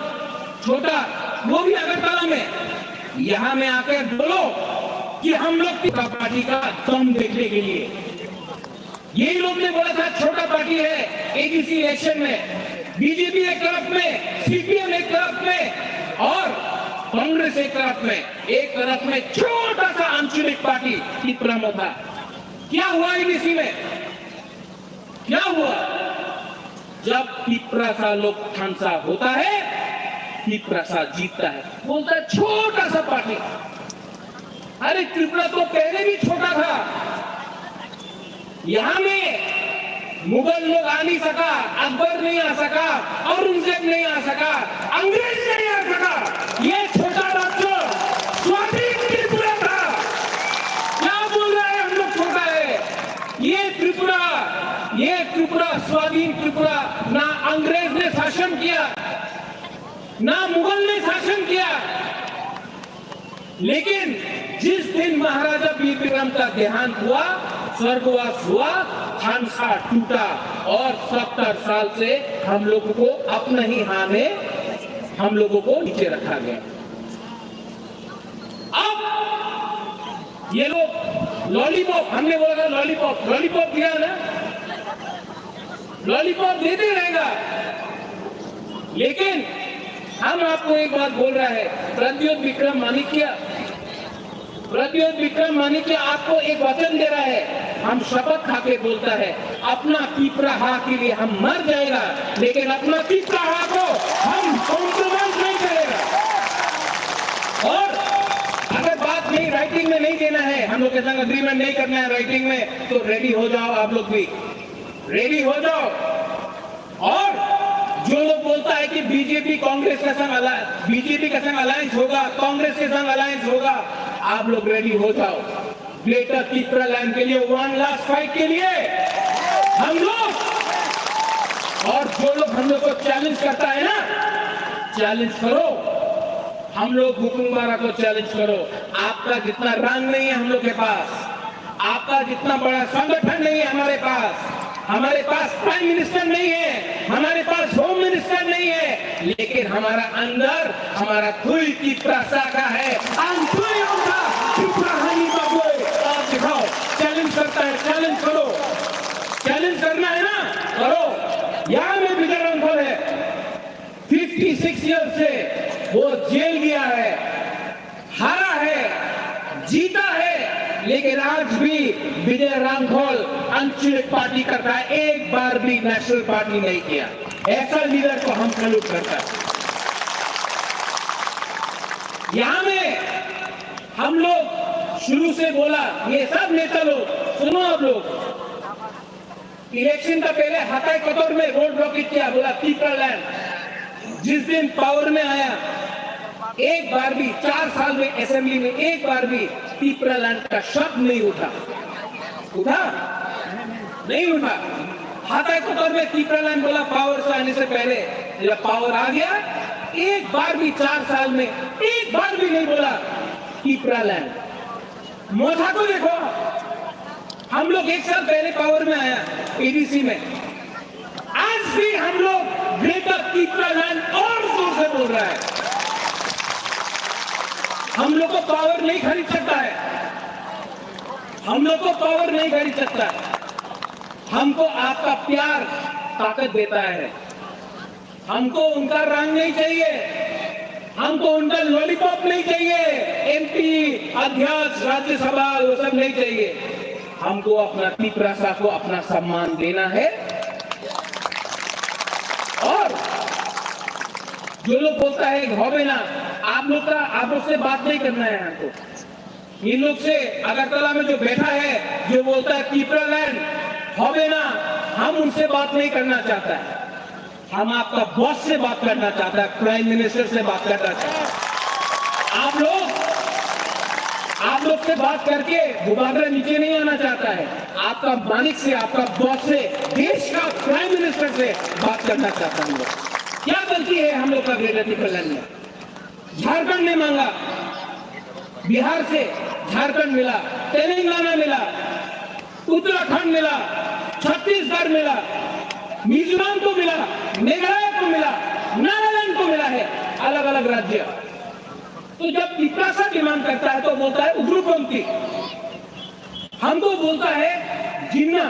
छोटा, वो भी अगरतला में। यहाँ में आकर बोलो कि हम लोग तिपरा पार्टी का दम देखने के लिए। यही लोग ने बोला था छोटा पार्टी है, एडीसी इलेक्शन में बीजेपी एक तरफ में, सीपीएम एक तरफ में और कांग्रेस एक तरफ में। एक तरफ में छोटा सा आंचलिक पार्टी तिपरा मोथा। क्या हुआ एडीसी में? क्या हुआ? जब तिपरासा लोग थानसा होता है, तिपरासा जीतता है। बोलता है, छोटा सा पार्टी। अरे, त्रिपुरा तो पहले भी छोटा था। यहाँ में मुगल लोग आ नहीं सका, अकबर नहीं आ सका, औरंगजेब नहीं आ सका, अंग्रेज नहीं आ सका। ये छोटा राज्य स्वाधीन त्रिपुरा था। क्या बोल रहा है हम लोग छोटा है? ये त्रिपुरा, ये त्रिपुरा, स्वाधीन त्रिपुरा, ना अंग्रेज ने शासन किया, ना मुगल ने शासन किया। लेकिन जिस दिन महाराजा वीर विक्रम का देहांत हुआ, स्वर्गवास हुआ, थानसा टूटा और सत्तर साल से हम लोगों को अपने ही हाथ में हम लोगों को नीचे रखा गया। अब ये लोग लॉलीपॉप, हमने बोला था लॉलीपॉप, लॉलीपॉप दिया ना, लॉलीपॉप देते रहेगा। लेकिन हम आपको एक बात बोल रहा है, प्रद्योत विक्रम माणिक्य, प्रद्योत विक्रम माणिक्य आपको एक वचन दे रहा है, हम शपथ खा के बोलता है, अपना पिपराहा के लिए हम मर जाएगा, लेकिन अपना पिपराहा को हम कॉम्प्रोमाइज नहीं करेगा। और अगर बात नहीं, राइटिंग में नहीं देना है, हम लोग के संग अग्रीमेंट नहीं करना है राइटिंग में, तो रेडी हो जाओ आप लोग भी, रेडी हो जाओ। और जो लोग बोलता है कि बीजेपी कांग्रेस के संग अला-, बीजेपी के संग अलायंस होगा, कांग्रेस के संग अलायंस होगा, आप लोग रेडी हो जाओ। ग्रेटर तिप्रालैंड के लिए वन लास्ट फाइट के लिए हम लोग, और जो लोग हम लोग को चैलेंज करता है ना, चैलेंज करो, हम लोग बुकुंग बारा को चैलेंज करो। आपका जितना रंग नहीं है हम लोग के पास, आपका जितना बड़ा संगठन नहीं है हमारे पास, हमारे पास प्राइम मिनिस्टर नहीं है, हमारे पास होम मिनिस्टर नहीं है, लेकिन हमारा अंदर हमारा तुई तिप्रासा का है। Ang tui ongkha Tiprahani bagwi. आप दिखाओ, चैलेंज करता है, चैलेंज करो। चैलेंज करना है ना, करो। यहाँ में विजय रामफल है, फिफ्टी सिक्स ईयर से वो जेल गया है, हारा है, जीता है, लेकिन आज भी विजय रामफल आंचलिक पार्टी करता है, एक बार भी नेशनल पार्टी नहीं किया। ऐसा लीडर को हम सैल्यूट करता है। यहाँ में हम लोग शुरू से बोला, ये सब नेता लोग, सुनो आप लोग, इलेक्शन का पहले हाताई कतोर में रोड ब्लॉकेट किया, बोला तिप्रालैंड। जिस दिन पावर में आया, एक बार भी, चार साल में असेंबली में एक बार भी तिप्रालैंड का शब्द नहीं उठा। उठा? नहीं उठा। हाताई कतोर में तिप्रालैंड बोला पावर से आने से पहले, जब पावर आ गया, एक बार भी चार साल में एक बार भी नहीं बोला तिप्रालैंड। मोथा को देखो, हम लोग एक साल पहले पावर में आया एडीसी में, आज भी हम लोग ग्रेटर तिप्रालैंड और जोर से बोल रहा है। हम लोग को पावर नहीं खरीद सकता है, हम लोग को पावर नहीं खरीद सकता है। हमको आपका प्यार ताकत देता है। हमको उनका रंग नहीं चाहिए, हमको उनका लॉलीपॉप नहीं चाहिए। एमपी, अध्यक्ष, राज्यसभा, वो सब नहीं चाहिए। हमको अपना तिप्रासा को अपना सम्मान देना है। और जो लोग बोलता है होबे ना, आप लोग का, आप लोग से बात नहीं करना है हमको। इन लोग से, अगरतला में जो बैठा है, जो बोलता है तिप्रालैंड होबे ना, हम उनसे बात नहीं करना चाहता है। हम आपका बॉस से बात करना चाहता है, प्राइम मिनिस्टर से बात करना चाहता है। आप लोग, आप लोग से बात करके बुबागरा नीचे नहीं आना चाहता है। आपका मालिक से, आपका बॉस से, देश का प्राइम मिनिस्टर से बात करना चाहता है हम लोग। क्या गलती है हम लोग का ग्रेटर तिप्रालैंड में? झारखंड ने मांगा, बिहार से झारखंड मिला, तेलंगाना मिला, उत्तराखंड मिला, छत्तीसगढ़ मिला, मिजोरम को मिला, मेघालय को मिला, नागालैंड को मिला है, अलग-अलग राज्य। तो जब तिप्रासा डिमांड करता है तो बोलता है उग्रपंथी, हमको बोलता है जिन्ना।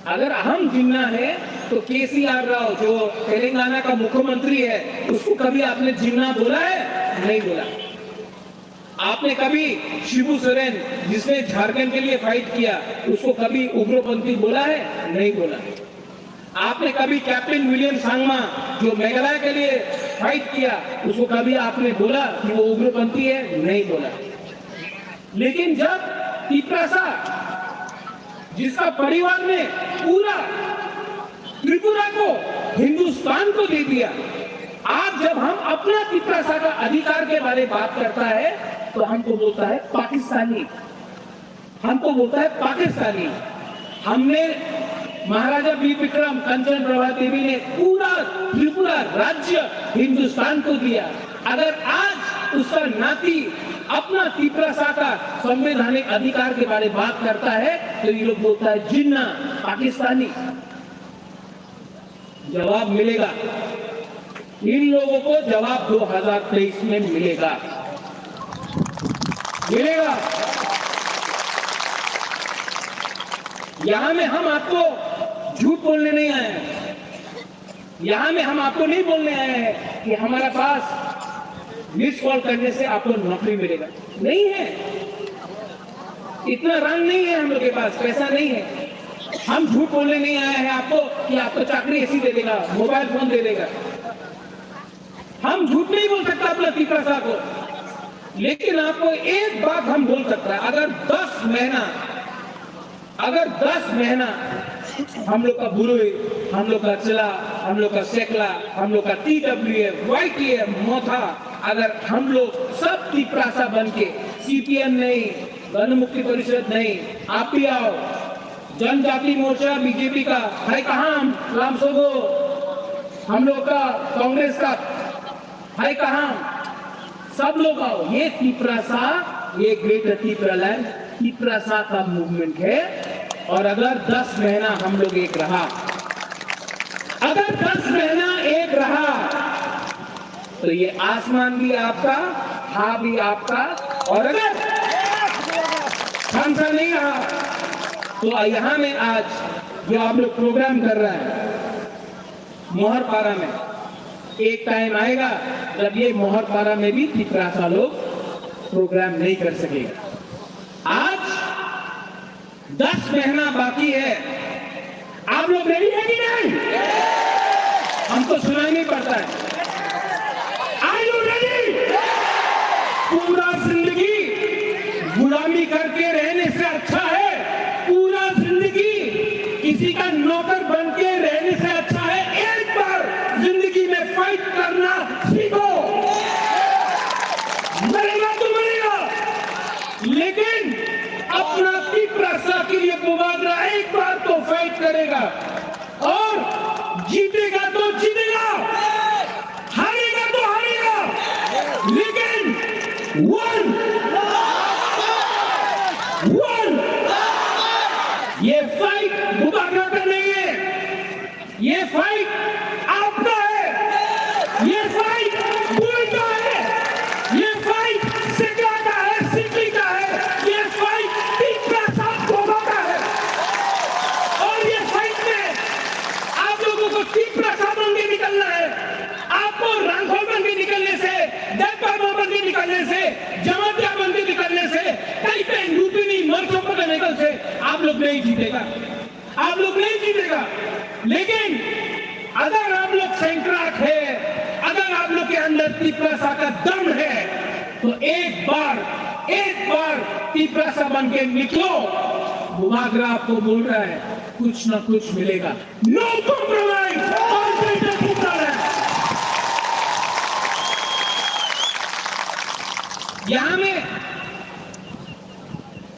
अगर हम जिन्ना है तो केसीआर राव जो तेलंगाना का मुख्यमंत्री है, उसको कभी आपने जिन्ना बोला है? नहीं बोला। आपने कभी शिबू सोरेन, जिसने झारखंड के लिए फाइट किया, उसको कभी उग्रपंथी बोला है? नहीं बोला। आपने कभी कैप्टन विलियम सांगमा, जो मेघालय के लिए फाइट किया, उसको कभी आपने बोला कि वो उग्रपंथी है? नहीं बोला। लेकिन जब तिप्रासा, जिसका परिवार ने पूरा त्रिपुरा को हिंदुस्तान को दे दिया, आज जब हम अपना तिप्रासा का अधिकार के बारे में बात करता है तो हमको बोलता है पाकिस्तानी, हमको बोलता है पाकिस्तानी। हमने महाराजा वीर विक्रम, कंचन प्रभा देवी ने पूरा त्रिपुरा राज्य हिंदुस्तान को दिया। अगर आज उसका नाती अपना तिप्रासा का संवैधानिक अधिकार के बारे में बात करता है तो ये लोग बोलता है जिन्ना, पाकिस्तानी। जवाब मिलेगा, इन लोगों को जवाब दो हज़ार तेईस में मिलेगा, मिलेगा। यहाँ में हम आपको झूठ बोलने नहीं आए हैं, यहाँ में हम आपको नहीं बोलने आए हैं कि हमारे पास मिस कॉल करने से आपको नौकरी मिलेगा। नहीं है, इतना रंग नहीं है हम लोग के पास, पैसा नहीं है। हम झूठ बोलने नहीं आए हैं आपको कि आपको चाकरी ऐसी दे देगा, मोबाइल फोन दे देगा। हम झूठ नहीं बोल सकता अपना तिपरासा को, लेकिन आपको एक बात हम बोल सकता है, अगर दस महीना, अगर दस महीना हम लोग का बुरुई, हम लोग का चला, हम लोग का सेकला, हम लोग का टीडब्ल्यूएफ, वाईटीएफ, मोथा, अगर हम लोग सब तिपरासा बन के, सीपीएम नहीं, गण मुक्ति परिषद नहीं, आप भी आओ, जनजाति मोर्चा बीजेपी का है कहाँ? हम लामसोगो, हम लोग का कांग्रेस का है कहाँ? सब लोग आओ। ये तिपरासा, ये ग्रेटर तिपरालैंड तिपरासा का मूवमेंट है। और अगर दस महीना हम लोग एक रहा, अगर दस महीना एक रहा, तो ये आसमान भी आपका, हवा भी आपका। और अगर खानसा नहीं रहा, तो यहाँ में आज जो आप लोग प्रोग्राम कर रहे हैं मोहरपारा में, एक टाइम आएगा जब ये मोहरपारा में भी तिपरासा लोग प्रोग्राम नहीं कर सकेगा। आज दस महीना बाकी है, आप लोग रेडी है कि नहीं? हमको सुनाई नहीं पड़ता है। Are you ready? पूरा जिंदगी गुलामी करके रहने से अच्छा है, पूरा जिंदगी किसी का नौकर बन के रहने से अच्छा है। एक बार जिंदगी में फाइट करना सीखो। मरेगा तो मरेगा, लेकिन अपना तिपरासा के लिए बुबागरा एक बार तो फाइट करेगा और जीतेगा तो जीतेगा, हारेगा तो हारेगा, लेकिन वन, वन, ये फाइट बुबागरा का नहीं है। ये फाइट आपका है, ये फाइट बुरुई का है, ये फाइट सेकला का है, सिकली का है, ये फाइट तिपरासा बोबा का है। और ये फाइट में आप लोगों को तिपरासा बन के निकलना है। आपको रांखल बन के निकलने से, देवपाल बन के निकलने से, जमातिया बन के निकलने से, कहीं पे लुटिनी मरचों को निकल से आप लोग नहीं जीतेगा। आप लोग नहीं जीतेगा, लेकिन अगर आप लोग सैंकड़ाक है, अगर आप लोग के अंदर तिपरासा का दम है, तो एक बार, एक बार तिपरासा बन के निकलो। बुबागरा आपको बोल रहा है, कुछ ना कुछ मिलेगा। No compromise on Greater Tipraland। यहाँ में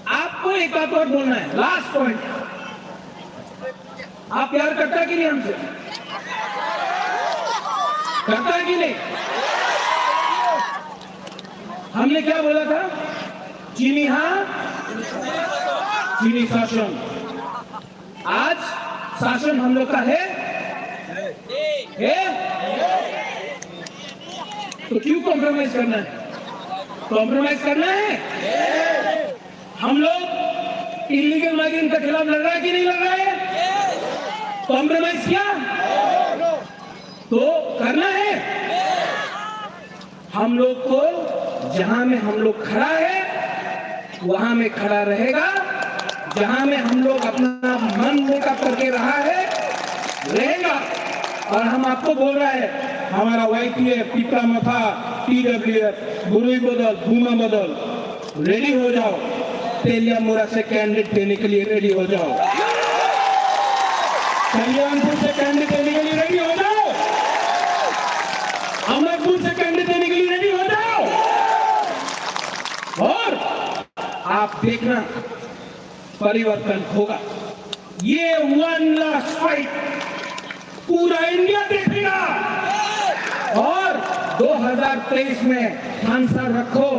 आपको एक बात और बोलना है, लास्ट पॉइंट। आप प्यार करता है कि नहीं हमसे? करता है कि नहीं? हमने क्या बोला था? चीनी हाँ, चीनी शासन। आज शासन हम लोग का है, है? तो क्यों कॉम्प्रोमाइज करना है? कॉम्प्रोमाइज करना है? हम लोग इलीगल माइग्रेंट के खिलाफ लड़ रहा है कि नहीं लड़ रहा है? कॉम्प्रोमाइज किया तो करना है। हम लोग को जहां में हम लोग खड़ा है, वहां में खड़ा रहेगा। जहां में हम लोग अपना मन मेकअप करके रहा है, रहेगा। और हम आपको बोल रहा है, हमारा वाईटीएफ, पिपरा मथा, टीडब्ल्यूएफ, बुरुई बदल, भूमा बदल, रेडी हो जाओ। तेलिया मुरा से कैंडिडेट देने के लिए रेडी हो जाओ। कल्याणपुर से कैंडिडेट देने के लिए रेडी हो जाओ। अमरपुर से कैंडिडेट देने के लिए रेडी हो जाओ। और आप देखना, परिवर्तन होगा। ये वन लास्ट फाइट पूरा इंडिया देखेगा। और दो हज़ार तेईस में खानसा रखो,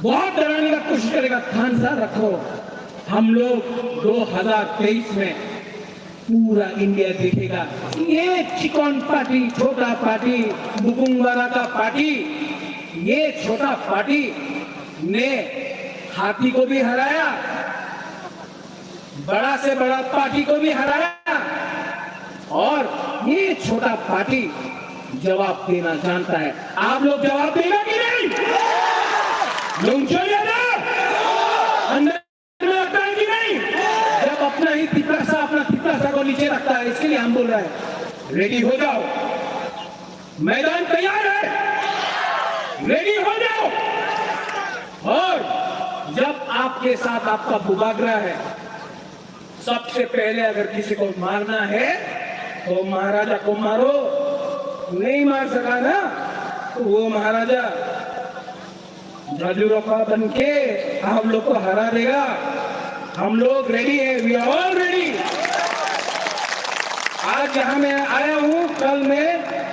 बहुत डराने का कोशिश करेगा, खानसा रखो। हम लोग दो हज़ार तेईस में पूरा इंडिया देखेगा। ये चिकन पार्टी, छोटा पार्टी, बुकुंगवारा का पार्टी, ये छोटा पार्टी ने हाथी को भी हराया, बड़ा से बड़ा पार्टी को भी हराया, और ये छोटा पार्टी जवाब देना जानता है। आप लोग जवाब देगा कि नहीं? लुंगचोर यादव, अंदर में आता है कि नहीं? जब अपना ही तिपरासा अपना तिपरासा को नीचे रखता है, इसके लिए हम बोल रहे हैं, रेडी हो जाओ, मैदान तैयार है, रेडी हो जाओ। और जब आपके साथ आपका बुबागरा है, सबसे पहले अगर किसी को मारना है तो महाराजा को मारो। नहीं मार सका ना, तो वो महाराजा जादू रोका बन के हम लोग को हरा देगा। हम लोग रेडी है, वी आर ऑल रेडी। आज यहाँ मैं आया हूँ, कल मैं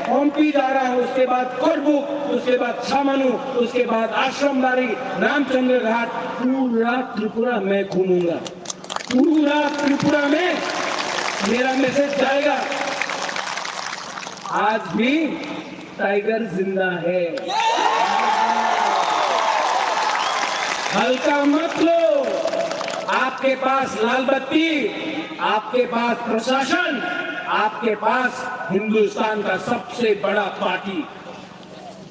हम्पी जा रहा हूँ, उसके बाद कोटबुक, उसके बाद छामानू, उसके बाद आश्रमबाड़ी, रामचंद्र घाट, पूरा त्रिपुरा मैं घूमूंगा। पूरा त्रिपुरा में मेरा मैसेज जाएगा। आज भी टाइगर जिंदा है। हल्का मत लो। आपके पास लाल बत्ती, आपके पास प्रशासन, आपके पास हिंदुस्तान का सबसे बड़ा पार्टी।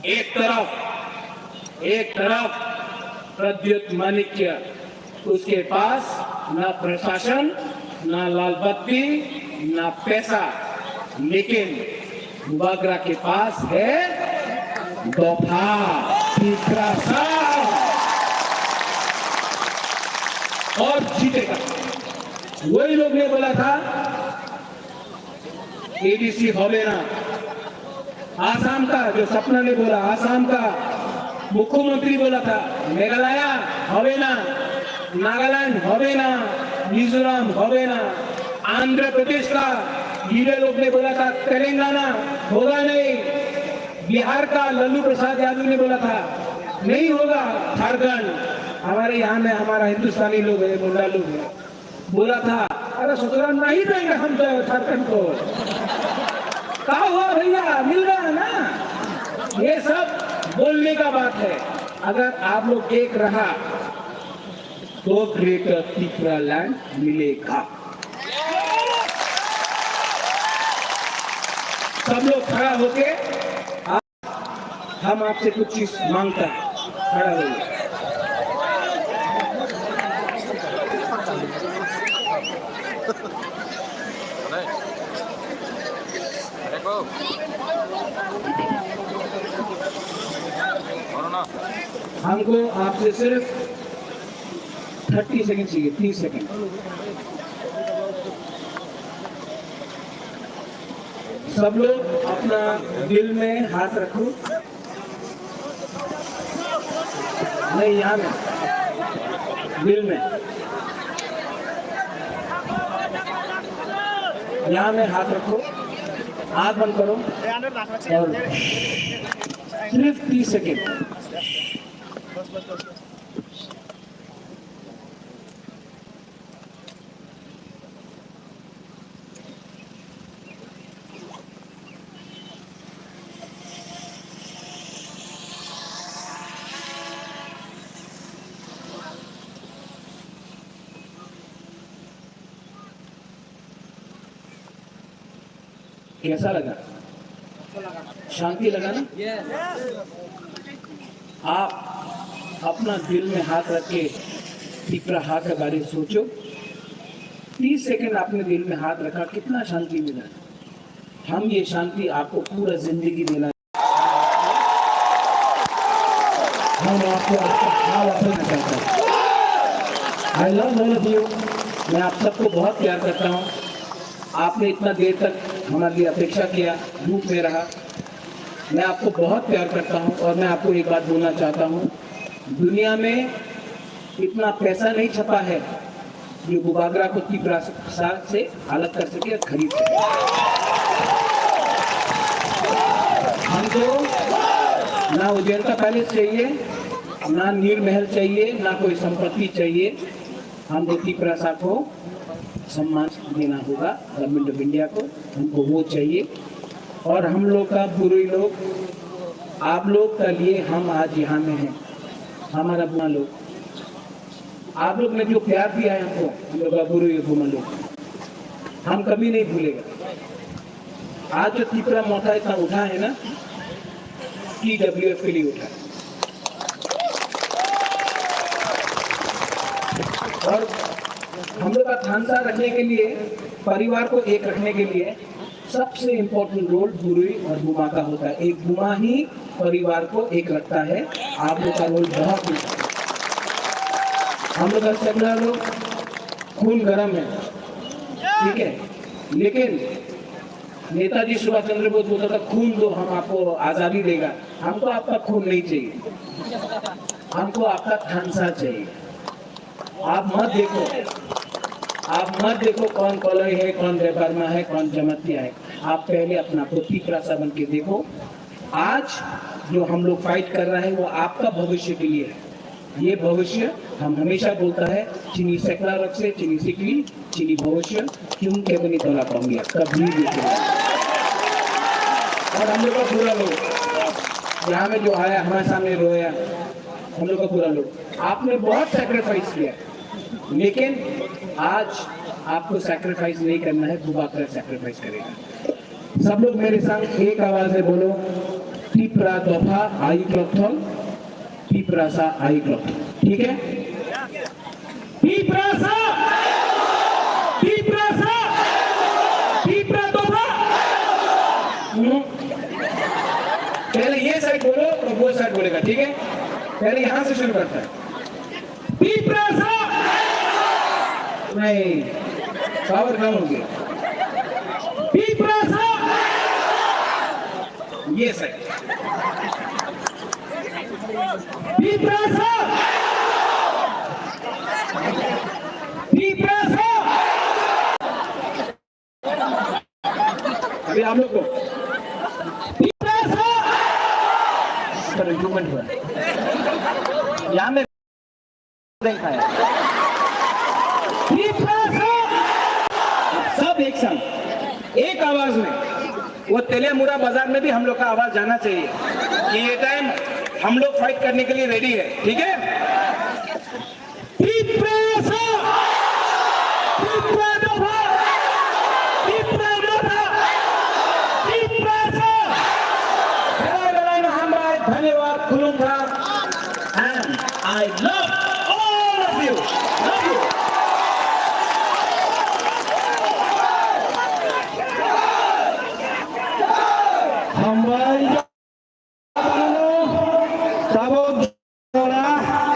एक तरफ, एक तरफ प्रद्युत माणिक्य, उसके पास ना प्रशासन, ना लाल बत्ती, ना पैसा, लेकिन बुबागरा के पास है दोफा, तिपरासा। और जीतेगा। वही लोग ने बोला था, एडीसी হবে না। आसाम का जो सपना ने बोला, आसाम का मुख्यमंत्री बोला था, मेघालय হবে না, नागालैंड হবে না, मिजोरम হবে না, आंध्र प्रदेश का लीडर लोग ने बोला था, तेलंगाना होगा नहीं, बिहार का लालू प्रसाद यादव ने बोला था, नहीं होगा, झारखंड। हमारे यहाँ में हमारा हिंदुस्तानी लोग है, मुंडा लोग है, बोला था, अरे ससुराल नहीं देंगे हम तो झारखंड को। क्या हुआ भैया, मिल गया ना? ये सब बोलने का बात है। अगर आप लोग एक रहा तो ग्रेटर तिपरा लैंड मिलेगा। सब लोग खड़ा होके हम आपसे कुछ चीज मांगता है, खड़ा होइए। हमको आपसे सिर्फ थर्टी सेकंड चाहिए, तीस सेकंड। सब लोग अपना दिल में हाथ रखो। नहीं, यहाँ में, दिल में, यहाँ में हाथ रखो, आँख बंद करो और सिर्फ तीस सेकंड। कैसा लगा? शांति लगा ना? आप अपना दिल में हाथ रख के तिपरा हा के बारे में सोचो। तीस सेकंड आपने दिल में हाथ रखा, कितना शांति मिला। हम ये शांति आपको पूरा जिंदगी देना। हम आपको आपका हाल अपना चाहते हैं। I love all of you। मैं आप सबको बहुत प्यार करता हूँ। आपने इतना देर तक हमारे लिए अपेक्षा किया, धूप में रहा। मैं आपको बहुत प्यार करता हूँ और मैं आपको एक बात बोलना चाहता हूँ, दुनिया में इतना पैसा नहीं छपा है जो बुबागरा को तिपरासा से अलग कर सके और खरीद सके। हमको ना अजंता पैलेस चाहिए, ना नीर महल चाहिए, ना कोई संपत्ति चाहिए। हमको तिपरासा को सम्मान देना होगा, गवर्नमेंट ऑफ इंडिया को, हमको वो चाहिए। और हम लोग का बुरुई लोग, आप लोग का लिए हम आज यहाँ में हैं। हमारा बुआ लोग, आप लोग ने जो प्यार दिया है हमको, हम लोग का बुरुई बुआ लोग, हम कभी नहीं भूलेगा। आज जो तिपरा मोर्चा इतना उठा है ना, टीडब्ल्यूएफ के लिए उठा है। और हम लोग का थानसा रखने के लिए, परिवार को एक रखने के लिए सबसे इम्पोर्टेंट रोल बुरुई और बुमा का होता है। एक बुमा ही परिवार को एक रखता है। आप लोग का रोल बहुत important है। हम लोग का सेकला लोग खून गर्म है, ठीक है, लेकिन नेताजी सुभाष चंद्र बोस बोलता था, "खून दो, हम आपको आजादी देगा।" हमको आपका खून नहीं चाहिए, हमको आपका थानसा चाहिए। आप मत देखो, आप मत देखो कौन कलई है, कौन देवर्मा है, कौन जमातिया है। आप पहले अपना को तिपरासा बन के देखो। आज जो हम लोग फाइट कर रहे हैं, वो आपका भविष्य के लिए है। ये भविष्य हम हमेशा बोलता है, chini sekla rakse, chini sikli, chini भविष्य, क्यों के बनी तोला पाऊंगी, कभी भी नहीं। और हम लोग का पूरा लोग यहाँ में जो आया, हमारे सामने रोया, हम लोग का पूरा लोग, आपने बहुत सैक्रिफाइस किया, लेकिन आज आपको सैक्रिफाइस नहीं करना है, बुबा का सैक्रिफाइस करेगा। सब लोग मेरे साथ एक आवाज में बोलो, टिपरा दोफा आई क्लॉक थल, टिपरा सा आई क्लॉक, ठीक है? टिपरा सा, टिपरा सा, टिपरा दोफा। हम्म। पहले ये साइड बोलो, तो वो साइड बोलेगा, ठीक है? पहले यहाँ से शुरू करता है। टिपरा सा। नहीं, पावर कम हो गया। टिपरा सा। ये साइड। टिपरा सा। टिपरा सा। अभी आप लोग को टिपरा सा। सर, इम्प्रूवमेंट हुआ है। यहाँ में देखा है। टिपरा सा। सब एक साथ, एक आवाज में। वो तेलियामुड़ा बाजार में भी हम लोग का आवाज जाना चाहिए कि ये टाइम हम लोग फाइट करने के लिए रेडी है, ठीक है? टिपरा सा! टिपरा दोफा! टिपरा दोफा! टिपरा सा! Belai belai no hambai, dhanyawad, khulumkha. And I love all of you. Love you. Hambai. Tabuk